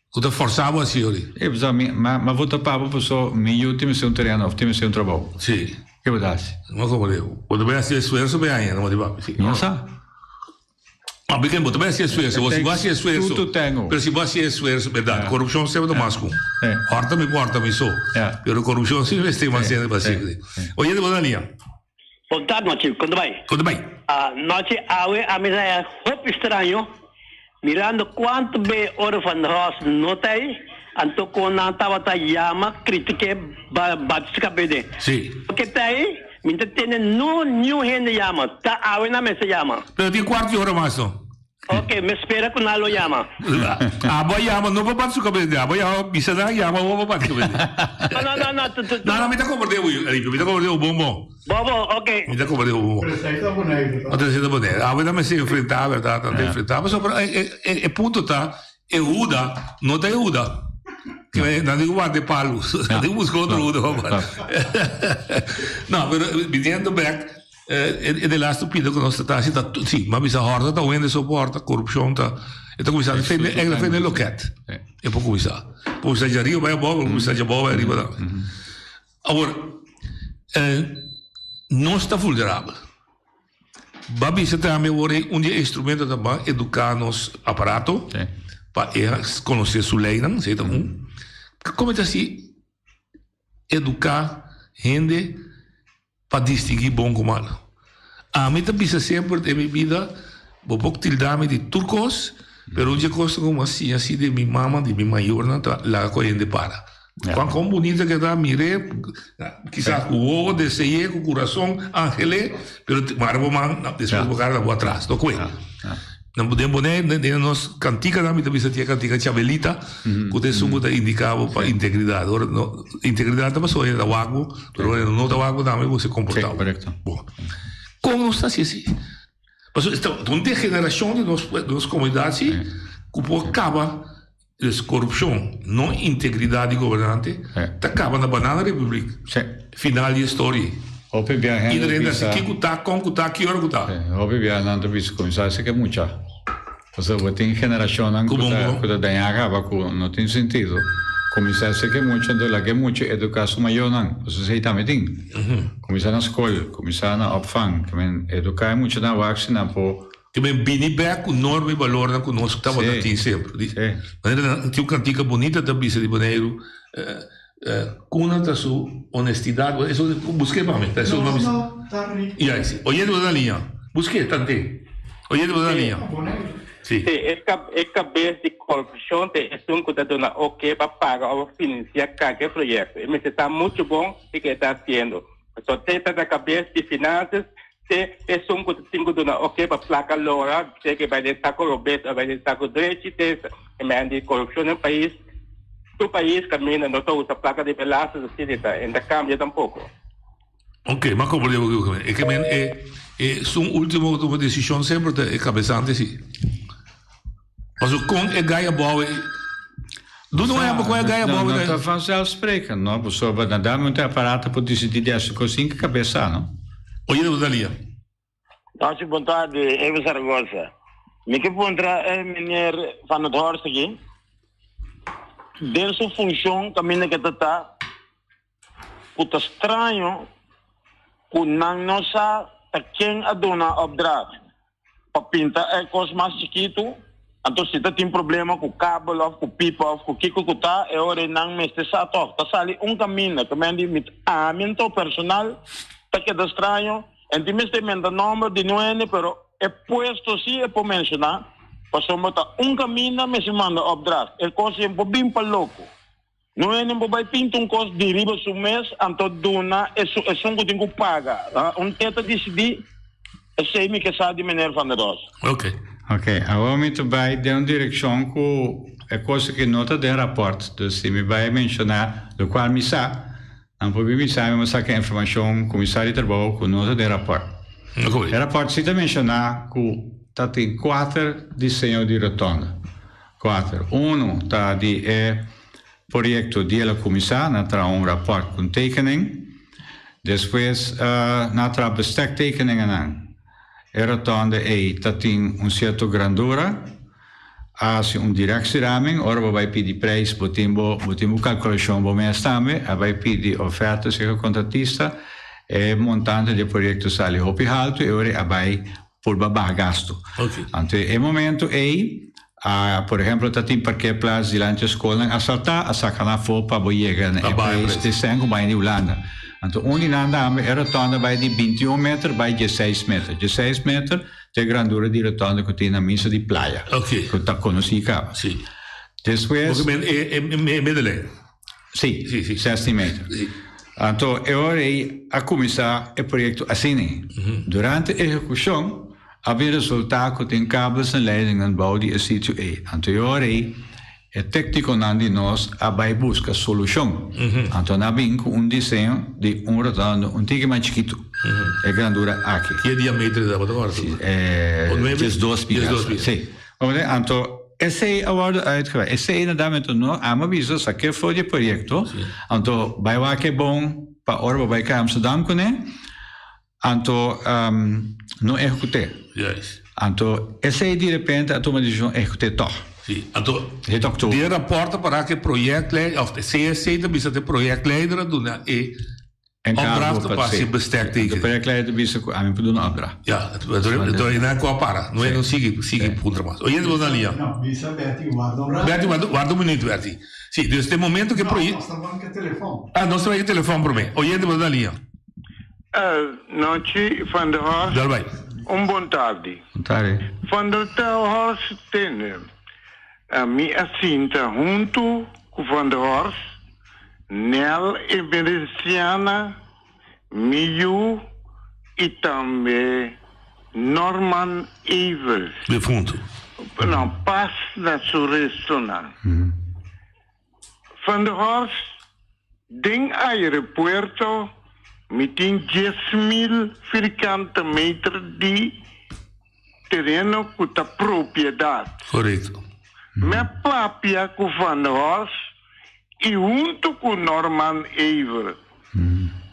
Ku ta forsa bo hasi ori. E pasobra mi ma ma vota pa bo paso mi yu tin mester un tereno of tin mester un trabou. Si. Ke bo ta hasi? Ma como di bo ta bay hasi esfuerso bay haña no di papi. Si. No sa. Ma beken bo ta bay hasi esfuerso bo si bo hasi esfuerso. Two to tango. Pero si bo hasi esfuerso berdad corupcion semper ta mas ku. Horta mi por horta mi so. Pero corupcion si mester mas hende pa hasi. Oye bo na liña. Bon tardi Nochi, kon ta bai? Kon ta bai? Nochi, awe a mi ta hopi straño mirando kuantu be ora Van der Horst no ta ei, anto kon nan tabata yama kritik'é bati su kabes den. Sí. Loke ta ei, mi ta tende no niun hende yama, ta awe nan mester yama. Pero tin kuart di ora mas no. Ok, mi spera ku nan lo yama. Abo a yama no pa bati su kabes den, abo a yama bisa nan yama bo pa bati kabes den. No, no, no, no. No, no, mi ta komprende bo, Alipio, mi ta komprende bo bon bon. Bo bon, ok. Mi ta komprende bo bon bon. Pero esei ta Boneiru, ta? Esei ta Boneiru. Abo ta mester enfrentá, bèrdat, nan ta enfrentá. Pasobra e punto ta, e Huda no ta e Huda. Nan tin ku wanta e palu. Nan tin ku buska otro Huda pa bati. No, pero biniendo bèk. E de laatste pida ku nos ta hasi ta, si, m'a bisa hòrta ta wende so por hòrta, korupshon ta, e ta kuminsá defende, e ta defende loket. E por kuminsá. Por kuminsá dje ariba bai abou, por kuminsá dje abou bai ariba tambe. Awor, nos ta vulnerabel. Ba bisa tambe awor ei un di e instrumento ta ban eduká nos aparato pa e konosé su leinan, esei ta un. Komo ta hasi eduká hende Pa distinguí bon ku mal. Ami ta bisa semper den mi bida, bo por tilda mi di tur kos, pero un dje kos ku mi a siña si di mi mama, di mi mayornan ta laga ku hende para. Kuan kon bunita ke ta, mir'é, kisas ku wowo, dese'é, ku kurason, angel'é, pero mara bo man, despues bo kara ta bo atras, no kue. Den Bonaire, den nos kantikanan mi ta bisa tin e kantika Chabelita, ku ta esun ku ta indiká bo pa integridat. Ora no, integridat ta pasobra hende ta wak bo, pero ora hende no ta wak bo tambe bo se komportá bo. Bon, kon nos ta hasi esei? Pasobra ta un degenerashon di nos nos komunidat si ku por kaba des korupshon, no integridat di gobernante, ta kaba na banana republiek. Final di e story. Hopi bia hende Iedereen ta bisa. si ki ku ta, kon ku ta, ki ora ku ta. Hopi bia nan ta bisa kuminsá esaki mucha. Pasobra bo tin generashonnan ku ta ku ta dañá kaba ku no tin sentido. Kuminsá esaki mucha anto laga e mucha eduká su mayornan. Pasobra esei tambe tin. Kuminsá na skol, kuminsá na opvang. Ke men eduká e muchanan wak si nan por. Ke men bini bek ku norma i balornan ku nos tabata tin semper. Di manera nan tin un kantika bunita ta bisa di Boneiru. Kuna ta su honestidad? Eso buské pa mi. Eso no no ta rico. Ya, si. Oyente bo ta na liña. Buské tante. Oyente bo ta na liña. Si. Si, e e kabes di korupshon ta esun ku ta duna oke pa paga òf finansiá kalke proyekto. E mester sa muchu bon kiko e ta hasiendo. Pasobra te ta na kabes di finansas, te esun ku ta tin ku duna oke pa plaka lora, te ke bai den sako robes òf bai den sako drechi, te e men di korupshon den pais. Tur pais caminda no ta usa placa di belasting asina ta en ta cambia tampoco. Ok, m'a comprende bo kico e ke men e esun ultimo ku tuma desishon semper ta e kabesante si. Paso kon e gai abou e duna un ehempel kon e gai abou No, no ta vanzelfsprekend no, pasobra na dat momento e aparato por disidí di hasi kos sin ke kabesa no. Oye bo ta lia. Nochi bon tardi Evo Zaragoza. Mi ke puntra e meneer Van het Horst aki, den su funcion caminda ke ta ta, cu ta straño cu nan no sa ta ken a duna opdracht pa pinta e cos mas chikitu, anto si ta tin problema cu kabel of cu pipa of cu kico cu ta, e ora nan mester sa toch. Ta sali un caminda, ke men di mi ami anto personal ta keda straño. En tin mester menta nomber di no hende pero e puesto si e por menciona pasobra ta un caminda mester manda opdracht e cos en por bin pa loco no hende por bay pinta un cos di riba su mes anto duna esun cu tin cu paga un te ta dicidi esey mi ke sa di meneer Van der Does. Ok. Ok, awor mi ta bay den un direccion cu e cos aki no ta den rapport, dus si mi bay menciona locual mi sa, Nan por bin bisa mi bo saka informashon ku mi sa di trabou ku no ta den rapòrt. E rapòrt si ta menshoná ku ta tin kuater diseño di rotonda. Kuater. Unu ta di e proyekto di el a kuminsá, nan a traha un rapòrt ku un tekening. Despues nan a traha bestektekeningennan. E rotonda ei ta tin un sierto grandura. A hasi un directieraming, ora bo bai pidi prijs bo tin bo bo tin bo calculacion bo mes tambe, a bai pidi oferta cerca contratista, e montante di e proyecto sali hopi halto e ora a bai purba baha gasto. Anto e momento ey a por ehemplo ta tin parkeerplaats dilanti e scolnan a salta a saca nan afo pa bo yega na e prijs di cen cu bai di Hulanda. Anto un di nan tambe e rotonda bai di binti un meter bai dieseis meter, dieseis meter Te grandura di rotonde ku tin na misa di playa. Ok. Ku ta konosí kaba. Si. Despues. Bo ke men e e middelijn? Si. Si, si. Sestien meter. Si. Anto e ora ei a kuminsá e proyekto asina ei. Durante ehekushon a bin resultá ku tin kabels en leidingnan bou di e sitio ei. Anto e ora ei E técniconan di nos a bai busca solucion. Anto nan a bin cu un diseño di un rotondo un tiki mas chikitu, e grandura aki. Ki e diameter ta tabata ora? Si, e diesdos pia. Diesdos pia. Si. Anto esey a wordo uitgewerkt. Esey inderdaad no, amo a bisa saké for di e proyecto. Anto bai wak e bon pa ora bo bai kai Amsterdam cune. Anto no ehekut'é. Juist. Anto esei di repente a tuma desishon ehekut'é tòg. Si. Anto Het oktober. den rapòrt ta pará ku e projectleider òf e CSC ta bisa ku e projectleider a duna e Enkargo opdracht pa pa hasi si. bestek Anto teken. projectleider ta bisa ku ami por duna opdracht. Ya, anto e nan ku a para. No e no sigui sigui puntra mas. Oyente bo na liña. No, bisa Bertie warda un rato. Bertie warda warda un minuut Bertie. Si, dus den momento ku e No, proye. nos ta ban ku e telefòn. Ah, nos ta ban ku e telefòn promé. Oyente bo na liña. Nochi Van der Horst. Dal bai. Un bon tardi. Bon tardi. Van der Horst tende. Mi a sinta huntu ku Van der Horst, Nel Emerenciana, mi yu i tambe Norman Evers. Defuntu. No, pas na su restonan. Van der Horst, Den aeropuerto mi tin 10,000 firkante meter di tereno ku ta propiedat. Korekto. Mi a papia ku Van der Horst i huntu ku Norman Ever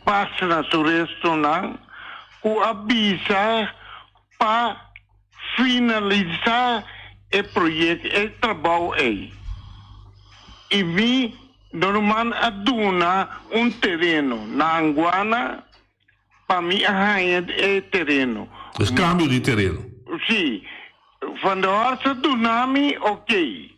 pas na su restonan ku a bisa pa finalisá e proyekto, e trabou ei. I mi normal a duna un tereno na Anguana pa mi a haña e tereno. Dus kambio di tereno. Sí. Van der Horst a duna mi oké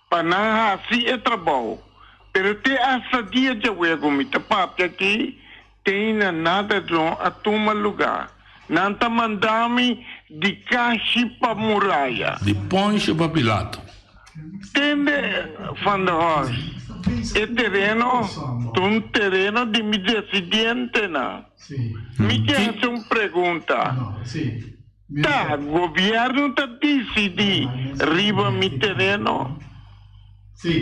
pa nan hasi e trabou. Pero te hasta dia djawe ku mi ta papia aki, teina nada no a tuma lugá. Nan ta manda mi di kashi pa muraya. Di Ponsio pa Pilato. Tende Van der Horst, e tereno ta un tereno di mi desidientenan. Mi ke hasi un pregunta. Ta gobierno ta dicidi riba mi tereno?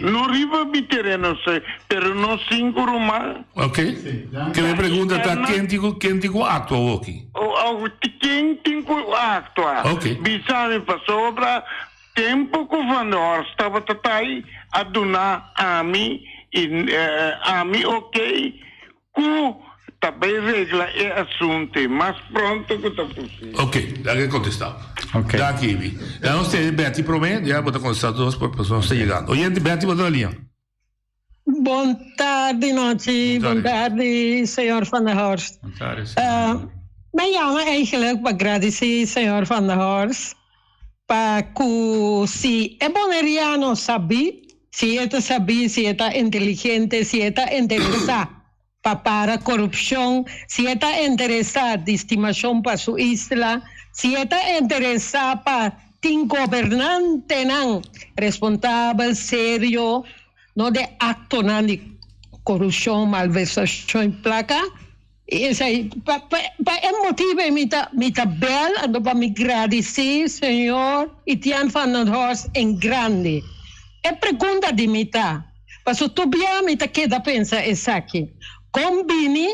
No riba mi tereno si, pero nos cinco ruman. Ok. Ke mi pregunta ta ken tin ku ken tin ku actua awoki? Ken tin ku actua? Ok. Bisa mi pasobra tempo ku Van der Horst tabata tai a duna ami i ami ok Ku ta bay regla e asunte mas pronto ku ta posibel. Ok, laga e kontestá. Ok. Danki, Ibi. Ya nos tene Betty promé, ya bo ta kontestá nos pasobra nos ta yegando. Oyente Betty, bo ta na liña. Bon tardi, Nochi. Bon tardi, señor Van der Horst. Bon tardi, señor. Mi yama eigenlijk pa gradisí señor Van der Horst pa ku si e boneriano sabí, si e ta sabí, si e ta inteligente, si e ta interesá pa para korupshon, si e ta interesá di stimashon pa su isla, si e ta interesá pa tin gobernantenan respontabel, serio, no den aktonan di korupshon, malversashon i plaka. Esei pa pa e motibu ei mi ta mi ta bel anto pa mi gradisí señor Etienne van den Horst en grande. E pregunta di mi ta, paso tur bia mi ta keda pensa esaki, kon bini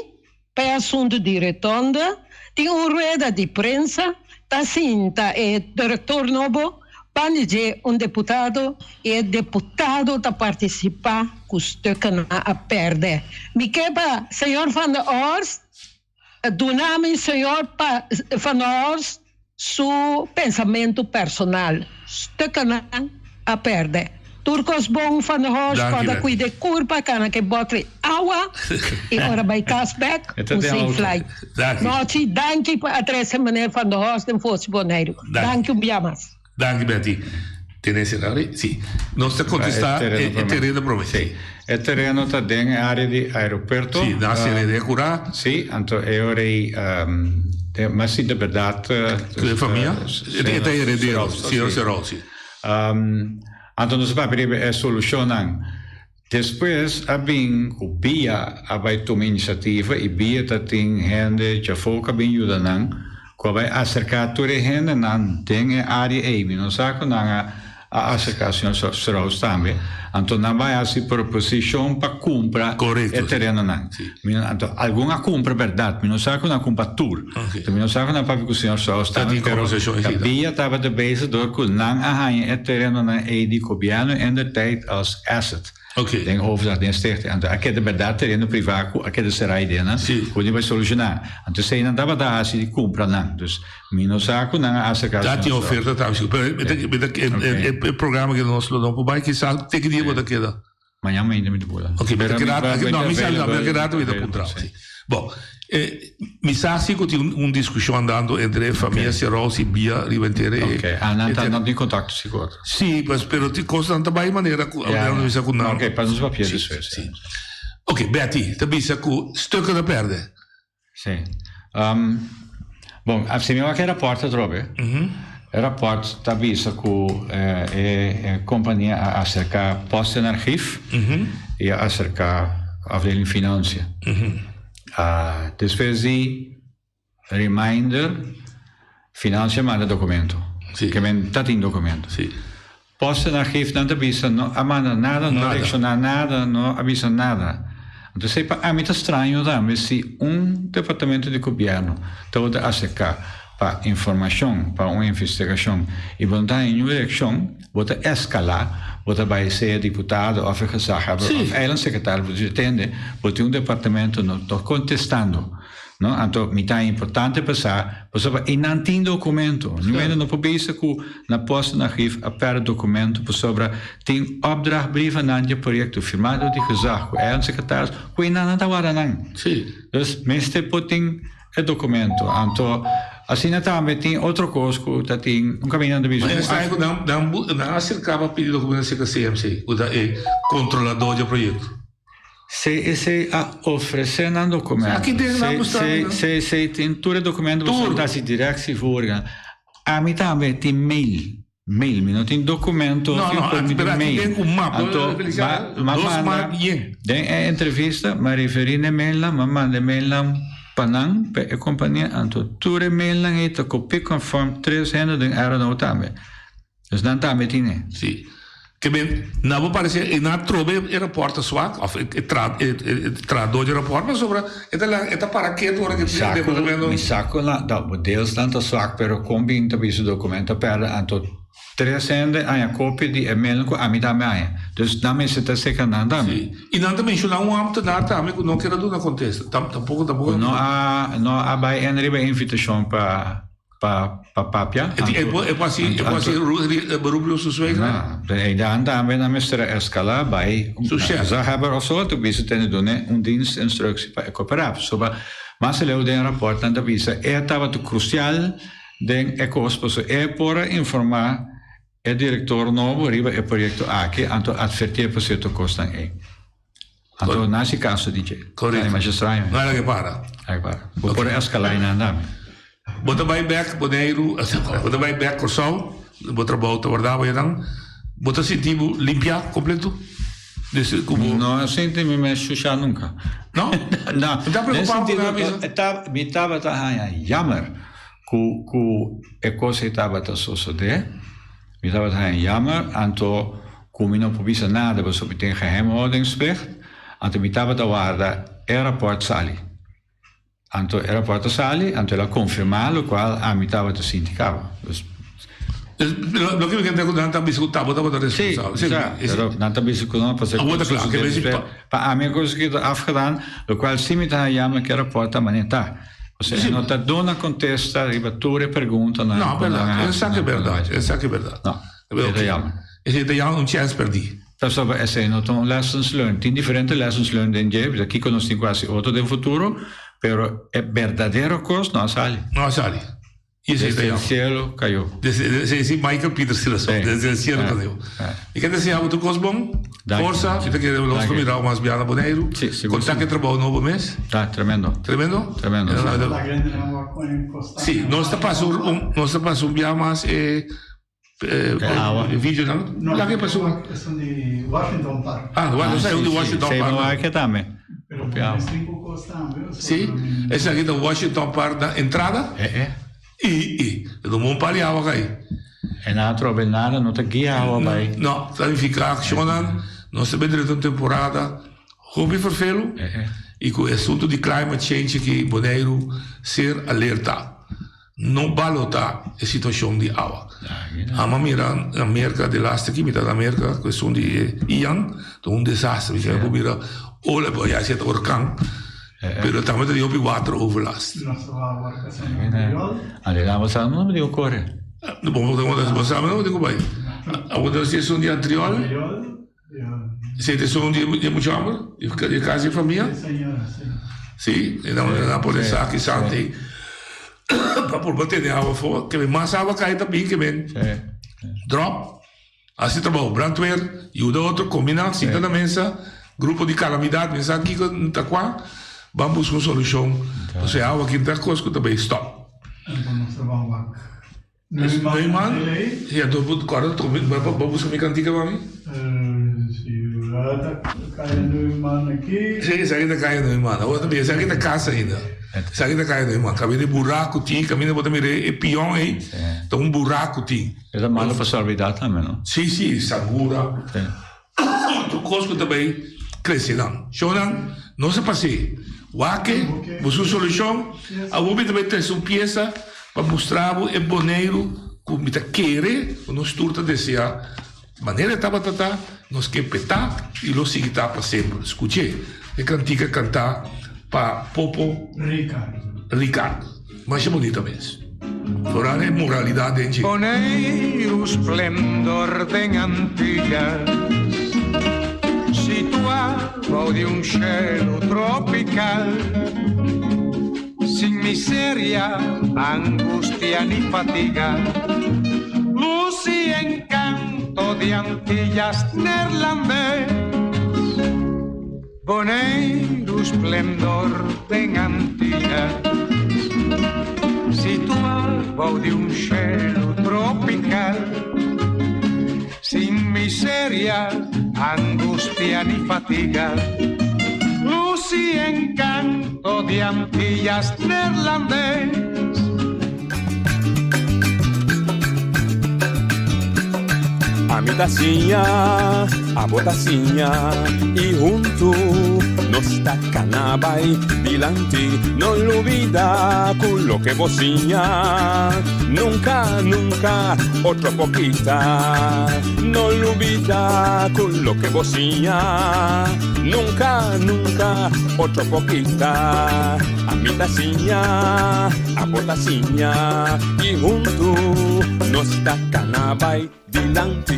pa e asuntu di rotonde tin un rueda di prensa ta sinta e director nobo Banda dje un deputado i e deputado ta partisipá ku stuknan a pèrdè. Mi ke pa señor Van der Horst duna mi señor pa Van der Horst. Su pensamentu personal. Stukkennan a pèrdè. Tur kos bon van de Horst Danki, kòrda Betty. kuida e kurpa kana ke bòtri awa i ora bai kas bèk E ta un den safe auto. flight. Danki. Nochi danki pa a trese meneer van de Horst den Fosi Boneiru. Danki. Danki un bia mas. Danki Betty. Tene esei ari? Si. Nos ta kontestá E tereno e promé. tereno promé. Sí. E tereno ta den e área di aeropuerto. Sí, na sere de kurá. Sí, anto e ora ei ma si de bèrdat. Ku e famia? E ta heredero, señor Serol, si. Anto nos a papia riba e solushonnan. Despues a bin ku Bia a bai tuma inisiativa i Bia ta tin hende djafó ku a bin yuda nan ku a bai aserká tur e hendenan den e área ei. Mi no sa ku nan a a aserká señor Strauss tambe. Anto nan bai hasi proposishon pa kumpra e terenonan. Mi no, anto algun a kumpra bèrdat, mi no sa ku nan a kumpra tur. Anto mi no sa ku nan a papia ku señor Strauss tambe, pero ta Bia tabata bezig dor ku nan a haña e terenonan ei di gobièrnu indertijd als asset den overdracht den stichting. Anto a keda bèrdat tereno privá ku a keda será ei den nan, ku ni bai solushoná. Anto esei nan tabata hasi di kumpra nan. Dus Mi no sa ku nan a aserká Ta su tin nos oferta tambe sigur. Pero mi ta mi ta e e e programa ke nos lo no por bai kisas te ki dia bo ta keda? Mañan mainta mi ta bula. Oké, mi ta Pero mi keda ta no mi mi ta sa mi ta available keda mi ta puntra available si. si. Bon, e mi sa si ku tin un un diskushon andando entre famia Serous i Bia riba henter e Oké, ah nan e ta ter nan tin kontakto sigur. Si, pues pero tin kosnan ta bai manera ku Ya mi ya. bisa ku nan Oké, pa nos papia si despues si. si. Oké, Betty ta bisa ku stukken a pèrdè. Sí. Bon, si mi wak e raport atrobe, e raport ta bisa ku e kompania a aserká Post en Archief i a aserká afdeling Financiën. Despues di reminder, Financiën manda dokumento. Ke men ta tin dokumento. Post en Archief nan ta bisa no a manda nada, no a reacciona nada, no a bisa nada. Anto esey pa ami ta straño tambe si un departamento di gobierno tabata acerca pa informacion pa un investigacion y bo no ta haña niun reaccion, bo ta escala, bo ta bay sea diputado of e gezaghebber of eilandsecretario bo ta dici tende bo tin un departamento no ta contestando. No, anto mi ta importante pa sa, pasobra e nan tin documento. Niun hende no por bisa cu na Postenarchief a perde documento pasobra tin opdrachtbrievennan di e proyecto firma door di gezag cu eigen secretaris cu e nan nan ta warda nan. Dus mester por tin e documento. Anto asina tambe tin otro cos cu ta tin un caminda nan ta bisa. Ma esaki cu nan nan a acerca pa pidi documento cerca CMC cu ta e controlador di e proyecto. CEC a ofresé nan documento. Aki den nan mustra nan. CEC tin tur e documento Tur. bo ta hasi directie voor nan. Ami tambe tin mail. Mail, mi no tin documento No, no, pero mi pero tin aki mail. den un map. Anto, Feliciano, ma, ma dos manda map yen. den e entrevista, m'a referí n'e mailnan, m'a manda e mailnan pa nan, pa e compania, anto tur e mailnan ei ta copie conform tres hende den RNO tambe. Dus nan tambe tin e. Sí. Ke men, na bo parece e na trobe e rapport ta swak, of e e tra e e trahador di rapport, pasobra e ta laga e ta para ketu ora ke Mi sa ku, departamento. mi sa ku na da bo deels nan ta swak, pero kon bin ta bisa documento a perde, anto tres hende haña kopia di e mailnan ku ami tambe haña. Dus nan mester ta seka nan tambe. Sí. I nan ta menshoná un ambtenaar tambe ku no kier a duna kontesta. Tam tampoko tampoko. Ku no a no a bai en riba e invitashon pa. Pa pa papia. E e por e por hasi e por hasi beroep riba su suegra? No, e dan tambe nan mester a escala bai Su chef. Gezaghebber of so, ta bisa tene dune un dienstinstructie pa e coopera. Pasobra mas aleu den rapport nan ta bisa e tabata crucial den e cos pasobra e por a informa e director nobo riba e proyecto aki anto advertie pa cierto cosnan ey. Anto na si caso di dje. Correcto. Ta masha straño. No era que para. Era que para. Bo por escala y nan dame. Bo ta bai bek Boneiru, bo ta bai bek Kòrsou, bo trabou ta warda bo yanan. Bo ta sinti bo limpia completo? Des ku bo. No a sinti mi mes shusha nunca. No? No. Mi ta preocupa ku nan bisa. Mi tabata haña jammer ku ku e kos ei tabata sosode. Mi tabata haña jammer anto Ku mi no por bisa nada pasobra mi tin geheimhoudingsplicht, anto mi tabata warda e raport sali. Anto e raport a sali, anto el a konfirmá lokual ami tabata sinti kaba. Dus. Loke mi kende ku nan ta bisa ku tabo tabata responsabel. Sí, sa, pero nan ta bisa ku no pasobra Awor ta kla, ke besi pa. Pa ami e kos aki ta afgedaan, lokual si mi ta haña jammer ku e raport ta manera ta. Osea, no ta duna kontesta riba tur e preguntanan No, ku nan bèrdat. a hasi Esaki na bèrdat. Esaki bèrdat. No, e ta jammer. Esei ta jammer, un chèns pèrdí. Pasobra esei no ta un lessons learned. Tin diferente lessons learned den dje, bisa kiko nos tin ku hasi otro den futuro, pero e berdadero kos no a sali. No a sali. Y esei ta Desde el jammer. cielo cayó. Desde, esei si Michael Peters tin rason. Sí. Desde el cielo cayó. Mi ke desea bo tur kos bon. Danki. Forsa. Mi ta kere nos Danki. ta mira bo mas bia na Boneiru. Sí, sigur Konta sí. ke trabou nobo mes. Ta, tremendo. Tremendo? Tremendo, sí. La grande nan wak con e costa. Sí, nos ta pasa un, un- nos ta pasa un bia mas e eh, E awa. e videonan. No, Laga e pasa un. Esun di Washington Park. Ah, wa- nos sí, hay un di sí. Washington Sí, Park. no hay que tambe. Pero Hopi awa. con cinco cos tambe. Sí, esaki ta Washington Park na entrada. Eh, eh. I, i, e ta un par di awa kai. E nan a trobe nada, no ta guia awa bai. No, ta nifiká akshonnan, nos ta bin drenta un temporada hopi ferfelu i ku e asuntu di climate change aki Boneiru ser alerta. No balotá e situashon di awa. Amo a mira na Merka de laste aki, mi ta na Merka ku esun di e Ian, ta un desastre. Mi por mira ola, ya si e ta orkan. Pero tambe ta di hopi water overlast. Ande bo sa no digo kore. Bo bo sa no digo bai. Abo ta si esun di Antriol. Si ta esun di di mucha homber di casa di famia. Si, e nan nan pone saki santi pa por pa tene awa afo. Ke men mas awa kai ta bin ke men drop. Hasi trabou, brandweer, yuda otro, kombiná, sinta na mesa, grupo di kalamidat, mi sa kiko ta kua, ban buska un solushon. Pasobra e awa aki ta kos ku ta bay stòp. Neuman, si anto bo kòrda bo buska mi kantika pa mi? Si, esaki ta kaya Neuman. Awor ta bira, esaki ta kas ainda. Esaki ta kaya Neuman. Kaminda e buraku tin, kaminda bo ta mira e pion ei, ta un buraku tin. E ta malo pa salubridad tambe, no? Sí, sí, sangura. Tur kos ku ta bai krese nan. Shownan, no sa pas'é. Wak-e, buska un solushon. Awor mi ta bai trese un piesa pa mustra bo e Boneiru ku mi ta kere ku nos tur ta deseá. Manera e tabata ta, nos ke petá i lo sigui ta pa semper. Skuch'é, e kantika kantá pa Popo Ricardo. Masha bunita mes. Foral e moralidat den dje. Boneiru splendor den Antillas Situá bou di un shelu tropical Sin miseria, angustia ni fatiga Lus i encanto di Antillas Neerlandes Boneiru splendor den Antillas Situá bou di un shelu tropical Sin miseria, angustia ni fatiga Lus i encanto di Antillas Neerlandes. Ami ta siña, abo ta siña y hunto nos ta cana bay dilanti. No lubida cu loke bo siña nunca, nunca otro por kita. No lubida cu loke bo siña nunca, nunca otro por kita. Ami ta siña, abo ta siña y hunto nos ta cana bay dilanti.